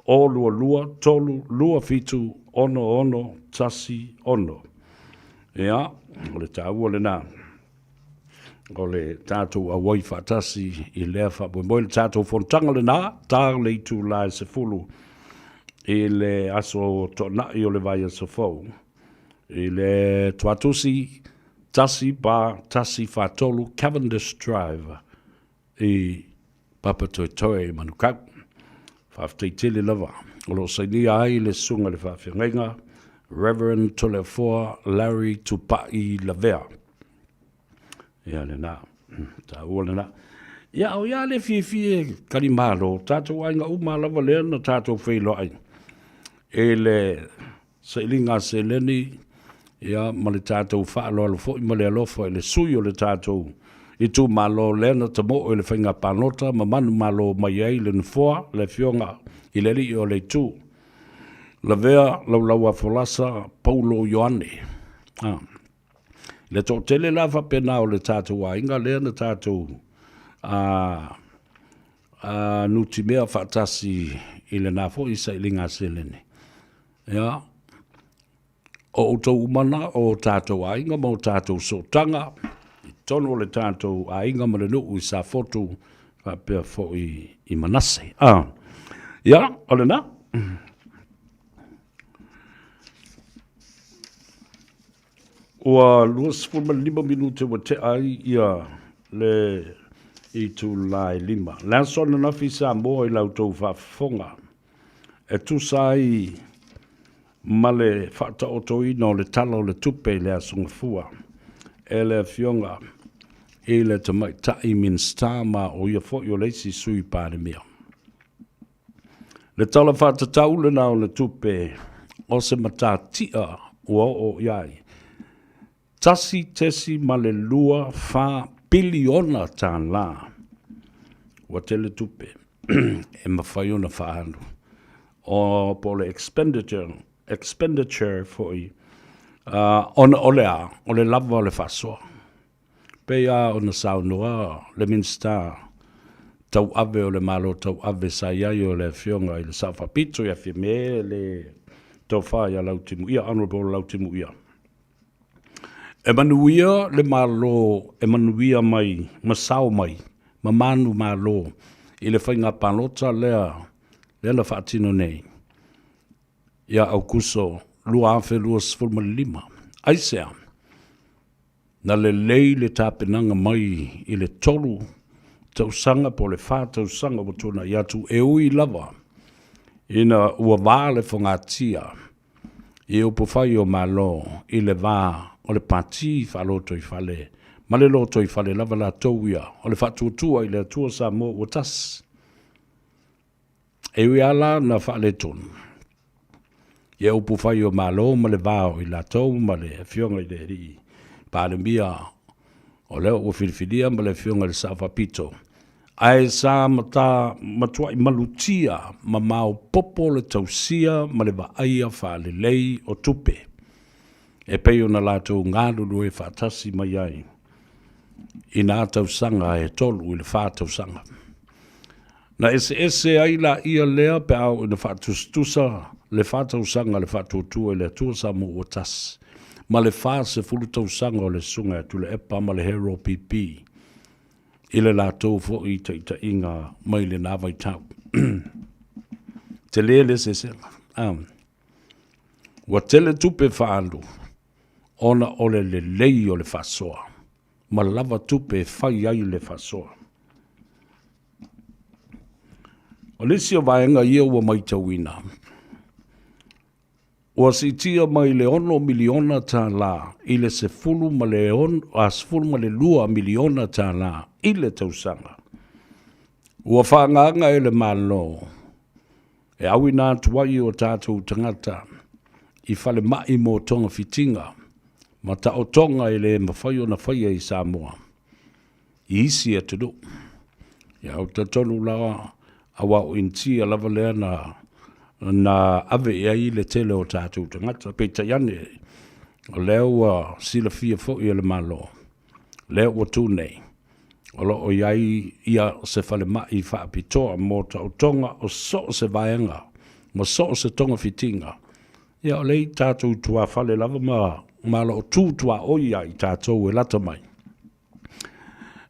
022 327 6616. Ia, o le taua lena o le tatou auai faatasi i lea faamoemoe. Le tatou fonotaga lena, ta le itula e 10 i le aso Toonai o le vaiaso fou i le Tuatusi 14143 Cavendish Drive i Papatoetoe i Manukau. Faafetai tele lava o lo o sainia ai le Susuga i le Faafeagaiga Reverend Toleafoa Larry Tupai Lavea. Ia lena, taua lena. Ia o ia le fiafia e kali malo, tatou aiga uma lava lea na tatou feiloai i le sailiga a seleni ia ma le tatou faaaloalo foi ma le alofa i le sui o le tatou itumalo lea na tamoo i le faiga palota ma manumalo mai ai le nofoa le afioga i le alii o le itu lavea laulau a folasa Paulo Ioane. Ah. Le toatele la faapena o le tatou aiga lea na tatou a nutimea faatasi i lena foi sailiga a seleni. Ia, o outou uma na, o tatou aiga ma o tatou sootaga i totonu o le tatou aiga ma le nuu i Safotu faapea foi i Manase. Ah, ia, o lena. Ua 25 minute ua tea ai ia le itula e 5. Le aso ananafi i Samoa i la outou faafofoga e tusa ai ma le faataotoina o le Tala o le Tupe i le Aso Gafua e le Afioga i le Tamaitai Minisita ma o ia foi o le isi Sui Palemia. Le Tala Faatatau lena o le Tupe o se matatia ua oo i ai $1.24 piliona tala. Ua tele tupe e mafai ona faaalu o po o le expenditure, expenditure foi ona o le a? O le lava o le faasoa. Pei lava ona saunoa le Minisita tauave o le Malo tauave sa i ai o le Afioga i le Sao Faapito ia Fiame le Tofa ia Lautimuia, Honourable Lautimuia. E manuia le Malo e manuia mai ma sao mai ma manumalo i le faiga palota lea lea na faatino nei ia Aukuso 2025. Aisea? Na lelei le tapenaga mai i le tolu tausaga po o le fa tausaga ua tuanai atu, e ui lava ina ua va le fogatia i upufai o Malo i le va o le Pati Faalotoifale ma le Lotoifale lava latou ia o le Faatuatua i le Atua Samoa ua Tasi. E ui lava la na faaletonu ia upufai o Malo ma le va o i latou ma le Afioga i le Alii Palemia o lea ua filifilia ma le Afioga i le Sao Faapito, ae sa matuai malutia ma maopoopo le tausia ma le vaaia faalelei o tupe e pei ona latou galulue faatasi mai ai i nā tausaga e 3 i le 4 tausaga. Na eseese ai laia lea pe a oo ina faatusatusa le fa tausaga a le Faatuatua i le Atua Samoa ua Tasi ma le 40 tausaga o le Susuga ia Tuilaepa ma le Hero PP i le latou foi taitaiga mai lena vaitau. Tele le eseesega. Ua tele tupe faaalu ona o le lelei o le faasoa ma lava tupe e fai ai le faasoa. O nisi o vaega ia ua matauina, ua siitia mai le $6 miliona tala i le $12 miliona tala i le tausaga. Ua faaagaaga e le Malo e auina atu ai o tatou tagata i falemai mo togafitiga ma taotoga e le mafai ona faia i Samoa i isi atunuu. Ia, ou te talitonu lava, aua o Initia lava lea na, na ave i ai le tele o tatou tagata. Peitai ane, o lea ua silafia foi e le Malo, lea ua tu nei, o lo o i ai ia se falemai faapitoa mo taotoga o so o se vaega ma so o se togafitiga. Ia o lea i tatou tuafale lava ma, ma lo o tu tuaoi ia i tatou e lata mai.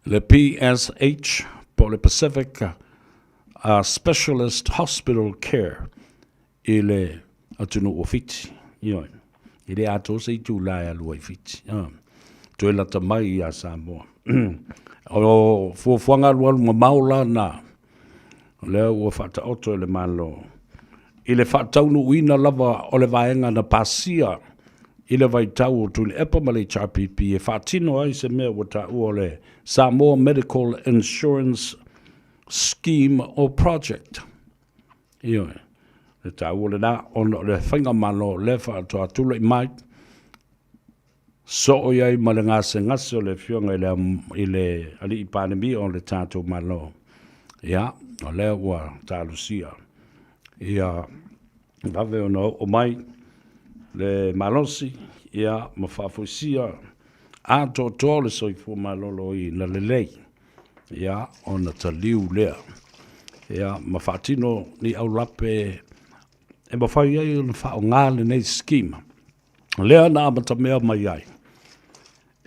Le PSH po o le Pacific Specialist Hospital Care i le atunuu o Fiti. Ioe. E le atoa se itula e alu ai i Fiti. Toe lata mai ia Samoa. O fuafuaga alualu mamao la na, o lea ua faataoto e le Malo i le faataunuuina lava o le vaega na pasia i le vaitau o Tuilaepa ma le HRPP e faatino ai se mea ua taua o le Samoa Medical Insurance Scheme or Project. Ioe, le taua lena ona o le faigamalo lea faatoa tulai mai soo i ai ma le gasegase o le Afioga i le, i le Alii Palemia o le tatou Malo. Ia, o lea ua talosia ia vave ona oo mai le malosi ia ma faafoisia atoatoa le soifua maloloina lelei ia ona taliu lea ia ma faatino ni aulape e mafai ai ona faaaoga lenei scheme lea na amatamea mai ai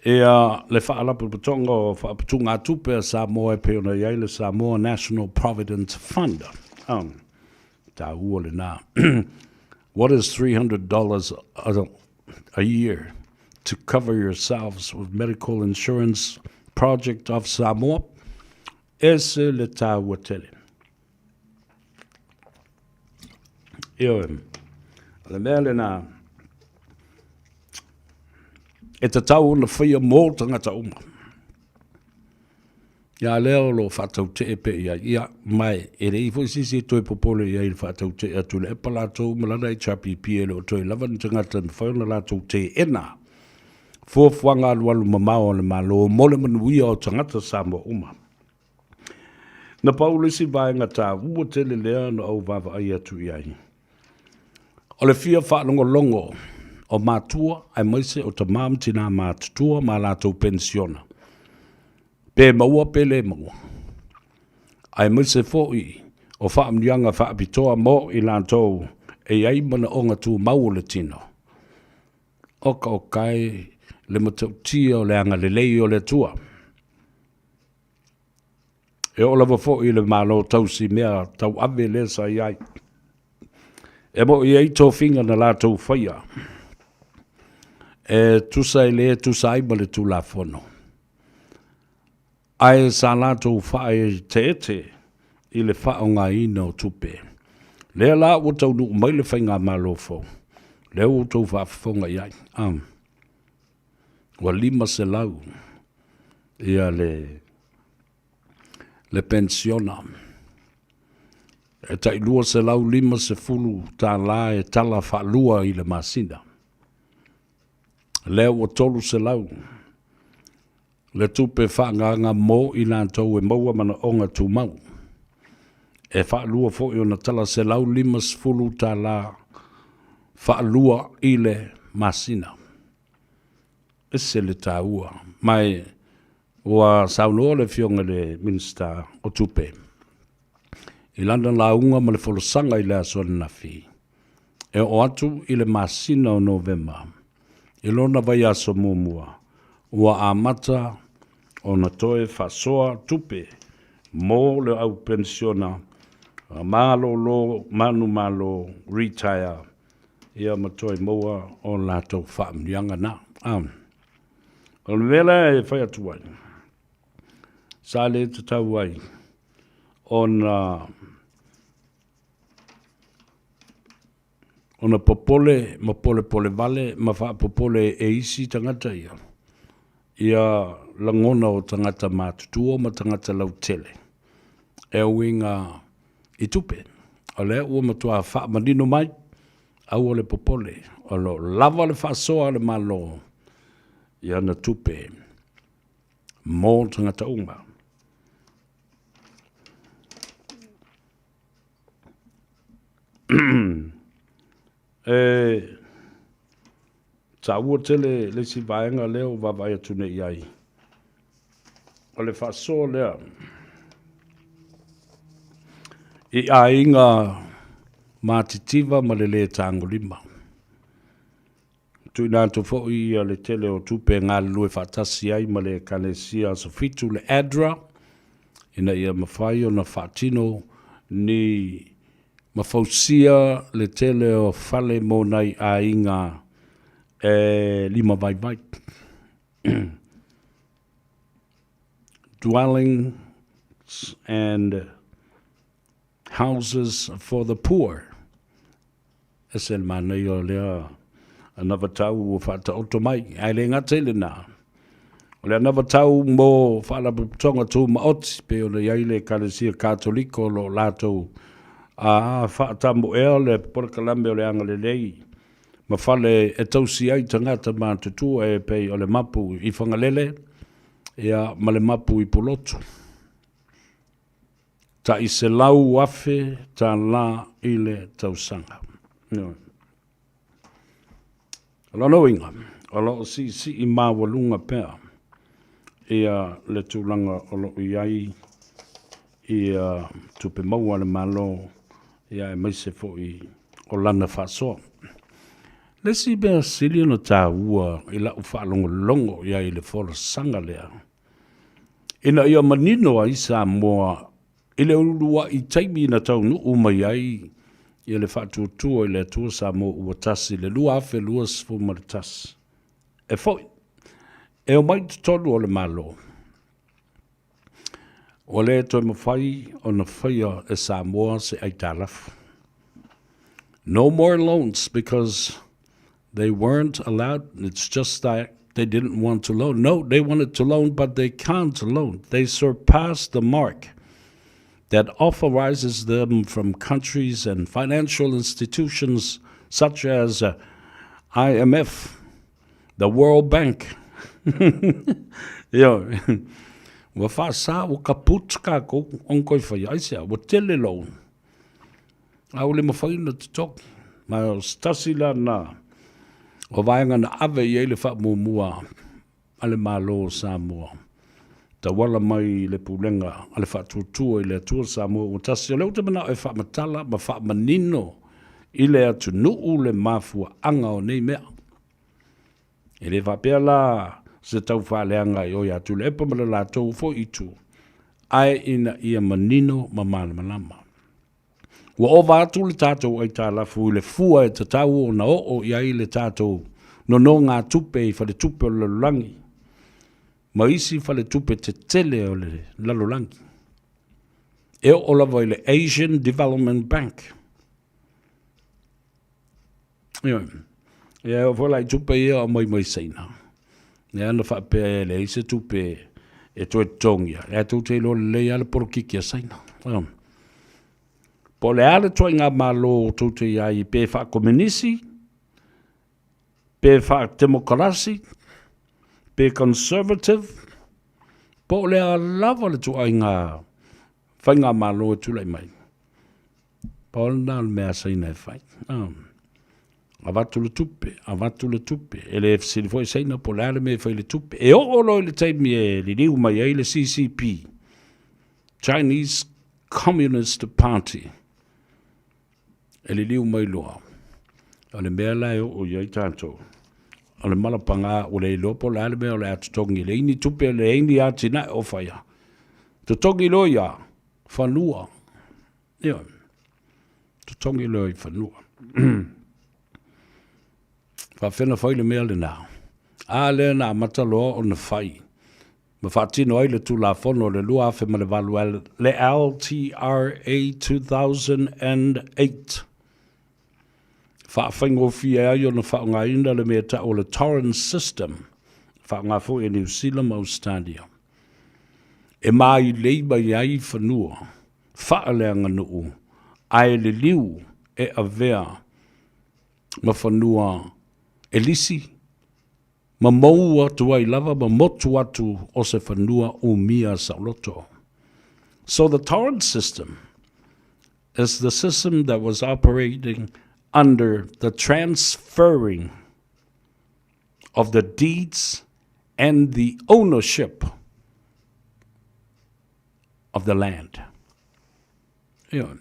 ia le Faalapotopotoga o Faaputugatupe a Samoa e pei ona i ai le Samoa National Provident Fund. Taua lena. What is $300 a, a year? to cover yourselves with medical insurance project of Samoa, ese le tāua tele. Ioe, o le mea lena, e tatau ona faia mō tagata uma. Ia lea o lo o faatautee pea i ai, ia, ma e leai foi se isi e toe popole i ai i le faatautee a Tuilaepa latou ma lana HRPP e le o toe lava ni tagata e mafai ona latou teena fuafuaga alualu mamao a le Malo mo le manuia o tagata Samoa uma. Na pau le isi vaega taua tele lea na ou vaavaai atu i ai, o le fia faalogologo o matua aemaise o tama ma tinā matutua ma latou penisiona, pe maua pe le maua, aemaise foi o faamanuiaga faapitoa mo i latou e i ai manaoga tumau o le tino. Oka oka e le matautia o le agalelei o le Atua. E oo lava foi i le Malo tausi mea tauave lea sa i ai. E mo i ai tofiga na latou faia e tusa e le tusa ai ma le Tulafono, ae sa latou faaeteete i le faaaogaina o tupe. Lea la ua taunuu mai le faigamalo fou, lea ua outou faafofoga i ai, ua 500 ia le le penisiona. E tai $250 e tala faalua i le masina. Lea ua 300 le tupe faaagaaga mo i latou e maua manaoga tumau. E faalua foi ona tala $150 faalua i le masina. Ese le taua. Ma e ua saunoa le Afioga i le Minisita o Tupe i lana lauga ma le folasaga i le aso ananafi, e oo atu i le masina o Novema i lona vaiaso muamua, ua amata ona toe faasoa tupe mo le au penisiona malolo manumalo, retire, ia ma toe maua o latou faamanuiaga na. O le mea lea e fai atu ai, sa le tatau ai ona ona popole ma polepole vale ma faapopole e isi tagata ia, ia lagona o tagata matutua ma tagata lautele e uiga i tupe. O lea ua matua faamanino mai, aua le popole, o lo o lava le faasoa a le Malo i ana tupe mo tagata uma. E taua tele le isi vaega lea ua vaavaai atu nei i ai, o le faasoa lea i aiga matitiva ma le lē tagolima. Tuuina atu foi ia le tele o tupe e galulue faatasi ai ma le Ekalesia Aso Fitu, le ADRA, ina ia mafai ona faatino ni ma fausia le tele o fale mo nai aiga e limavaivai. Dwellings and Houses for the Poor. Ese le manaia o lea anavatau ua faataoto mai, ae le gata i lena. O le anavatau mo Faalapotopotoga Tumaoti, pei ona i ai le Ekalesia Katoliko o lo o latou a faatamoea le polokalame o le agalelei ma fale e tausi ai tagata matutua e pei o le mapu i Fagalele ia ma le mapu i Pulotu. Tai $100,000 i le tausaga. O lona uiga, o lo o siisii maualuga pea ia le tulaga o lo o i ai ia tupe maua a le Malo ia aemaise foi o lana faasoa. Le isi mea sili ona taua i lau faalogologo i ai i le folasaga lea, ina ia manino ai Samoa i le uluai taimi na taunuu mai ai ia le faatuatua i le Atua Samoa ua tasi i le 2021. E foʻi, e omai i totonu o le Malo. Ua le toe mafai ona faia e Samoa se aitalafu. No more loans because they weren't allowed, it's just that they didn't want to loan. No, they wanted to loan, but they can't loan. They surpassed the mark that authorizes them from countries and financial institutions such as uh, IMF, the World Bank. Ioe. Ua faasa, ua kaput kākou, ong koi whai, ai sea, ua tele loan. A ua le mawhai na totogi. Ma o se tasi la na, o vaega na ave i ai le faamuamua a le Malo o Samoa. Tauala mai i le pulega a le Faatuatua i le Atua Samoa ua tasi. O lea ou te manao e faamatala ma faamanino i le atunuu le mafuaaga o nei mea. E le faapea la se tau faaleaga i o ia Tuilaepa ma le latou foi itu, ae ina ia manino ma malamalama. Ua ova atu le tatou aitalafu i le fua e tatau ona oo i ai le tatou nonogatupe i faletupe o le lalolagi ma isi faletupe tetele o le lalolagi. E oo lava i le Asian Development Bank. Ioe. Ia e oo foi la i tupe ia o aumai mai Saina. Lea na faapea e leai se tupe e toe totogia. Lea tou te iloa lelei lava le polokiki a Saina. Ioe. Po o le a le ituaiga Malo tou te i ai, pe faakomenisi, pe faatemokarasi, pe conservative, po o le a lava le ituaiga faigamalo e tulai mai. Pau lena o le mea a Saina e fai. Avatu le tupe, avatu le tupe. E le fesili foi Saina po o le a le mea e fai i le tupe. E oo loa i le taimi e liliu mai ai le CCP, Chinese Communist Party, e liliu mai loa. O le mea la e oo i ai tatou, o le mala paga ua le iloa po o le a le mea o le a totogi. E leai ni tupe, e leai ni atinae o faia. Totogi loa ia fanua. Ioe. Totogi loa i fanua. Faafefea ona fai le mea lena? A lea na amata loa ona fai ma faatino ai le Tulafono o le 2008, le LTRA 2008. Faafaigofie ai ona faaaogaina le mea tau o le Torrens System, faaaoga foi e Niu Sila ma Ausetalia, e mailei mai ai fanua faaleaganuu ae liliu e avea ma fanua e lisi ma mou atu ai lava ma motu atu o se fanua umia saoloto. So the Torrens system is the system that was operating under the transferring of the deeds and the ownership of the land. Ioe.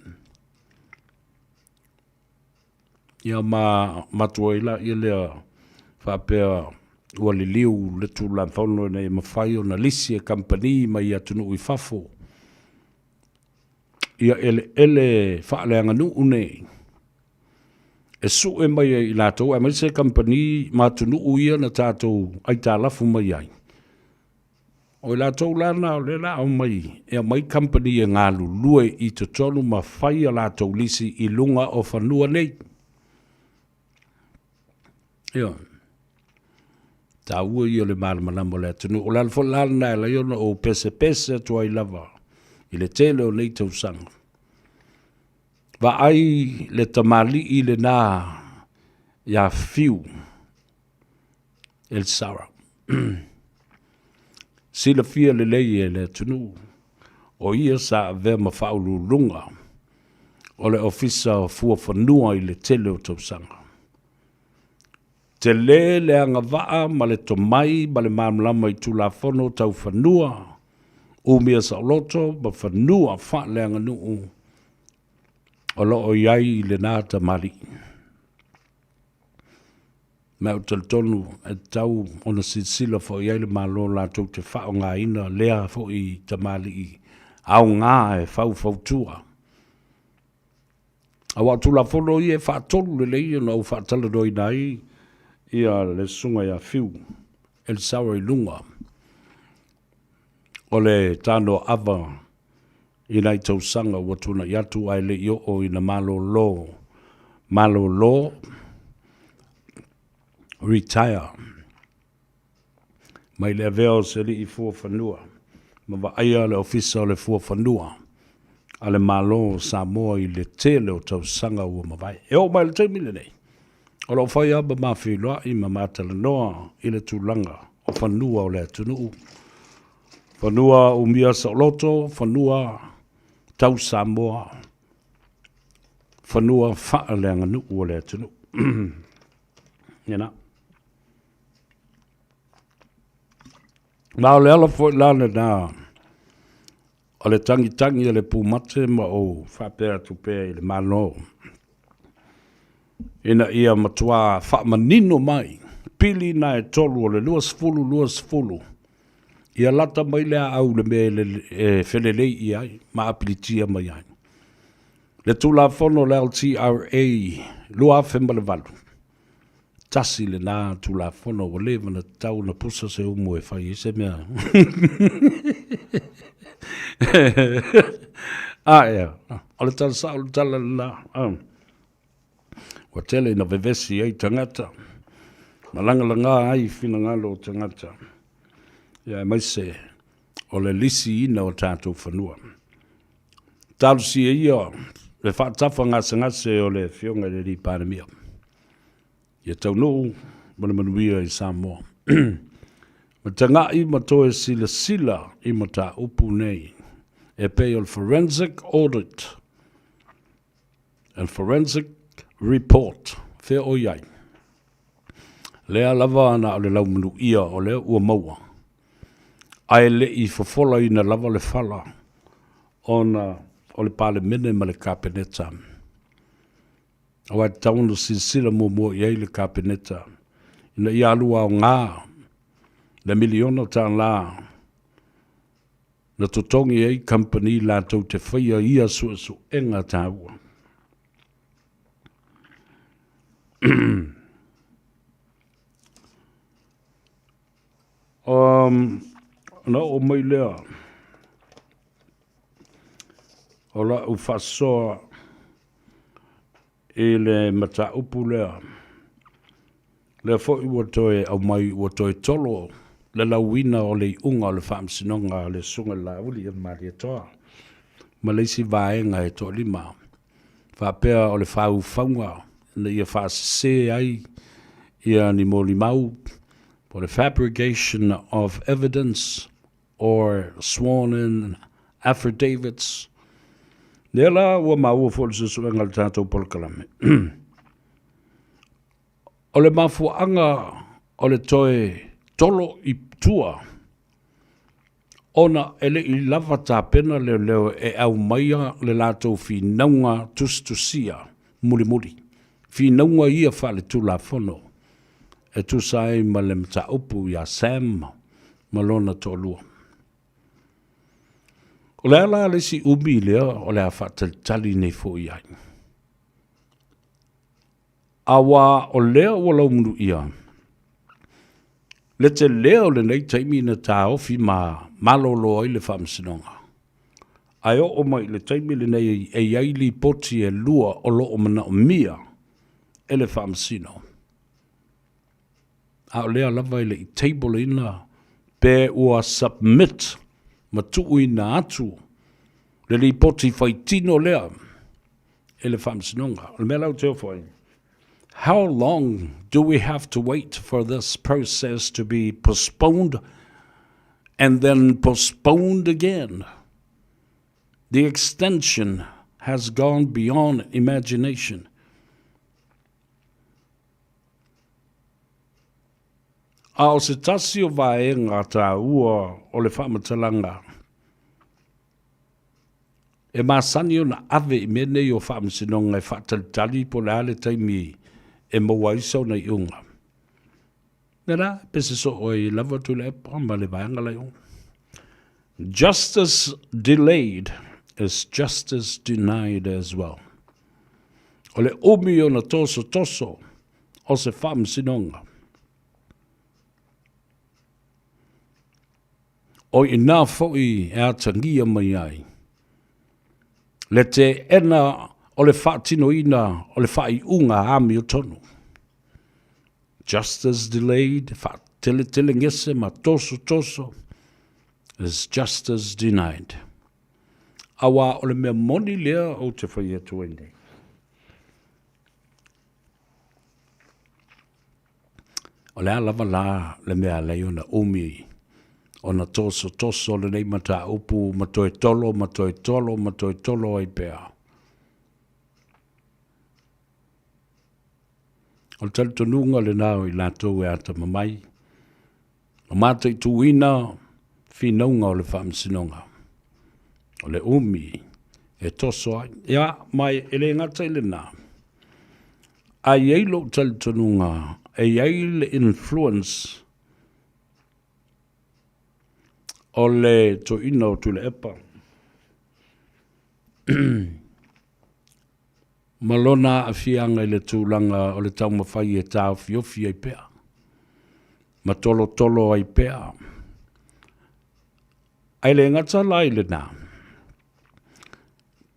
Ia ma matua ai laia lea faapea ua liliu le Tulafono ina ia mafai ona lisi e kamupani mai atunuu i fafo ia eleele faaleaganuu nei e sue mai ai i latou aemaise kamupani ma atunuu ia na tatou aitalafu mai ai. O i latou la na o lea la aumai e aumai kamupani e galulue i totonu ma fai a latou lisi i luga o fanua nei. Ioe. Taua ia o le malamalama o le atunuu. O le ala foi la lena e ala ai ona ou pesepese atu ai lava i le tele o nei tausaga. Vaai le tamalii lena ia Fiu. Elsara. Silafia lelei e le atunuu, o ia sa avea ma faauluuluga o le Ofisa o Fuafanua i le tele o tausaga. Tele le agavaa ma le tomai ma le malamalama i Tulafono tau fanua, umia saoloto ma fanua faaleaganuu o lo o i ai i lena tamalii. Ma ou te talitonu e tatau ona silasila foi i ai le Malo latou te faaaogaina lea foi tamalii aoga e faufautua. Aua o Tulafono ia e faatolu lelei ona ou faatalanoaina ai ia le Susuga ia Fiu. e le saoa i luga o le tanoa ava i nai tausaga ua tuanai atu ae le i oo ina malolo, malolo, retire, mai le avea o se alii fuafanua ma vaaia le Ofisa o le Fuafanua a le Malo o Samoa i le tele o tausaga ua mavae. E oo mai i le taimi lenei, o lo o fai lava ma feiloai ma matalanoa i le tulaga o fanua o le atunuu, fanua umia saoloto, fanua tau Samoa, fanua faaleaganuu o le atunuu. Ina. Ma o le ala foi la lena o le tagitagi a le pumate ma ou faapea atu pea i le Malo, ina ia matua faamanino mai pili na e tolu o le 2020, ia lata mai le aau i le mea e felelei ia ai ma apilitia mai ai. Le Tulafono o le LTRA 2008, Tasi lena Tulafono ua leva ona tatau ona pusa se umu e fai ai se mea. A ea, o le tala sao le tala lena. Ua tele ina vevesi ai tagata, ma lagalaga ai finagalo o tagata, ia aemaise o le lisiina o tatou fanua. Talosia ia le faatafa gasegase o le Afioga i le Alii Palemia. Ia taunuu ma le manuia i Samoa. Ma tagai ma toe silasila i mataupu nei e pei o le forensic audit and forensic report, fea o i ai? Lea lava na o le laumanuia o lea ua maua, ae le i fofolaina lava le fala ona o le Palemene ma le Kapeneta. Aua e tatau ona silasila muamua i ai le Kapeneta ina ia alu aoga le miliona tala na totogi ai kamupani latou te faia ia suesuega taua. Ona oo mai lea o lau faasoa i le mataupu lea, lea foi ua toe aumai ua toe tolo le lauina o le iuga o le Faamasinoga a le Susuga i le Laauli ia Malietoa ma le isi vaega e toalima, faapea o le faufauga ina ia faasese ai ia ni molimau po o le fabrication of evidence or sworn in affidavits. Lea la ua maua foi le suesuega a le tatou polokalame. O le mafuaaga o le toe tolo i tua ona e le i lava tapena leoleo e aumaia le latou finauga tusitusia mulimuli, finauga ia faaletulafono e tusa ai ma le mataupu ia Sam ma lona toalua. O le a la le isi umi lea o le a faatalitali nei foi ai? Aua o lea ua laumunuia le tele o lenei taimi na taofi ma malolo ai le Faamasinoga, ae oo mai i le taimi lenei e i ai lipoti e lua o lo o manaomia e le Faamasino. A o lea lava e le i table ina pe ua submit ma tuuina atu le lipoti faitino lea e le Faamasinoga. O le mea la ou te ofo ai, how long do we have to wait for this process to be postponed and then postponed again? The extension has gone beyond imagination. A o se tasi o vaega tāua o le faamatalaga e masani ona ave i mea nei o faamasinoga e faatalitali po o le a le taimi e maua ai sona iuga. Lea la, pe se soo ai lava Tuilaepa ma le vaega la i o. Justice delayed is justice denied as well. O le umi ona tosotoso o se faamasinoga. O i inā foi e atagia mai ai le teena o le faatinoina o le faaiuga amiotonu. Justice delayed, faateletelegese ma tosotoso, is justice denied. Aua o le mea moni lea ou te fai atu ai nei. O le a lava la le mea e ala ai ona umi ona tosotoso lenei mataupu ma toe tolo ma toe tolo ma toe tolo ai pea. O le talitonuga lena o i latou e atamamai ma mataituina finauga o le Faamasinoga, o le umi e toso ai. Ia, ma e le gata i lena, ae i ai lou talitonuga e i ai le influence o le toeaina o Tuilaepa ma lona aafiaga i le tulaga o le taumafai e taofiofi ai pea ma tolotolo ai pea. Ae le gata la i lena,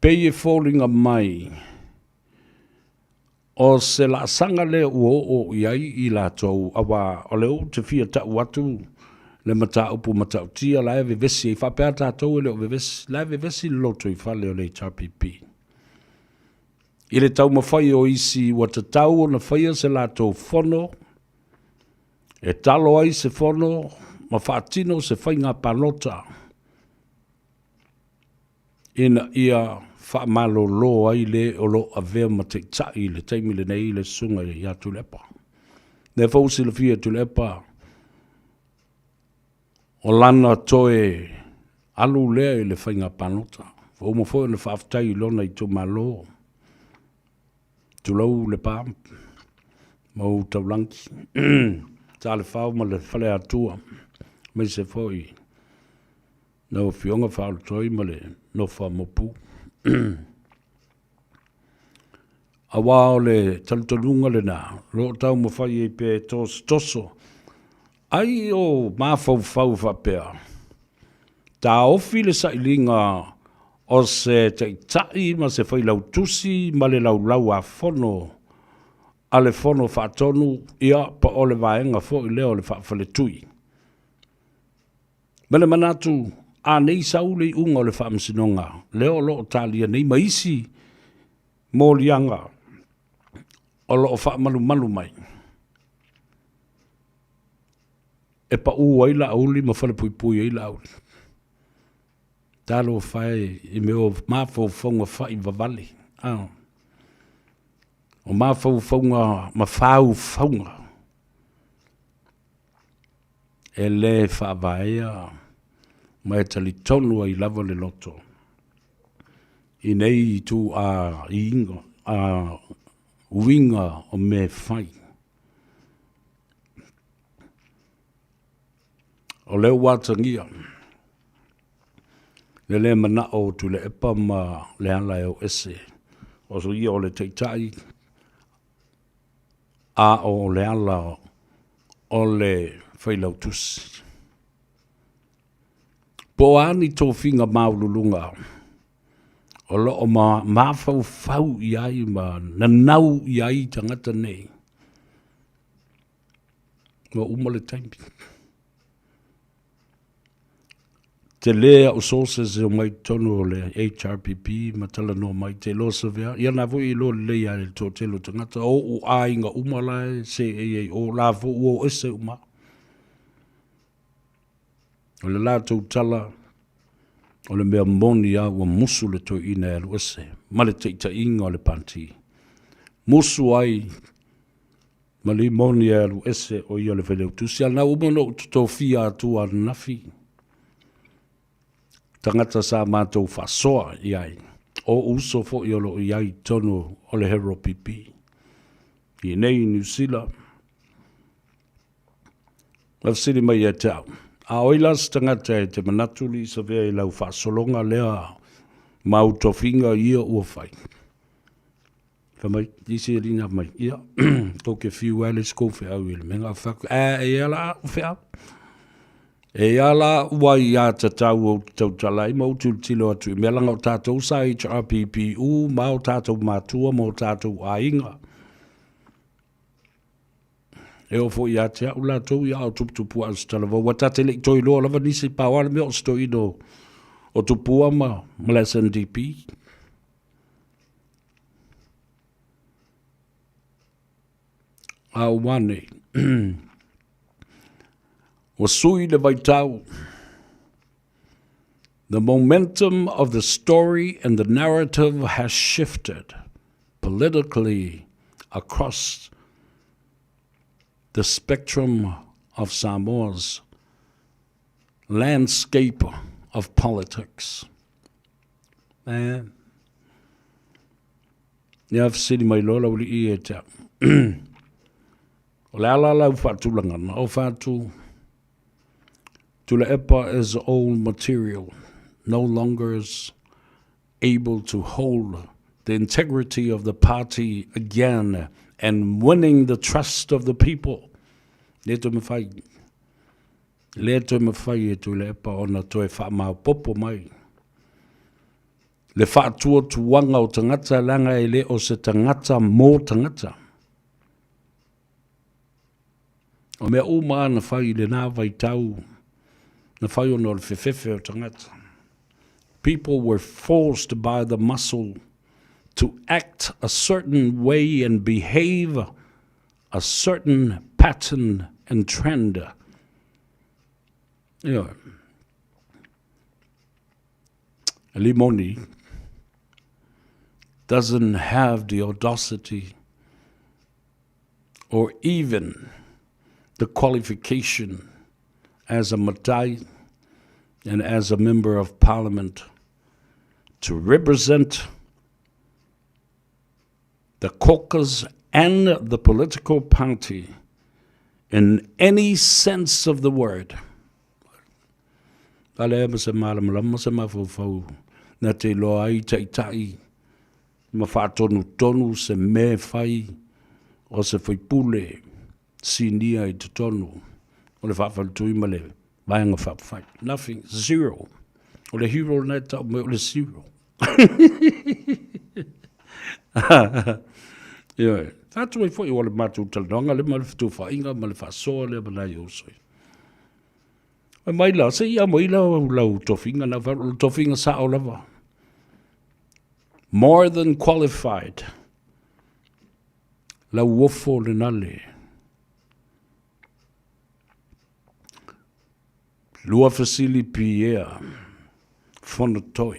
pei e foliga mai o se laasaga lea ua oo i ai i latou, aua o lea ou te fia tau atu le mataupu matautia la e vevesi ai, faapea lava tatou e le o vevesi, la e vevesi le lotoifale o le HRPP i le taumafai o isi ua tatau ona faia se latou fono e talo ai se fono ma faatino se faiga palota ina ia faamalolo ai le o lo o avea ma taitai i le taimi lenei le Susuga ia Tuilaepa. Lea foi ua silafia e Tuilaepa o lana toe alu lea i le faiga palota. Ua uma foi ona faafetai i lona itumalo, tulou Lepa ma ou taulagi, Salefao ma le Faleatua, aemaise foi Lau Afioga Faaolotoi ma le nofo a Mopu. Aua o le talitonuga lena, o lo o taumafai ai pea e tosotoso ai o mafaufau faapea, taofi le sailiga o se taitai ma se failautusi ma le laulau-a-fono a le Fono Faatonu, ia, po o le vaega foi lea o le faafaletui. Ma le manatu, a nei sau le iuga o le Faamasinoga, lea o lo o talia nei ma isi moliaga o lo o faamalumalu mai, e pau ai Laauli ma falepuipui ai Laauli. Talofa e i mea o mafaufauga faivavale, a. O mafaufauga ma faufauga e le faavaea ma e talitonu ai lava le loto i nei itu a iiga, a uiga o mea e fai. O lea ua atagia le le manao o Tuilaepa ma Leala e o ese, o ia o le taitai a o Leala o le Failautusi. Po o a ni tofiga maualuluga o lo o mafaufau i ai ma nanau i ai tagata nei, ua uma le taimi. Tele au sources e omai totonu o le HRPP ma talanoa mai te iloa Savea. Ia na foi e iloa lelei lava e le toatele o tagata, o ou aiga uma la e seei ai o la foi ua o ese uma. O le latou tala, o le mea moni lava ua musu le toeaina e alu ese ma le taitaiga o le Pati. Musu ai ma le moni e alu ese o ia o le Failautusi. A na ua uma ona ou totofia atu ananafi tagata sa matou faasoa i ai, o ou uso foi o lo o i ai i totonu o le Herald PP i inei i Niu Sila. Na fesili mai ia te au, a oi la se tagata e te manatu Liisavea i lau faasologa lea ma au tofiga ia ua fai? Fai mai, isi alii na mai, ia, tou te fiu lava e leai se tou feau i le mea na fai atu, ae e i ai lava au feau. E ia la ua ia tatau ou te tautala ai ma ou tilotilo atu i mea leaga o tatou sa HRPP uma o tatou matua ma o tatou aiga. E oo foi ia te au latou ia a o tuputupu ae o se talavou aua ta te le i toe iloa lava nisi pau lava le mea o se toeaina o Tupua ma le SNDP. A ua nei, ua sui le vaitau. The momentum of the story and the narrative has shifted politically across the spectrum of Samoa's landscape of politics. Eh. Ia fesili mai loa lau alii ia te au. O le a la lau faatulagana? O fatu, Tuilaepa is old material, no longer is able to hold the integrity of the party again and winning the trust of the people. Le toe mawhai, le toe mawhai e Tuilaepa ona toe whaamaopopo mai. Le faatuatuaga o tagata leaga e le o se tagata mo tagata. O mea uma na fai i lena vaitau, na fai ona o le fefefe o tagata. People were forced by the muscle to act a certain way and behave a certain pattern and trend. Ioe. Limoni doesn't have the audacity or even the qualification as a matai and as a member of parliament to represent the caucus and the political party in any sense of the word. A leai ma se malamalama ma se mafaufau na te iloa ai taitai ma faatonutonu se mea e fai o se faipule sinia i totonu o le faafaletui ma le Vaega Faaupufai. Nothing. Zero. O le hero lena e tau mai o le zero. Ioe. Atu ai foi o le matou talanoaga lea ma le fetufaaiga ma le faasoa lea ma nai ou uso. Fai mai la, se i aumai la lau tofiga na, o le tofiga sao lava. More than qualified. Lau ofo lena le. Lua fesili Piea, Fonotoi.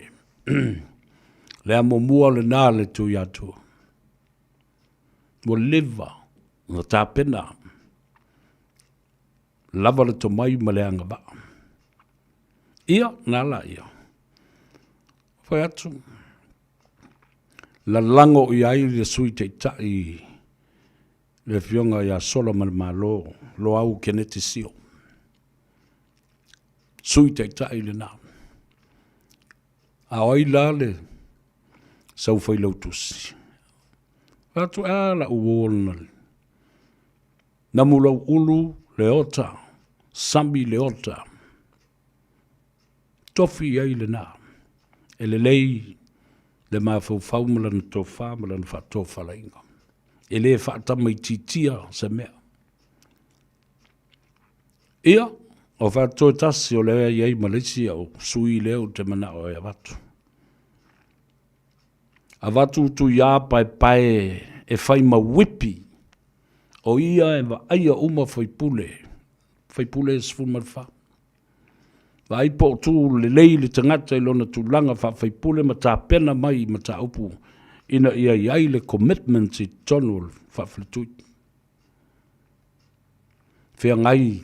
Le amomua lena le Tuiatua. Ua leva ona tapena lava le tomai ma le agavaa. Ia, na la ia. Fai atu, lalago i ai le Sui Taitai le Afioga ia Solamalemalo Loau Keneti Sio. Sui Taitai lena. A o ai la le sau failautusi? Fai atu, a lau uo lena. Namu lau ulu Leota, Sami Leota. Tofi i ai lena. E lelei le mafaufau ma lana tofa ma lana faatofalaiga. E le faatamaitiitia se mea. Ia, o faatoe tasi o lea i ai ma le isi au sui lea ou te manao e avatu. Avatu tuiā paepae e fai ma uipi, o ia e vaaia uma faipule, faipule e 14. Vaai po o tu lelei le tagata i lona tulaga faafaipule ma tapena mai i mataupu ina ia i ai le commitment i totonu o le faafaletui. Feagai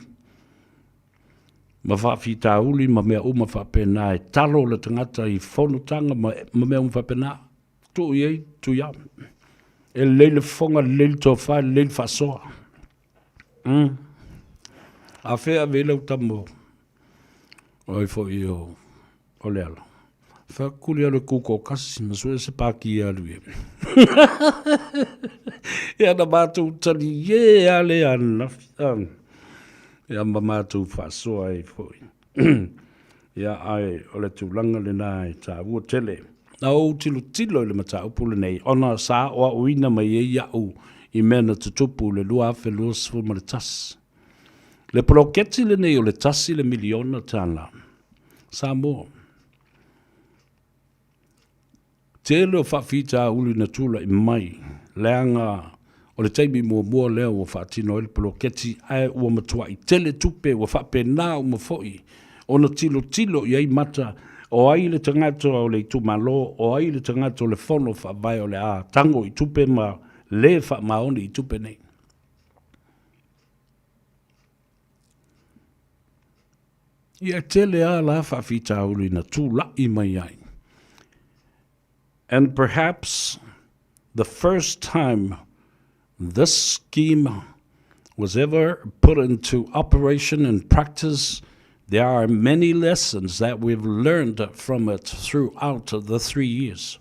ma faafitauli ma mea uma faapena e talo le tagata i fonotaga ma, ma mea uma faapena. Tuu i ai, tuu i au. E lelei le fofoga, lelei le tofa, lelei le faasoa. Mm. A fea ave i lau tama o ai foi o, o le ala. Whakakuli alu e kūkō kasi, ma sue se pāki e alu e. E ana mātou tali, ye, ale, ana. Ia ma matou faasoa ai foi. Ia ae o le tulaga lena e taua tele. Na ou tilotilo i le mataupu lenei ona sa aoaoina mai ai iaʻu i mea na tutupu i le 2021. Le poloketi lenei o le tasi le miliona tala Samoa. Tele o faafitauli na tulai mai, leaga o le taimi muamua lea ua faatino ai le poloketi, ae ua matuai tele tupe ua faapena uma foi ona tilotilo i ai mata o ai le tagata o le itumalo, o ai le tagata o le fono faavae o le a tago i tupe ma le faamaoni i tupe nei. Ia e tele lava la faafitauli na tulai mai ai. And perhaps the first time this scheme was ever put into operation and practice, there are many lessons that we've learned from it throughout the 3 years.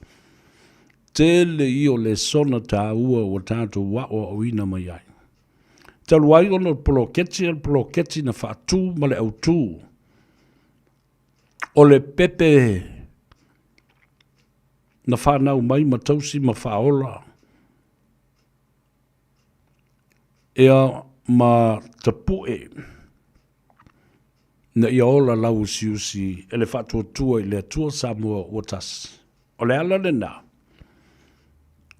Tele ia o lesona tāua ua tātou aʻoaʻoina mai ai. Talu ai ona o le poloketi o le poloketi na faatu ma le autū o le pepe na whanau mai ma tausi ma whaola ea ma tapu'e na ia ola lau usiusi e le faatuatua i le Atua Samoa ua tasi. O le ala lena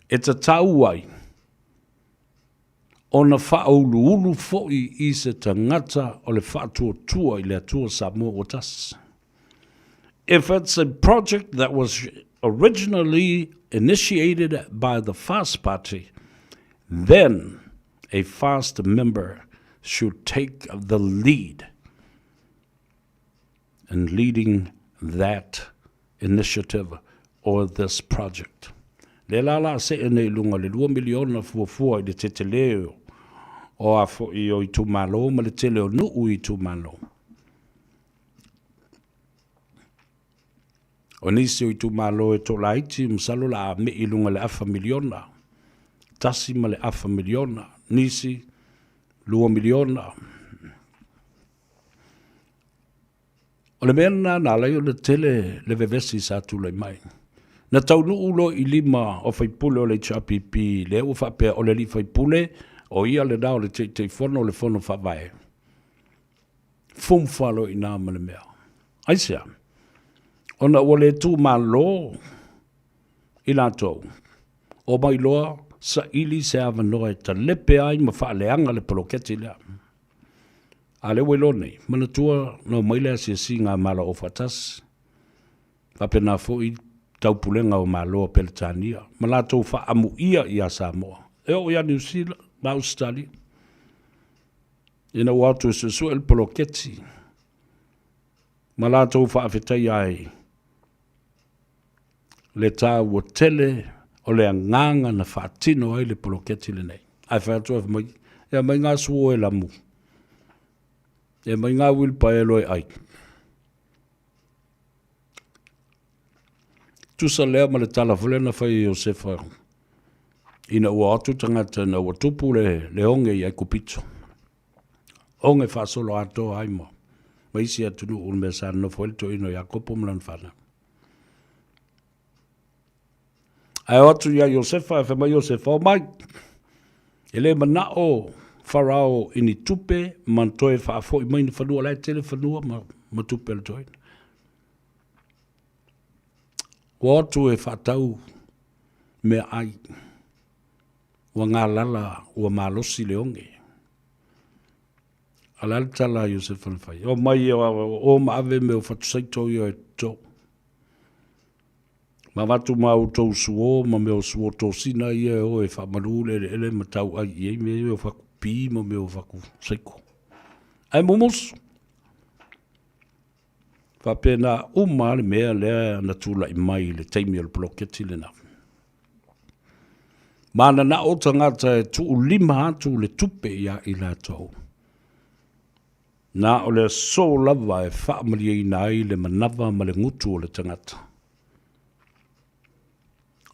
e tatau ai ona faauluulu foi i se tagata o le faatuatua i le Atua Samoa ua tasi. If it's a project that was originally initiated by the FAST Party, then a FAST member should take the lead in leading that initiative or this project. Lea la la see nei i luga o le 2 miliona fuafua i le tetele o a foi o itumalo ma le tele o nuu i itumalo. O nisi o itumalo e toalaiti masalo la a mei i luga le afa miliona, 1.5 miliona, nisi 2 miliona. O le mea lena na ala ai ona tele le vevesi sa tulai mai. Na taunuu loa i lima o faipule o le HRPP, lea ua faapea o le alii faipule, o ia lena o le Taitaifono o le Fono Faavae. Fumfa loa i ina ma le mea. Aisea? Ona ua le tumalo i latou, omai loa saili se avanoa e talepe ai ma faaleaga le poloketi lea. A lea ua iloa nei, manatua na omai le asiasiga a Malo Aufaatasi, faapena foi Taupulega o Malo a Peretania ma latou faaamuia ia Samoa, e oo ia Niu Sila ma Ausetalia, ina ua o atu e suesue le poloketi ma latou faafetaia ai le taua tele o le agaga na faatino ai le poloketi lenei. Ae fai atu ai fai mai, e aumai ngā suo e lamu, e aumai ngā uilipaelo e ai. Tusa lea ma le tala foi lea na fai e Iosefa ina ua o atu tagata ina ua tupu le, le oge i Aikupito. Oge faasolo atoa ai ma, ma isi atunuu i le mea sa nonofo ai le toeaina o Iakopo ma lana fanau. Ae o atu ia Iosefa, fai mai Iosefa, o mai, e le manao Farao i ni tupe ma toe faafoi mai ni fanua, la e tele fanua ma, ma tupe a le toeaina. Ua o atu e faatau meaai, ua galala, ua malosi le oge. A o le a le tala a Iosefa na fai? O mai e o ma ave mea o fatusaito ia e toto. Ma avatu ma outou suo ma mea o suo tosina ia e o e faamalu le eleele ma tauai i ai mea ia o fakupi ma mea o fakusaiko. Ae mumusu. Faapena uma lava le mea lea na tulai mai i le taimi o le poloketi lena. Mananao tagata e tuulima atu le tupe ia i latou. Na o le aso lava e faamalieina ai le manava ma le gutu o le tagata,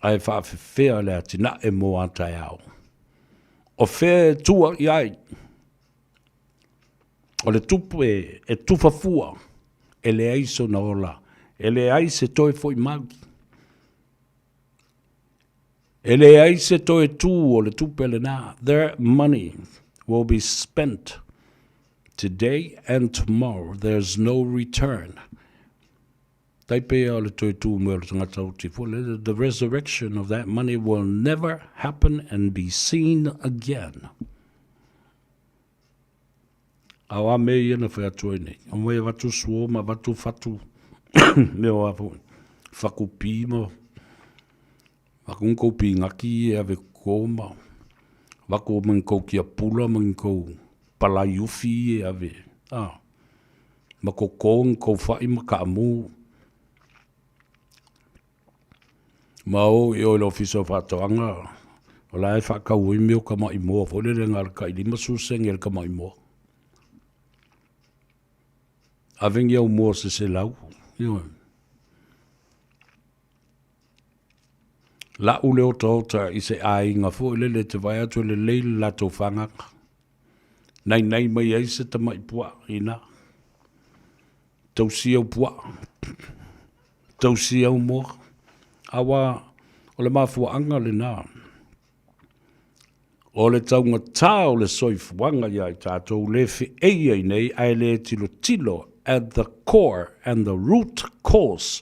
ae faafefea le atinae mo a taeao. O fea e tua i ai? O le tupe e tufa fua, e leai sona ola, e leai se toe foi mai. E leai se toe tū o le tupe lenā. Their money will be spent today and tomorrow. There's no return. Tai pei o le toe tū mai o le tangata oti foi le, the resurrection of that money will never happen and be seen again. A o a mea ia na whai atu ai nei. O mai avatu suo ma avatu fatu me o a foi. Whaku pī ma whaku nkou pī ngaki e ave ko ma wako ma nkou kia pula ma nkou palai ufi e ave. Ah. Ma ko ko nkou whai ma ka amu. Ma o i o i le ofisa o faatoaga, o la e faakau ai mea o ka maʻi moa foi lele na o le tai 50 sene le ka maʻi moa. Ave ni au moa se 100, ioe. La'u le otaota i se aiga foi lele e te vaai atu e lelei le latou fagaga. Nainai mai ai se tamaʻi puaʻa ina. Tausi au puaʻa, tausi au moa. Aua o le mafuaaga lena o le taugatā o le soifuaga iā i tatou le feʻei ai nei ae le tilotilo at the core and the root cause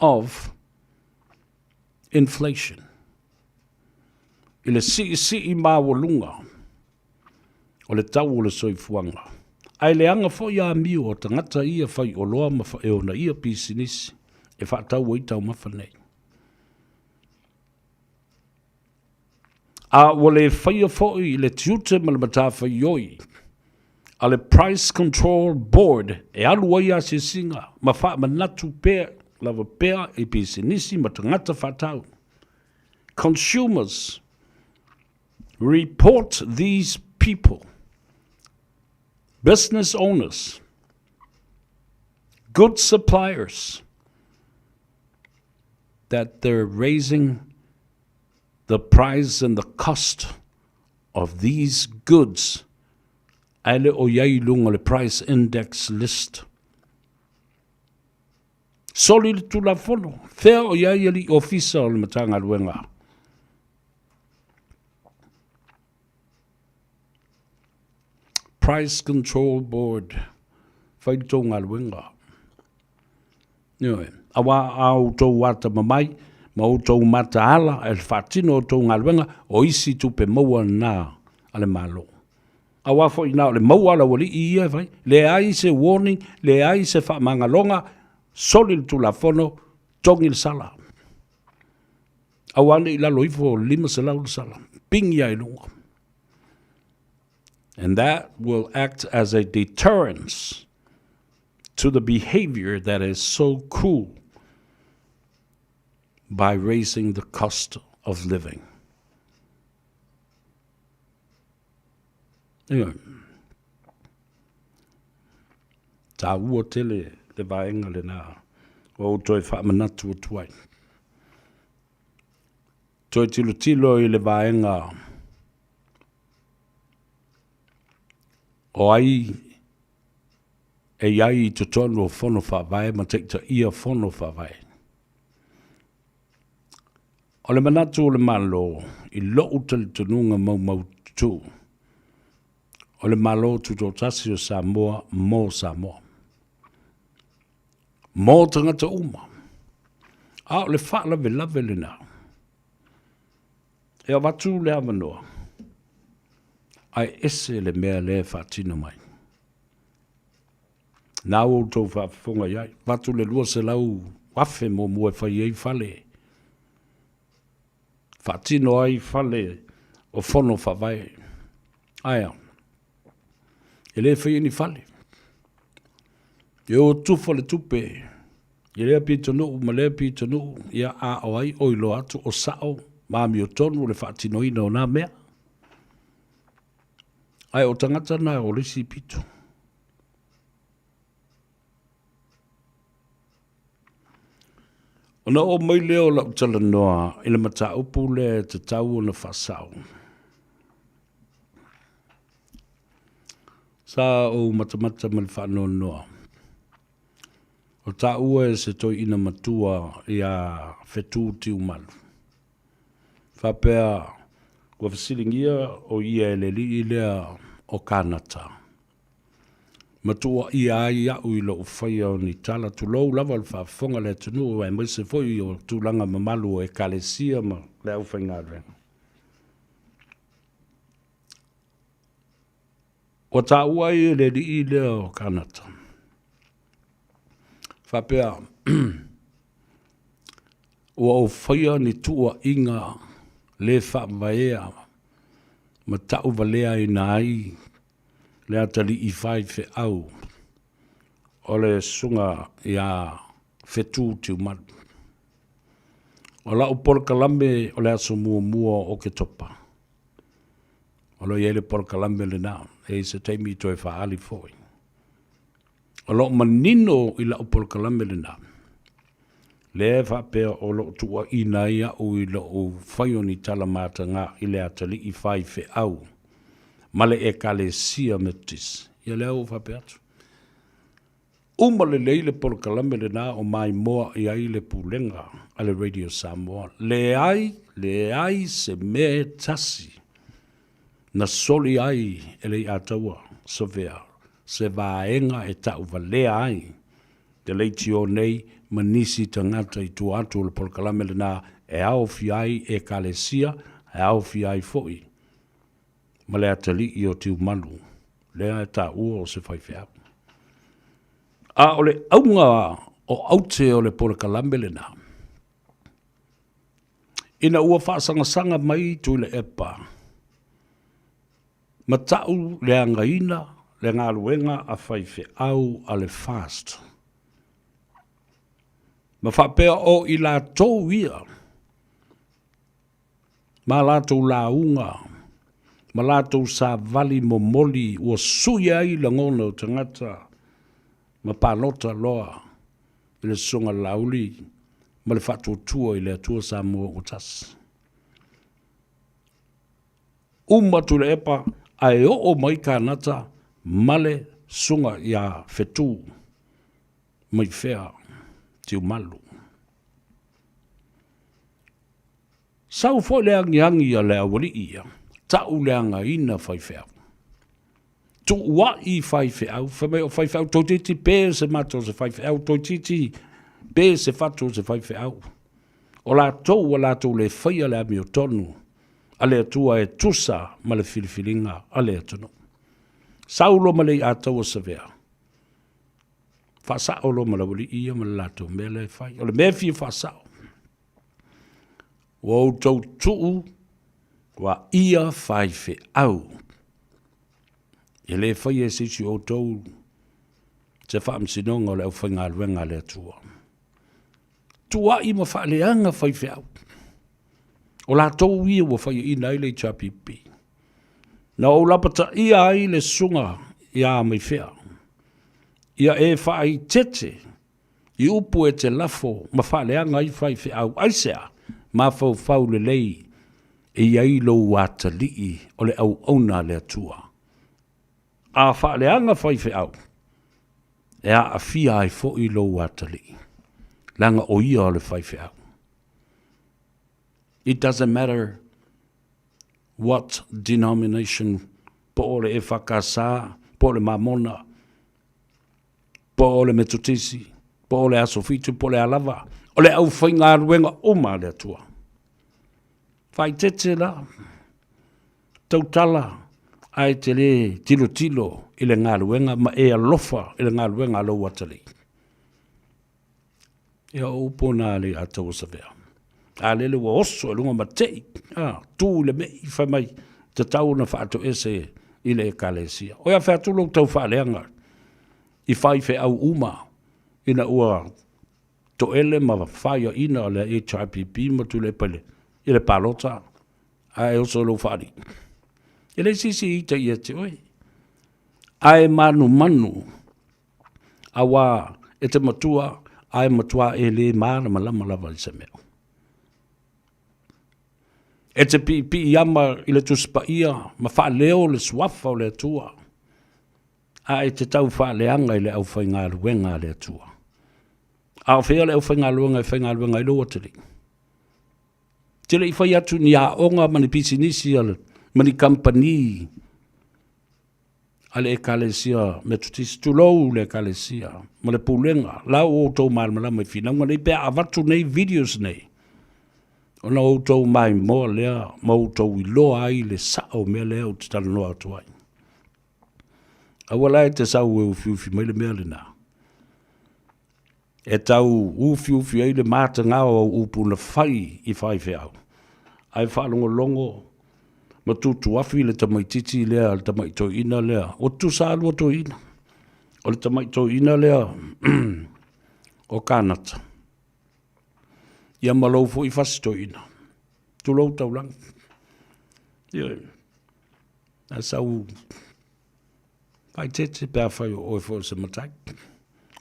of inflation i le siisii maualuga o le tau o le soifuaga. Ae leaga foi amio a tagata ia faioloa ma e ona ia pisinisi e faatau ai taumafa nei. A ua le faia foi le tiute ma le matafaioi a le Price Control Board e alu ai asiasiga ma faamanatu pea lava pea i pisinisi ma tagata faatau. Consumers report these people, business owners, good suppliers, that they're raising the price and the cost of these goods ae le o i ai i luga o le price index list. Soli le Tulafono, fea o i ai alii ofisa o le Matagaluega? Price Control Board, fai le tou galuega. Ioe, aua a outou atamamai ma outou mataala e faatino outou galuega, o isi tupe maua na a le Malo. Aua foi na o le maua a le aualii ia e fai, leai se warning, leai se faamagaloga, soli le Tulafono, togi le sala. Aua ne i lalo ifo o le 500 le sala, pigi lava i luga. And that will act as a deterrence to the behavior that is so cruel by raising the cost of living. Ioe. Tāua tele le vaega lenā ua ou toe faamanatu atu ai. Toe tilotilo i le vaega o ai e i ai i totonu o fono faavae ma taitaia fono faavae. O le manatu o le Malo i lo'u talitonuga maumaututu, o le Malo Tutoatasi o Samoa mo Samoa. Mo tagata uma. A o le faalavelave lena. E avatu le avanoa, ae ese le mea lea e faatino mai. Na ua outou faafofoga i ai, avatu le 200,000 muamua e fai ai fale, faatino ai fale o fono faavae. Ae a? E le faia ni fale. E o tufa le tupe i lea pitonuu ma lea pitonuu, ia a o ai o iloa atu o sao ma amiotonu le faatinoina o na mea. Ae o tagata na o le isi pito. Ona oo mai lea o lau talanoa i le mataupu lea e tatau ona faasao. Sa ou matamata ma le faanoanoa. O taua e se toeaina matua iā Fetu Tiumalu. Faapea ua fesiligia o ia e le alii lea o Kanata. Ma tuuaia ai au i lou faia o ni tala, tulou lava o le faafofoga a le atunuu aemaise foi o tulaga mamalu o Ekalesia ma le aufaigaluega. Ua taua ai e le alii lea o Kanata, faapea, ua ou faia ni tuuaiga le faavaea ma tauvaleaina ai le atalii faifeau o le susuga ia Fetu Tiumalu. O lau polokalame o le aso muamua o Oketopa, O lo o i ai le polokalame lena, e i ai se taimi toe faaali foi. O lo o manino i lau polokalame lena, lea e faapea o lo o tuuaina ai au i lou fai o ni tala mataga i le atalii faifeau ma le Ekalesia Metotisi. Ia lea ua ou faapea atu. Uma lelei le polokalame lena o maimoa i ai le pulega a le Radio Samoa. Leai, leai se mea e tasi na soli ai e le Iataua Savea se vaega e tauvalea ai te leitio nei ma nisi tagata i tua atu o le polokalame lena e aofia ai Ekalesia, e aofia ai foi ma le atalii o Tiumalu, lea e taua o se faifeau. A o le auga o aute o le polokalame lena, ina ua faasagasaga mai Tuilaepa ma ta'u leagaina le galuega a faifeau a le FAST, ma faapea o i latou ia ma latou lauga ma latou savali momoli ua sui ai lagona o tagata ma palota loa i le Susuga Laauli ma le Faatuatua i le Atua Samoa ua Tasi. Uma Tuilaepa ae oo mai Kanata ma le Susuga ia Fetu Maifea Tiumalu. Sau foi le agiagi a le aualii ia, ta'uleagaina faifeau. Tuua'i faifeau, fai mai o faifeau toeitiiti pe se mata o se faifeau, toeitiiti pe se fatu o se faifeau. O latou ua latou le faia le amiotonu a le Atua e tusa ma le filifiliga a le atunuu. Sau loa ma le Iataua Savea, faasa'o loa ma le aualii ia ma le latou mea lea e fai. O le mea e fia faasa'o, Ua outou tuu ua ia faifeau. E le faia e se isi o outou se faamasinoga o le aufaigaluega a le Atua. Tuuai ma faaleaga faifeau. O latou ia ua faiaina ai le HRPP. Na ou lapataia ai le susuga ia Maifea, ia e faaitete I upu e te lafo ma faaleaga ai faifeau, aisea? Mafaufau lelei e i ai lou atalii o le auauna a le Atua. A faaleaga faifeau, e aafia ai foi lou atalii, leaga o ia o le faifeau. It doesn't matter what denomination, po o le EFKS, po o le Mamona, po o le Metotisi, po o le Aso Fitu, po o le a lava, o le aufaigaluega uma a le Atua. Faaeteete la, tautala, ae te le tilotilo i le galuega ma e alofa i le galuega a lou atalii. Ia o upu na a le Ataua Savea. A lele ua oso i luga ma tei, a, tu i le me'i, fai mai, tatau ona faatoese i le Ekalesia. O ia fea atu lou tau faaleaga i faifeau uma ina ua toele ma faiaina le HRPP ma Tuilaepa i le palota, ae oso i lou faalii. E leai se isi e ita ia te oe. Ae manumanu Auā, e te matua, ae matua e lē mālamalama lava i se mea. E te piipiiama i le Tusi Paia ma faaleo le Suafa o le Atua. A e te tau faaleaga i le aufaigaluega a le Atua. A o fea le aufaigaluega e faigaluega ai lou atalii? Te le i fai atu ni aoga ma ni pisinisi ma ni kamupani a le Ekalesia Metotisi, tulou le Ekalesia ma le pulega, la ua outou malamalama i finauga nei pe a avatu nei videos nei, ona outou maimoa lea ma outou iloa ai le sao o mea lea ou te talanoa atu ai. Aua la e te sau e ufiufi mai le mea lena. E tau ufiufi ai le matagao o au upu na fai i faifeau, ae faalogologo ma tutuafi le tamaitiiti lea, le tamai toeaina lea, ua tutusa lava lua toeaina. O le tamai toeaina lea o Kanata, ia ma lou foi fasi toeaina, tulou taulaga. Ioe, ae sau Faaeteete pe afai o oe foi o se matai.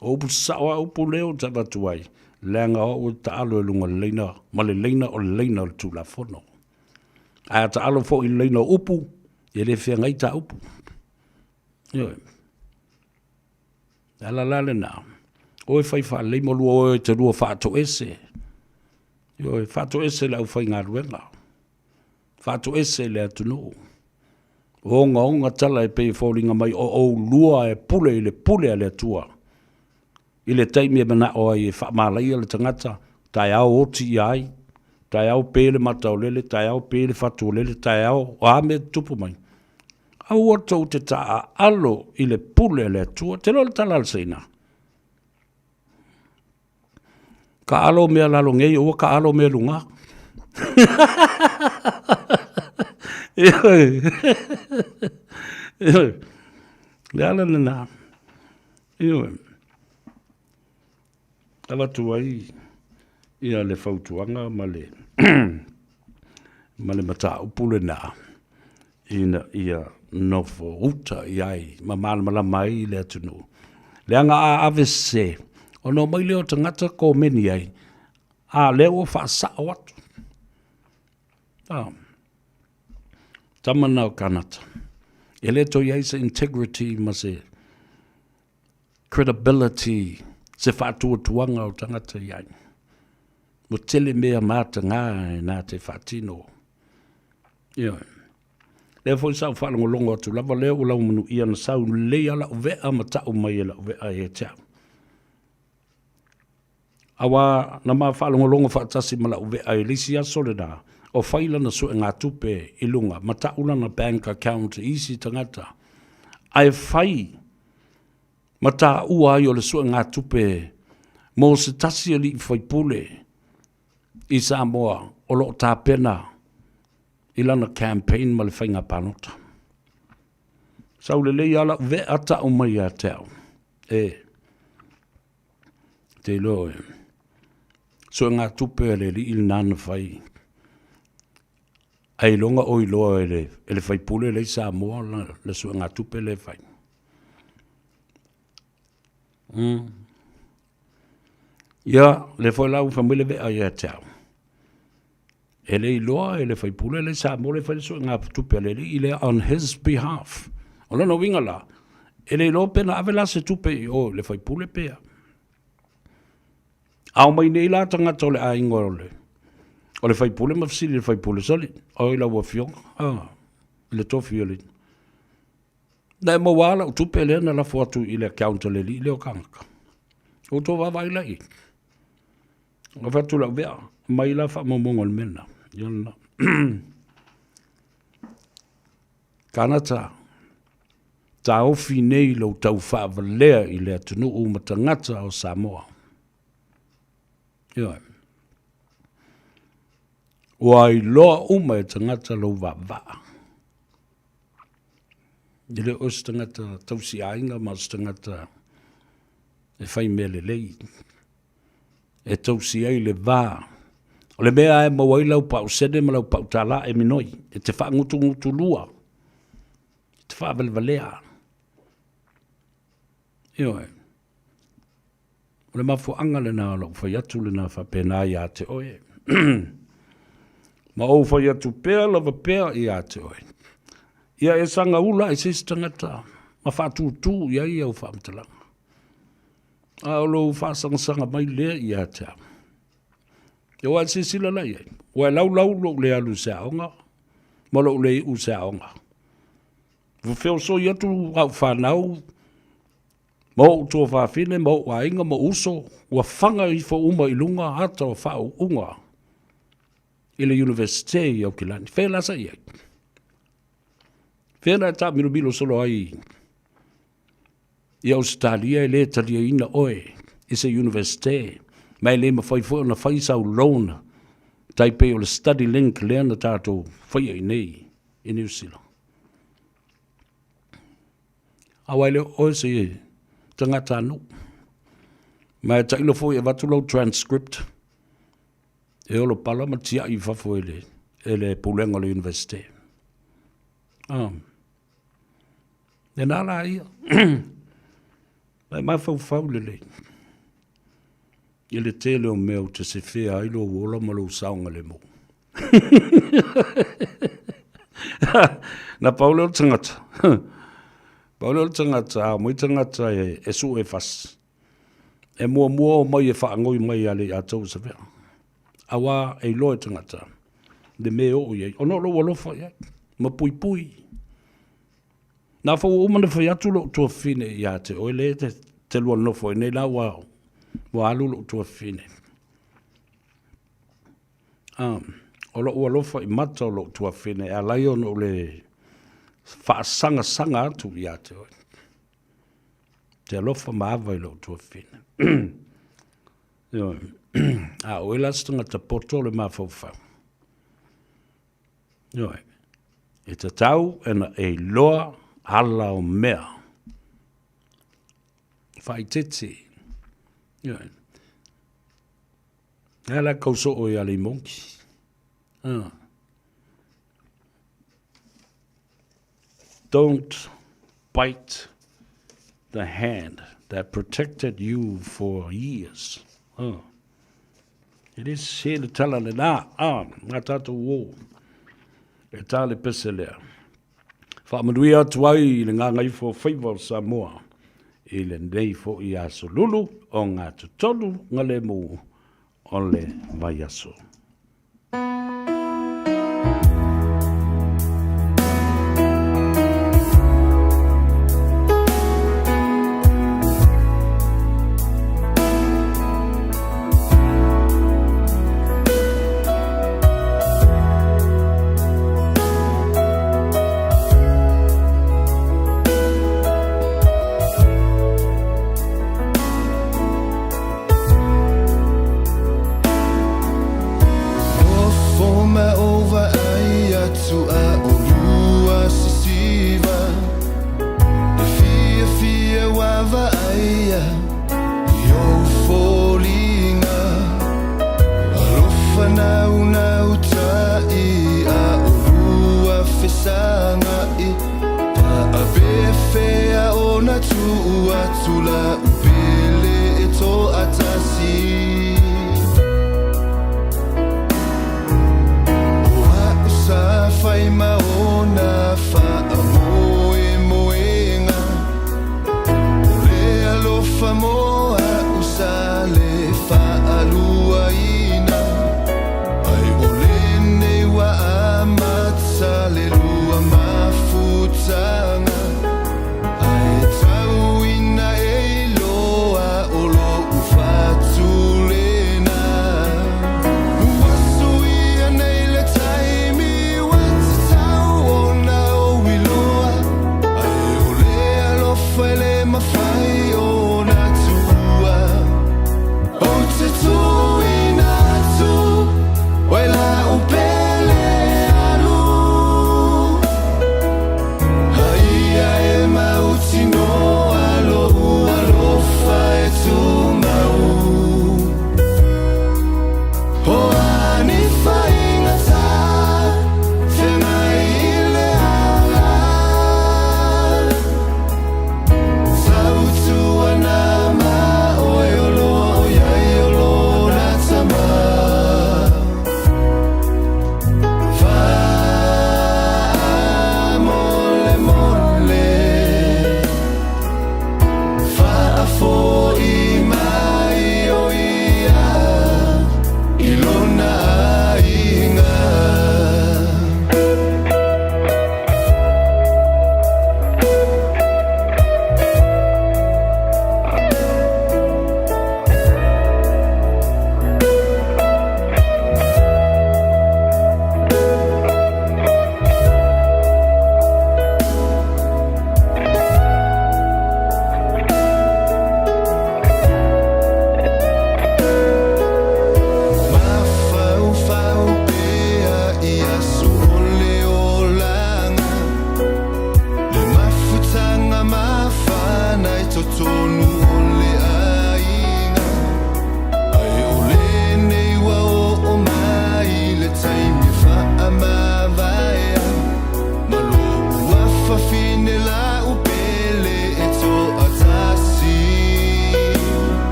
O upu sasao lava upu lea ou te avatu ai, leaga o au e taalo i luga o le laina, ma le laina o le laina o le Tulafono. Ae a taalo foi i le laina o upu, e le feagai ta upu. Ioe. Le ala la lena, o e fai faalelei ma lua o e te lua faatoese. Ioe, faatoese le aufaigaluega. Faatoese le atunuu. Ogaoga tala e pei e foliga mai o oulua e pule i le pule a le Atua. I le taimi e manao ai e faamalaia le tagata, taeao oti ia ai, taeao pe le mata o lele, taeao pe le fatu o lele, taeao o a mea e tutupu mai. Aua tou te taaalo i le pule a le Atua. Te iloa le tala a le Saina. Kaalo mea lalo nei, aua kaalo mea luga. Ioe. Ioe. Le ala lena. Ioe. Avatu ai ia le fautuaga ma le ma le mataupu lena ina ia nofo uta i ai ma malamalama ai le atunuu. Leaga a ave sese, ona omai lea o tagata komeni ai, a lea ua faasao atu. Ah. Tama na o Kanata. E le toe i ai se integrity ma se credibility, se faatuatuaga o tagata i ai. Ua tele mea mataga e na te faatino. Ioe. Lea foi sa ou faalogologo atu lava lea ua laumanuia na sau lelei lava lau vea ma tau mai e lau vea ia te au. Aua na ma faalogologo faatasi ma lau vea i le isi aso lena, o fai lana suegatupe i luga ma tau lana bank account i isi tagata, ae fai ma taua ai o le suegatupe mo se tasi alii faipule i Samoa o lo o tapena i lana campaign ma le faiga palota. Sau lelei lava lau vea tau mai ia te au, e, te iloa e, suegatupe a le alii lena na fai, ailoga o iloa e le, e le faipule lea i Samoa la, le suegatupe lea e fai. Ia, lea foi la ua fai mai le vea ia te au, e le iloa e le faipule lea i Samoa lea e fai le suegatupe a le alii lea on his behalf. O lona uiga la, e le iloa pe na ave la se tupe i o i le faipule pe a. A omai nei la tagata o le aiga o le, o le faipule ma fesili i le faipule, soli, oi lau afioga, ah, i le tofi o le Na e maua lava lau tupe lea na lafo atu i le account a le alii lea o Kanaka. Ua outou vaavaai la i ai. Ua fai atu lau vea, aumai la faamaumauga o le mea lena. Ia lena. Kanata, taofi nei lou tau faavalea i le atunuu ma tagata o Samoa. Ioe. Ua iloa uma e tagata lou vaavaa. E le o se tagata tausi aiga ma o se tagata e fai mea lelei, e tausi ai le va. O le mea e maua ai lau pausene ma lau pautala e minoi, e te faagutugutulua, e te faavalevalea. Ioe. O le mafuaaga lena o lou fai atu lena faapena ia te oe. Ma ou fai atu pea lava pea ia te oe. Ia e saga ula ai se isi tagata. ma faatūtū i ai au faamatalaga. A o lou faasagasagamai lea ia te au. Ia ua e silasila la i ai, ua e laulau lou le alu i se aoga ma lou le iu i se aoga. Ua feosoi atu au fanau ma ou tuafafine ma ou aiga ma uso, ua faga ifo uma i luga ata o faauuga i le Universite i Aukilani. Fea la sa i ai? Fea la e taamilomilo solo ai i Ausetalia e le taliaina oe i se Universite, ma e le mafai foi ona fai sau loan tai pei o le study link lea na tatou faia i nei i Niu Sila. Aua e le o oe se tagatanuu. Ma e tailo foi e avatu lau transcript e olo pala ma tiai i fafo e le, e le pulega o le Universite. Ah. Lena la ia. Ma e mafaufau lelei i le tele o mea ou te sefea ai lou ola ma lou saogalemu. Na pau lea o le tagata. Pau lea o le tagata, a omai tagata e, e sue e fasi. E muamua o mai e faagoi mai ia le ia tou savea. Aua e iloa e tagata le mea e oo i ai. Ona o lou alofa i ai, ma puipui. Na fa ua uma ona fai atu lou tuafafine ia te oe lea e te lua nofo ai nei la ua, ua alu lou tuafafine. O lou alofa i mata o lou tuafafine e ala ai ona ou le faasagasaga atu ia te oe. Te alofa ma ava i lou tuafafine. Ioe. A o oe la se tagata poto o le mafaufau. Ioe. E tatau ona e iloa ala o mea. Faaitete. Ioe. Ae la kau soo ia le monki. Ah. Don't bite the hand that protected you for years. Ah. E le sese le tala lenā, a, ngā tātou ō, e tā le pese lea. Faamanuia atu ai i le gagaifo o faiva o Samoa i lenei foʻi aso lulu o ngā totonu nga lemu o le vaiaso.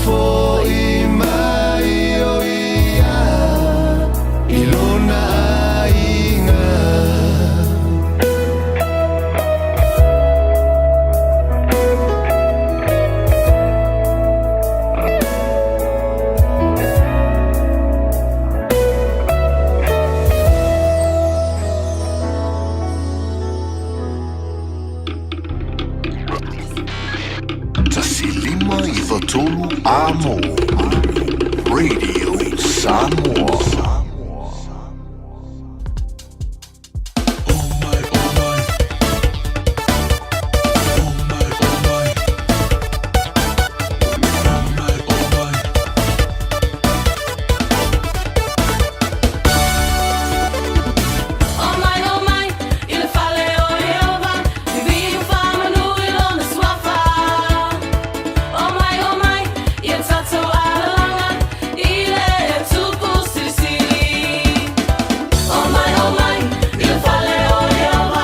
Fo'i mai o ia i lona aiga. 1 5 9 3 Amo Radio Samoa. O mai, o mai, i le fale o Ieova, Viviu faamanu i lona suafa. O mai, o mai, ia tatou alalaga, I le Tupu Silisili. O mai, o mai, i le fale o Ieova,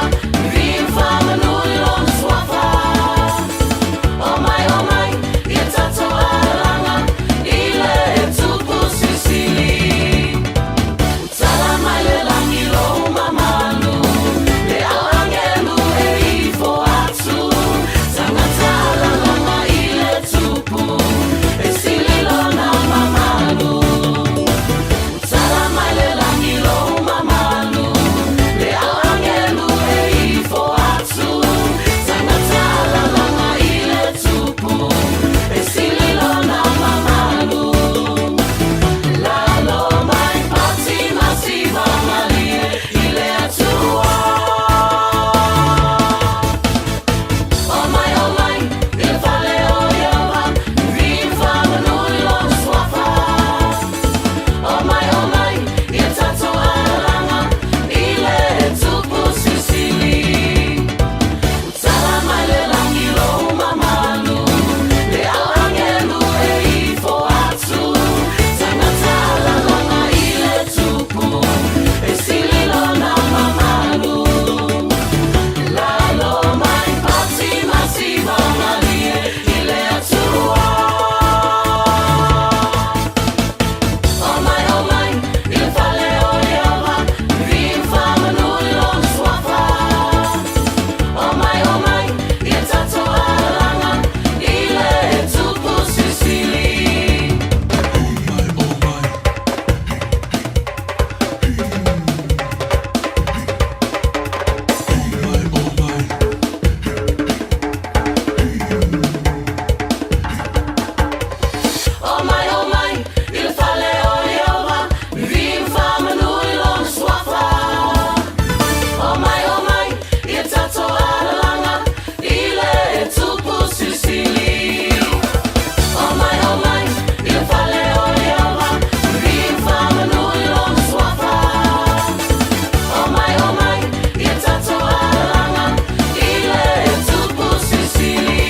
Viviu faamanu i lona suafa. O mai, o mai, ia tatou alalaga, I le Tupu Silisili. Ua tala mai le lagi lou mamalu, Le au agelu e ifo atu, Tagata alalaga i le Tupu, E sili lona mamalu. Ua tala mai le lagi lou mamalu, Le au agelu e ifo atu, Tagata alalaga i le Tupu, E sili lona mamalu. Lalo mai pati masiva malie i le Atua. O mai, o mai, i le fale o Ieova, Viviu faamanu i lona suafa. O mai, o mai, ia tatou alalaga, I le Tupu Silisili. Ua tala mai le lagi lou mamalu, Le au agelu e ifo atu, Tagata alalaga i le Tupu, E sili lona mamalu. Lalo mai pati masiva malie i le Atua. O mai, o mai, i le fale o Ieova, Viviu faamanu i lona suafa. O mai, o mai, ia tatou alalaga, I le Tupu Silisili. O mai, o mai, i le fale o Ieova, Viviu faamanu i lona suafa. O mai, o mai, ia tatou alalaga, I le Tupu Silisili. O mai, o mai, i le fale o Ieova, Viviu faamanu i lona suafa. O mai, o mai, ia tatou alalaga, I le Tupu Silisili.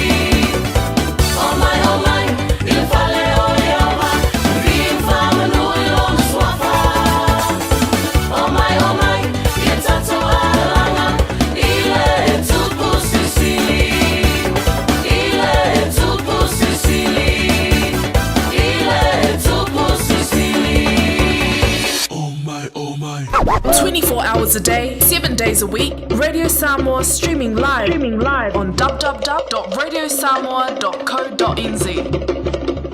O mai, o mai, i le fale o Ieova, Viviu faamanu i lona suafa. O mai, o mai, ia tatou alalaga, I le Tupu Silisili. I le Tupu Silisili. I le Tupu Silisili. 24 hours a day, 7 days a week, Radio Samoa streaming live on www.radiosamoa.co.nz.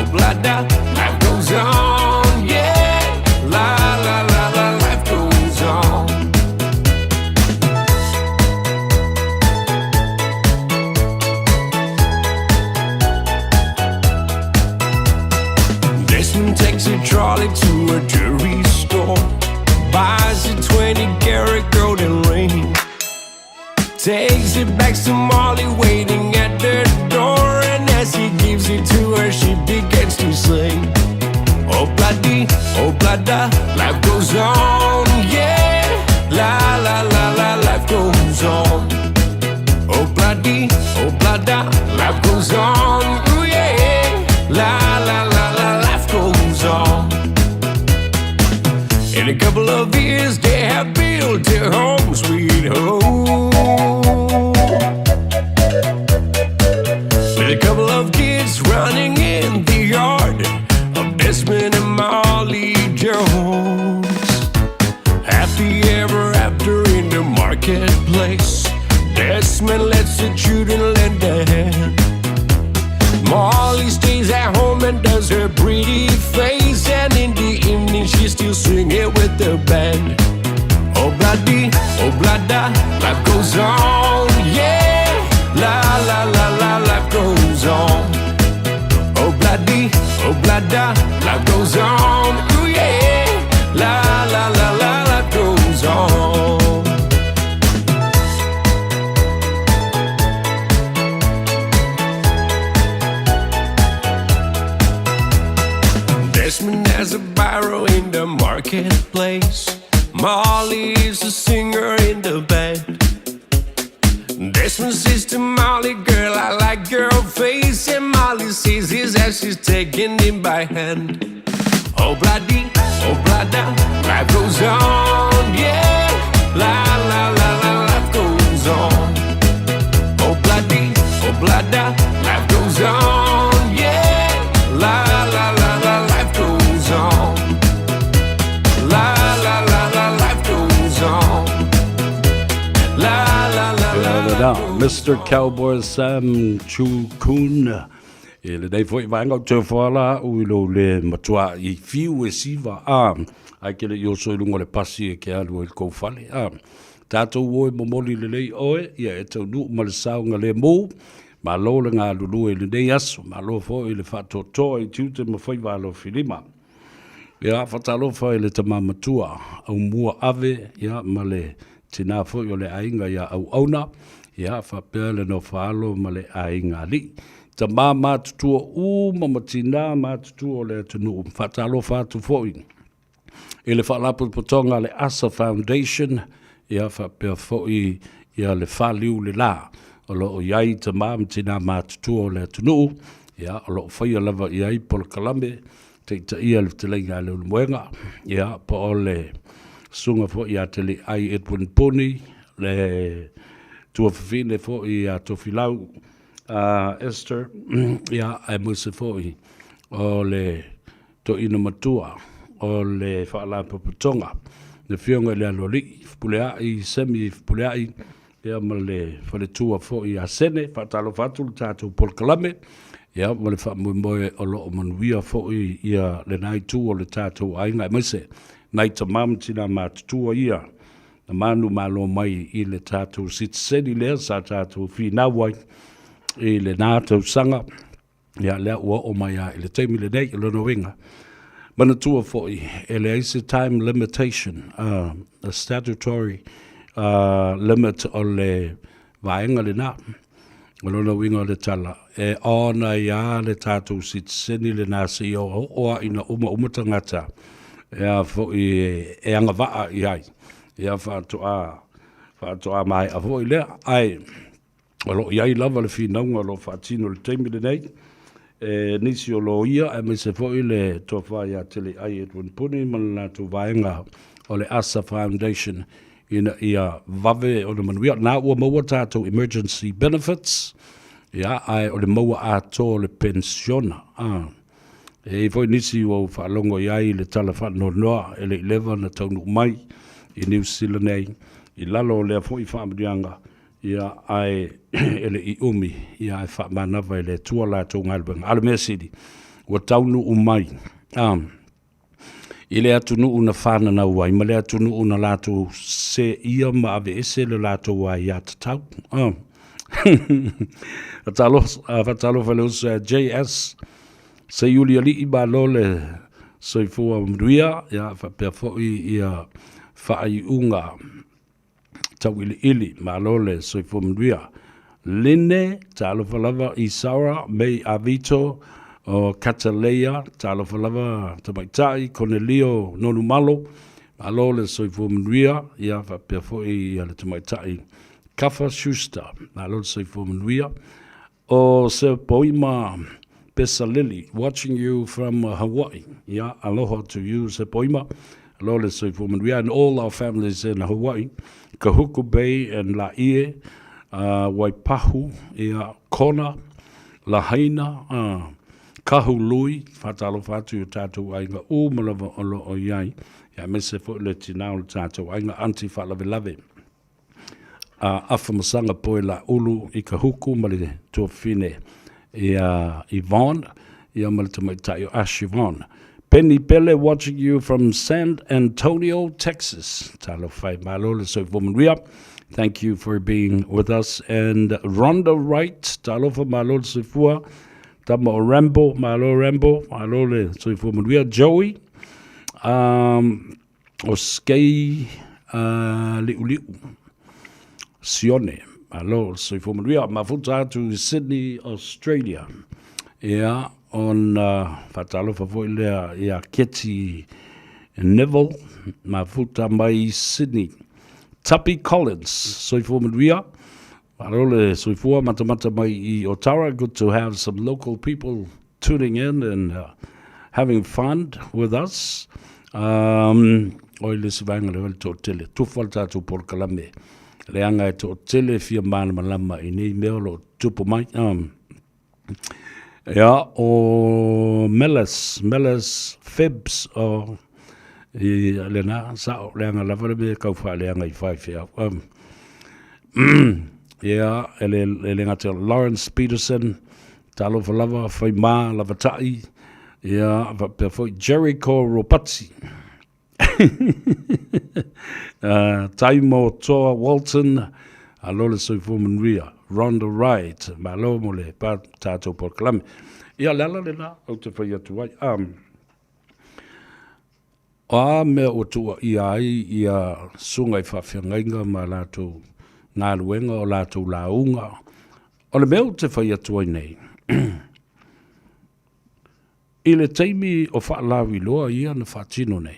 Oh blah da, life goes on, yeah. La la la la, life goes on. Desmond takes a trolley to a jewelry store, buys a 20 karat golden ring, takes it back to Molly waiting at the door, and as he gives it to her, she begins to sing. Oh bloody, oh blada, life goes on, yeah. La la la la, life goes on. Oh bloody, oh blada, life goes on, ooh yeah. La la la la, life goes on. In a couple of years, they have built a home, sweet home. With a couple of kids running in the yard of Desmond and Molly Jones. Happy ever after in the marketplace. Desmond lets the children lend a hand. Molly stays at home and does her pretty face. And in the evening, she's still singing with the band. Oh, bloody, oh, blada, life goes on, yeah. La, la, la, la, life goes on. Oh, bloody, oh, blada, life goes on, ooh, yeah. La, la, la, la, life goes on. Desmond has a barrow in the marketplace. Molly is a singer in the band. Desmond says to Molly, girl, I like your face. And Molly sees his as she's taking him by hand. Oh, bloody, oh, blada, life goes on, yeah. La, la, la, la, life goes on. Oh, bloody, oh, blada, life goes on, yeah. La, la, la, la, life goes on. La, la, la, la, life goes on. La, la, la, la, la. Mr. Cowboy Sam Chu Kun. E lenei foi vaega ou te whala au i lou le matua i fiu e siva a ai ke le i oso i lunga o le pasi e ke alu ai le kou fale a tatou o e momoli lelei oe ia e taunuu ma le saoga le mou malo le galulue i lenei aso malo foi i le faatoatoa i tiute ma faiva alofilima. Ia, faatalofa i le tama matua, Aumua Ave, ia, ma le tinā foi o le aiga ia Auauna, ia, faapea le nofoaalo ma le aiga alii. Tama matutua uma ma tinā matutua o le atunuu. Faatalofa atu foi i le Faalapotopotoga a le ASA Foundation, ia, faapea foi ia le Faliu le La, o lo o i ai tama ma tinā matutua o le atunuu, ia, o lo o faia lava i ai polokalame Taitaia le fetalaiga a Leulumoega, ia, po o le susuga foi ia Teliai Edwin Puni, le tuafafine foi ia Tofilau uh, Esther, ia, aemaise foi o le toeaina matua o le Faalapotopotoga, le Afioga i le Aloalii Fepuleai, Semi Fepuleai, ia ma le faletua foi ia Sene, faatalofa atu le tatou polokalame, ia ma le faamoemoe o lo o manuia foi ia lena itu o le tatou aiga, aemaise nai tama ma tina matutua ia na manumalo mai i le tatou sitiseni lea sa tatou finau ai i lena tausaga. Ia, lea ua oo mai lava i le taimi lenei, o lona uiga, manatua foi, e leai se time limitation, a statutory limit o le vaega lena. O lona uiga o le tala, e on ai lava le tatou sitiseni lena seia oo lava ina uma uma tagata e a foi e agavaa i ai, ia faatoa, faatoa maea foi lea. Ae O lo o i ai lava le finauga o lo o faatino i le taimi lenei e nisi o loia aemaise foi le Tofa ia Teleai Edwin Puni ma le latou vaega o le asa Foundation ina ia vave ona manuia. Na ua maua tatou emergency benefits, ia, ae o le maua atoa o le penisiona. A. E i ai foi nisi ua ou faalogo i ai i le tala faanoanoa e le i leva ona taunuu mai i Niu Sila nei i lalo o lea foi faamanuiaga Ia, ae e le i umi, ia, ae faamanava e le Atua latou galuega. A o le mea sili, ua Ua taunuu mai, a, i le atunuu na fananau ai ma le atunuu na latou seia ma aveese le latou aiatatau. A. Faatalofa i le uso ia JS Seiulialii, malo le soifua manuia, ia faapea foi ia faaiuga tauiliili, malo le soifua manuia. Line, talofa lava Isaura, May Avito, o Kataleia, talofa lava Tamaitai, Konelio Nonumalo, malo le soifua manuia, ia faapea foi ia le Tamaitai Kafa Schuster, malo le soifua manuia. O Sepoima Pesaleli, watching you from Hawaii. Yeah, aloha to you, Sepoima. Aloha le soifua manuia and all our families in Hawaii. Kahuku Bay and Laie, Waipahu, yeah, Kona, Lahaina, Kahului, whātalofa atu i o tātou aiga uma lava o lo o i ai. Ia, aemaise foi le tinā o le tātou aiga, Aunty Faalavelave. A Afamasaga Poe Laulu i Kahuku ma le tuafafine ia Yvonne, ia ma le tamaitai o Ash Yvonne. Penny Pele watching you from San Antonio, Texas. Talofa e malo le soifua manuia. Thank you for being with us. And Rhonda Wright, talofa malo le soifua. Tama o Rambo, malo Rambo, malo le soifua manuia. Joey, um, o Skei uh, Liuliu, Sione, malo le soifua manuia. Mafuta atu i Sydney, Australia. Ia, ona faatalofa foi lea ia Keti Neville, mafuta mai i Sydney. Tuppy Collins, soifua manuia. Malo le soifua matamata mai i Otara. Good to have some local people tuning in and having fun with us. Um, oi le isi vaega lea le toatele. Tufa le tatou polokalame. Leaga e toatele fia malamalama i nei mea o lo o tupu mai. Um, ia, o Meles, Meles Phibbs, o, i lena, sao, leaga lava le mea kau faaleaga i faifeau. Um, ia, e le, e le gata Lawrence Peterson, Talofa lava, Faimā, Lavatai, ia, faapea foi Jericho Ropati. uh, Taimo Toa Walton, alo le soifua manuia, Rhonda Wright, malo mo le pa tātou polokalame. Ia, le ala lena, ou te whai atu ai. Um, o a mea ua tuuaia ai ia susuga i faafeagaiga ma latou galuega o latou lauga. O le mea ou te fai atu ai nei, i le taimi o faalauiloa ia na faatino nei,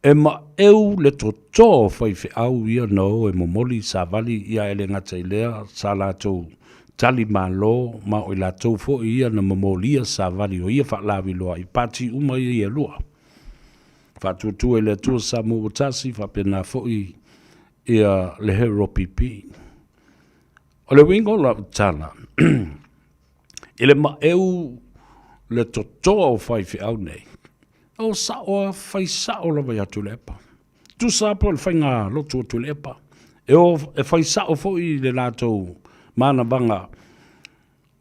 E maʻeu le toto o faifeau ia na o e momoli savali ia e le gata i lea sa latou tali malo ma o i latou foi ia na momolia savali o ia faalaviloa i pati uma ia e lua. Faatuatua i le Atua Samoa ua tasi faapena foi ia le Heropipi. O le uiga o lau tala, i le maʻeu le totoa o faifeau nei, o sao a fai sao lava ia Tuilaepa. Tusa po o le faiga lotu o Tuilaepa. E, o, e fai sao foi le latou manavaga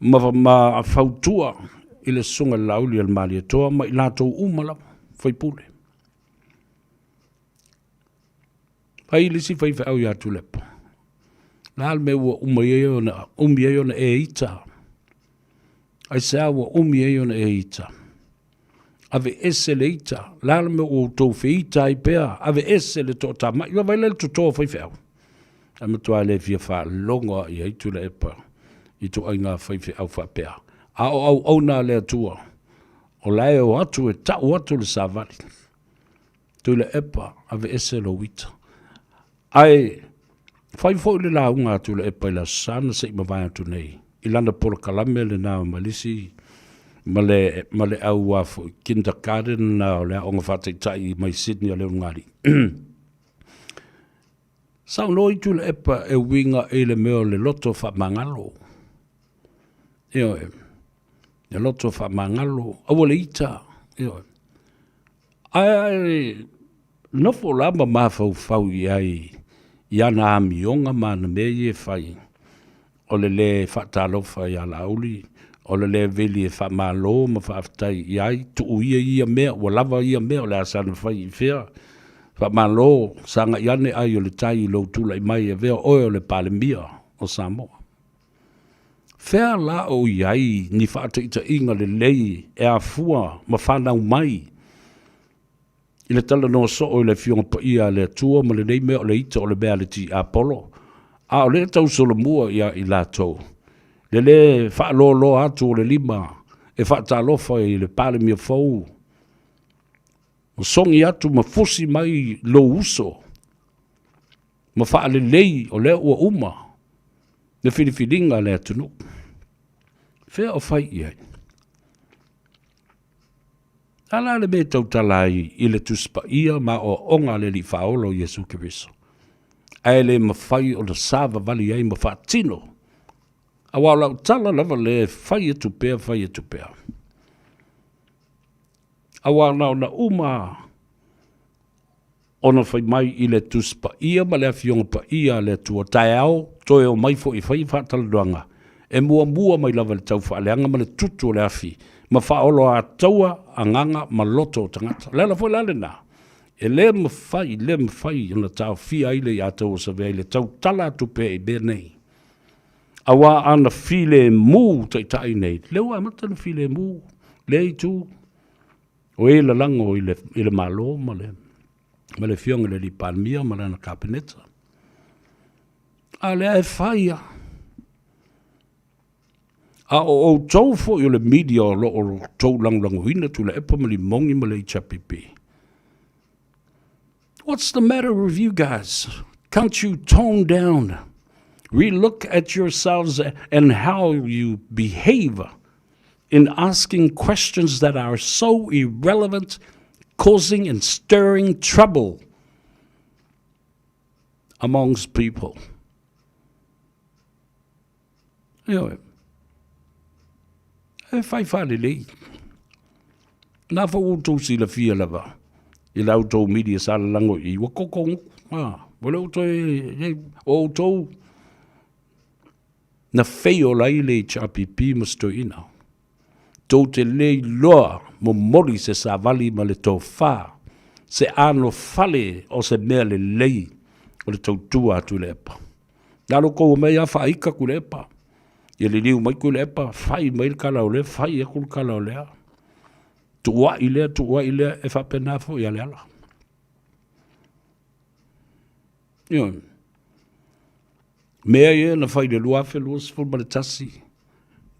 ma, ma fautua i le susuga i le Laauli a le Malietoa ma i latou uma lava, faipule. Fai le isi faifeau ia Tuilaepa. Le a le mea ua uma ai ona, umi ai ona e ita? Aisea ua umi ai ona e ita? Aveese le ita. Le a le mea ua outou feita ai pea? Aveese le toatamai. Ua vaai la i le toto o faifeau. Ae matua le fia faalogo lava i ai Tuilaepa i ituaiga faifeau faapea. A o auauna a le Atua, o la e o atu e tau atu le savali. Tuilaepa, aveese lou ita. Ae fai foi le lauga a Tuilaepa i le Aso Sa na se i mavae atu nei, i lana polokalame lena ma le isi, ma le, ma le au a foi kindergarten na o le aoga faataitai mai Sydney a le Ulugalii. Saunoa i Tuilaepa e uiga i le mea o le loto faamagalo. Ioe, le loto faamagalo, aua le ita, ioe. Ae nofo la ma mafaufau i ai i ana amioga ma ana mea ia e fai, o le lē faatalofa ia Laauli, O le leveli e faamalo ma faafetai i ai, tuu ia ia mea, ua lava ia mea, o le a saga fai i fea. Faamalo, sagai ane ai o le tai i lou tulai mai e avea oe o le Palemia o Samoa. Fea la o i ai ni faataitaiga lelei e afua ma fanau mai i le talanoa soo i le Afioga Paia a le Atua ma lenei mea o le ita o le mea a le tiapolo, a o lea e tausolomua ia i latou le lē faaloaloa atu o le lima e faatalofa i le Palemia fou, ma sogi atu ma fusi mai lou uso ma faalelei o lea ua uma le filifiliga a le atunuu. Fea o fai i ai? A la le mea e tautala ai i le Tusi Paia ma aoaoga a le Alii Faaola o Iesu Keriso, ae le mafai ona savavali ai ma faatino, aua o lau tala lava lea e fai atu pea fai atu pea. Aua na ona uma ona fai mai i le Tusi Paia ma le Afioga Paia a le Atua, taeao toe omai foi e fai faatalanoaga, e muamua mai lava i le taufaaleaga ma le tutu o le afi, ma faaoloataua agaga ma loto o tagata. O le ala foi la lena, e le mafai, le mafai ona taofia ai le ia tou o Savea i le tautala atu pea i mea nei. Aua ana filemu taitai nei, lea ua amata ona filemu lea itu, O e lalago i le, i le Malo ma le, ma le Afioga i le Alii Palemia ma lana Kapeneta. A o lea e fai lava. A o outou foi o le media o lo o outou lagolagoina Tuilaepa ma Limogi ma le HRPP. What's the matter with you guys? Can't you tone down? Relook at yourselves and how you behave in asking questions that are so irrelevant, causing and stirring trouble amongst people. Ioe. E fai faalelei. Na fo outou silafia lava i la outou media sa lalago i ua koko nguku. Ah, ua le outou e, o outou na feiola ai le HRPP ma se toeaina. Tou te le iloa momoli se savali ma le tofa, se anofale o se mea lelei o le tautua a Tuilaepa. Na lo kou omai a faaika Tuilaepa. Ia liliu mai Tuilaepa, fai mai le tala o lea, fai atu le tala o lea. Tuuai lea, tuuai lea, e faapena foi a Leala. Ioe. Mea ia na fai i le 2021,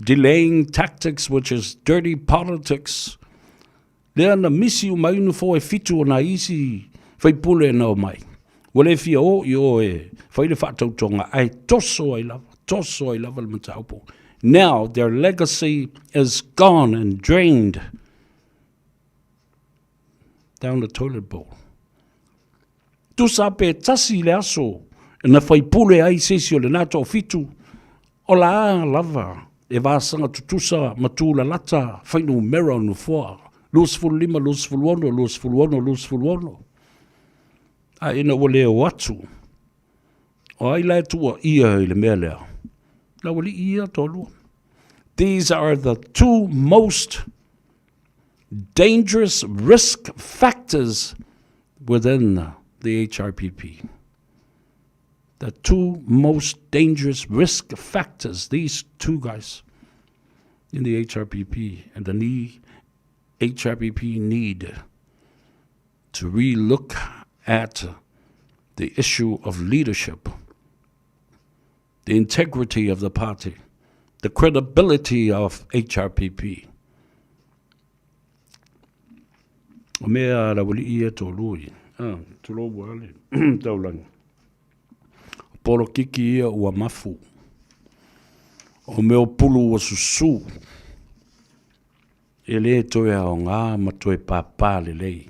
delaying tactics which is dirty politics, lea na misi uma ai nofoa e fitu o nai isi faipule na omai. Ua le fia o i o e fai le faatautoga ae toso ai lava, toso ai lava le mataupu. Now their legacy is gone and drained down the toilet bowl. Tusa pe tasi i le aso na faipule ai se isi o lena toafitu, o la lava e vasaga tutusa ma tulalata fuainumera o nofoa, 25, 26, 26, 26. A ina ua le o atu, o ai la e tuuaia i le mea lea? Le aualii ia toalua. These are the two most dangerous risk factors within the HRPP. The two most dangerous risk factors, these two guys in the HRPP and the need, HRPP need to relook at the issue of leadership, the integrity of the party, the credibility of HRPP. O mea a laualii ia tōlua ia. Ah, tulou ua le taulagi. O polokiki ia ua mafu. O mea o pulu ua susu. E le toe aoga ma toe pāpā lelei.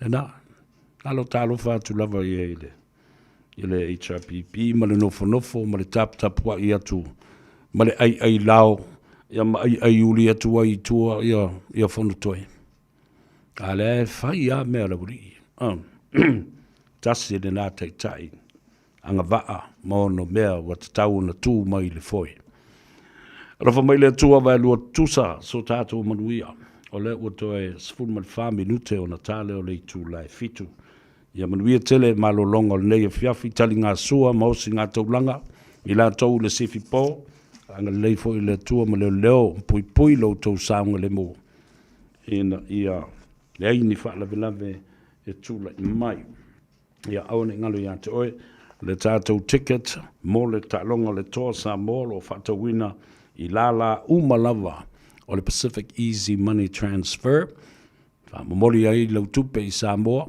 Lena, alo talofa atu lava ia i le, i le HRPP ma le nofonofo ma le taputapuai atu ma le aiai lao ia ma aiai uli atu ai i tua ia, ia Fonotoe. A lea e fai lava mea a le aualii. Ah. Tasi lena taitai agavaa ma ono mea ua tatau ona tu mai i le foe. Alofa mai le Atua vaelua tutusa so tatou manuia. O lea ua toe 14 minute ona ta lea o le itula e fitu. Ia manuia tele malologa o lenei afiafi, taligasua ma osiga taulaga i latou i le sifi po. Agalelei foi le Atua ma leoleo ma puipui lo outou saogalemu ina ia leai ni faalavelave e tulai mai. Ia aua ne i galo ia te oe le tatou ticket mo le taaloga o le Toa Samoa o lo o faatauina i lala uma lava o le Pacific Easy Money Transfer. Faamomoli ai lau tupe i Samoa,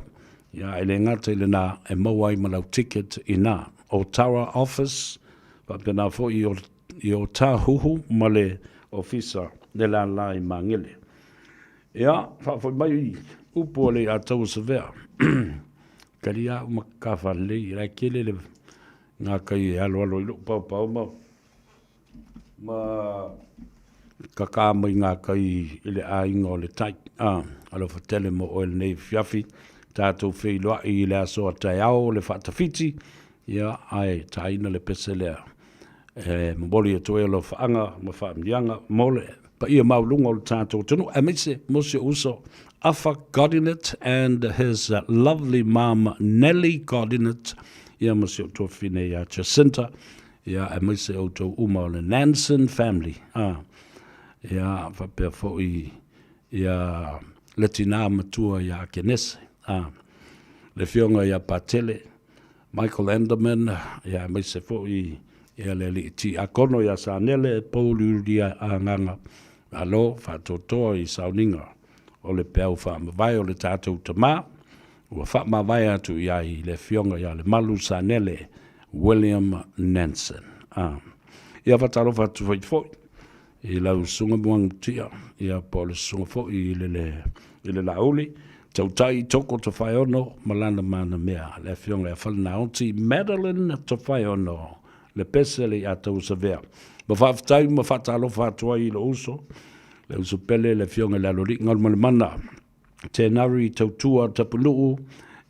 ia e le gata i lena e maua ai ma lau ticket i ina. O Tower Office, faapena foi i Otahuhu ma le Ofisa le lala i Magele. Ia, faafoi mai upu a le Ataua Savea. Talia au ma kafalelei, la e tele le ngā kai e aloalo i lou paopao ma ma kaká mai ngā kai i le aiga o le tai. Ah, alofa tele mo oe lenei afiafi, tatou feiloai i le aso a taeao o le faatafiti, ia, ae taina le pese lea. E momoli atu ai alofaaga ma faamanuiaga mo le paia maualuga o le tatou atunuu, aemaise mo si ou uso Afa Godinet and his lovely mom Nellie Godinet, ia ma si ou tuafafine ia Jacinta, ia aemaise outou uma o le Nansen family, a, ia faapea foi ia le tinā matua ia Akenese, a, le afioga ia Patele, Michael Enderman, ia aemaise foi ia le alii tiakono ia Sanele Pouliulia Agaga, malo faatoatoa i sauniga o le peau faamavae o le tatou tama, ua faamavae atu i ai le afioga ia Lemalu Sanele William Nansen. Ah. Ia faatalofa atu foi foi i lau susuga Muagututia, ia po o le susuga foi i le, le, i le Laauli, Tautai Toko Tofaeono ma lana manamea, le afioga ia Falenaoti Madeline Tofaeono, le pese le Iatauasavea. Ma faafetai ma faatalofa atu ai i lou uso, le uso pele le afioga i le Aloalii Galumalemana Tenari Tautua Tapunuu,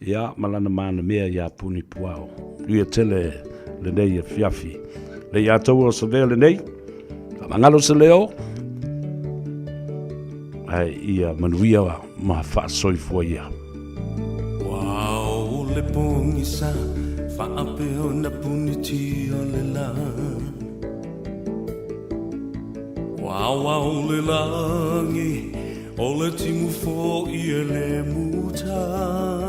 ia, ma lana manamea ia Puni Puao. Manuia tele lenei afiafi. Le ia taua o Savea lenei, faamagalo se leo, ae ia manuia ma faasoifua ia. Ua o le pogisa faapea ona punitia le la. Ua ao le lagi o le timu foi e le muta.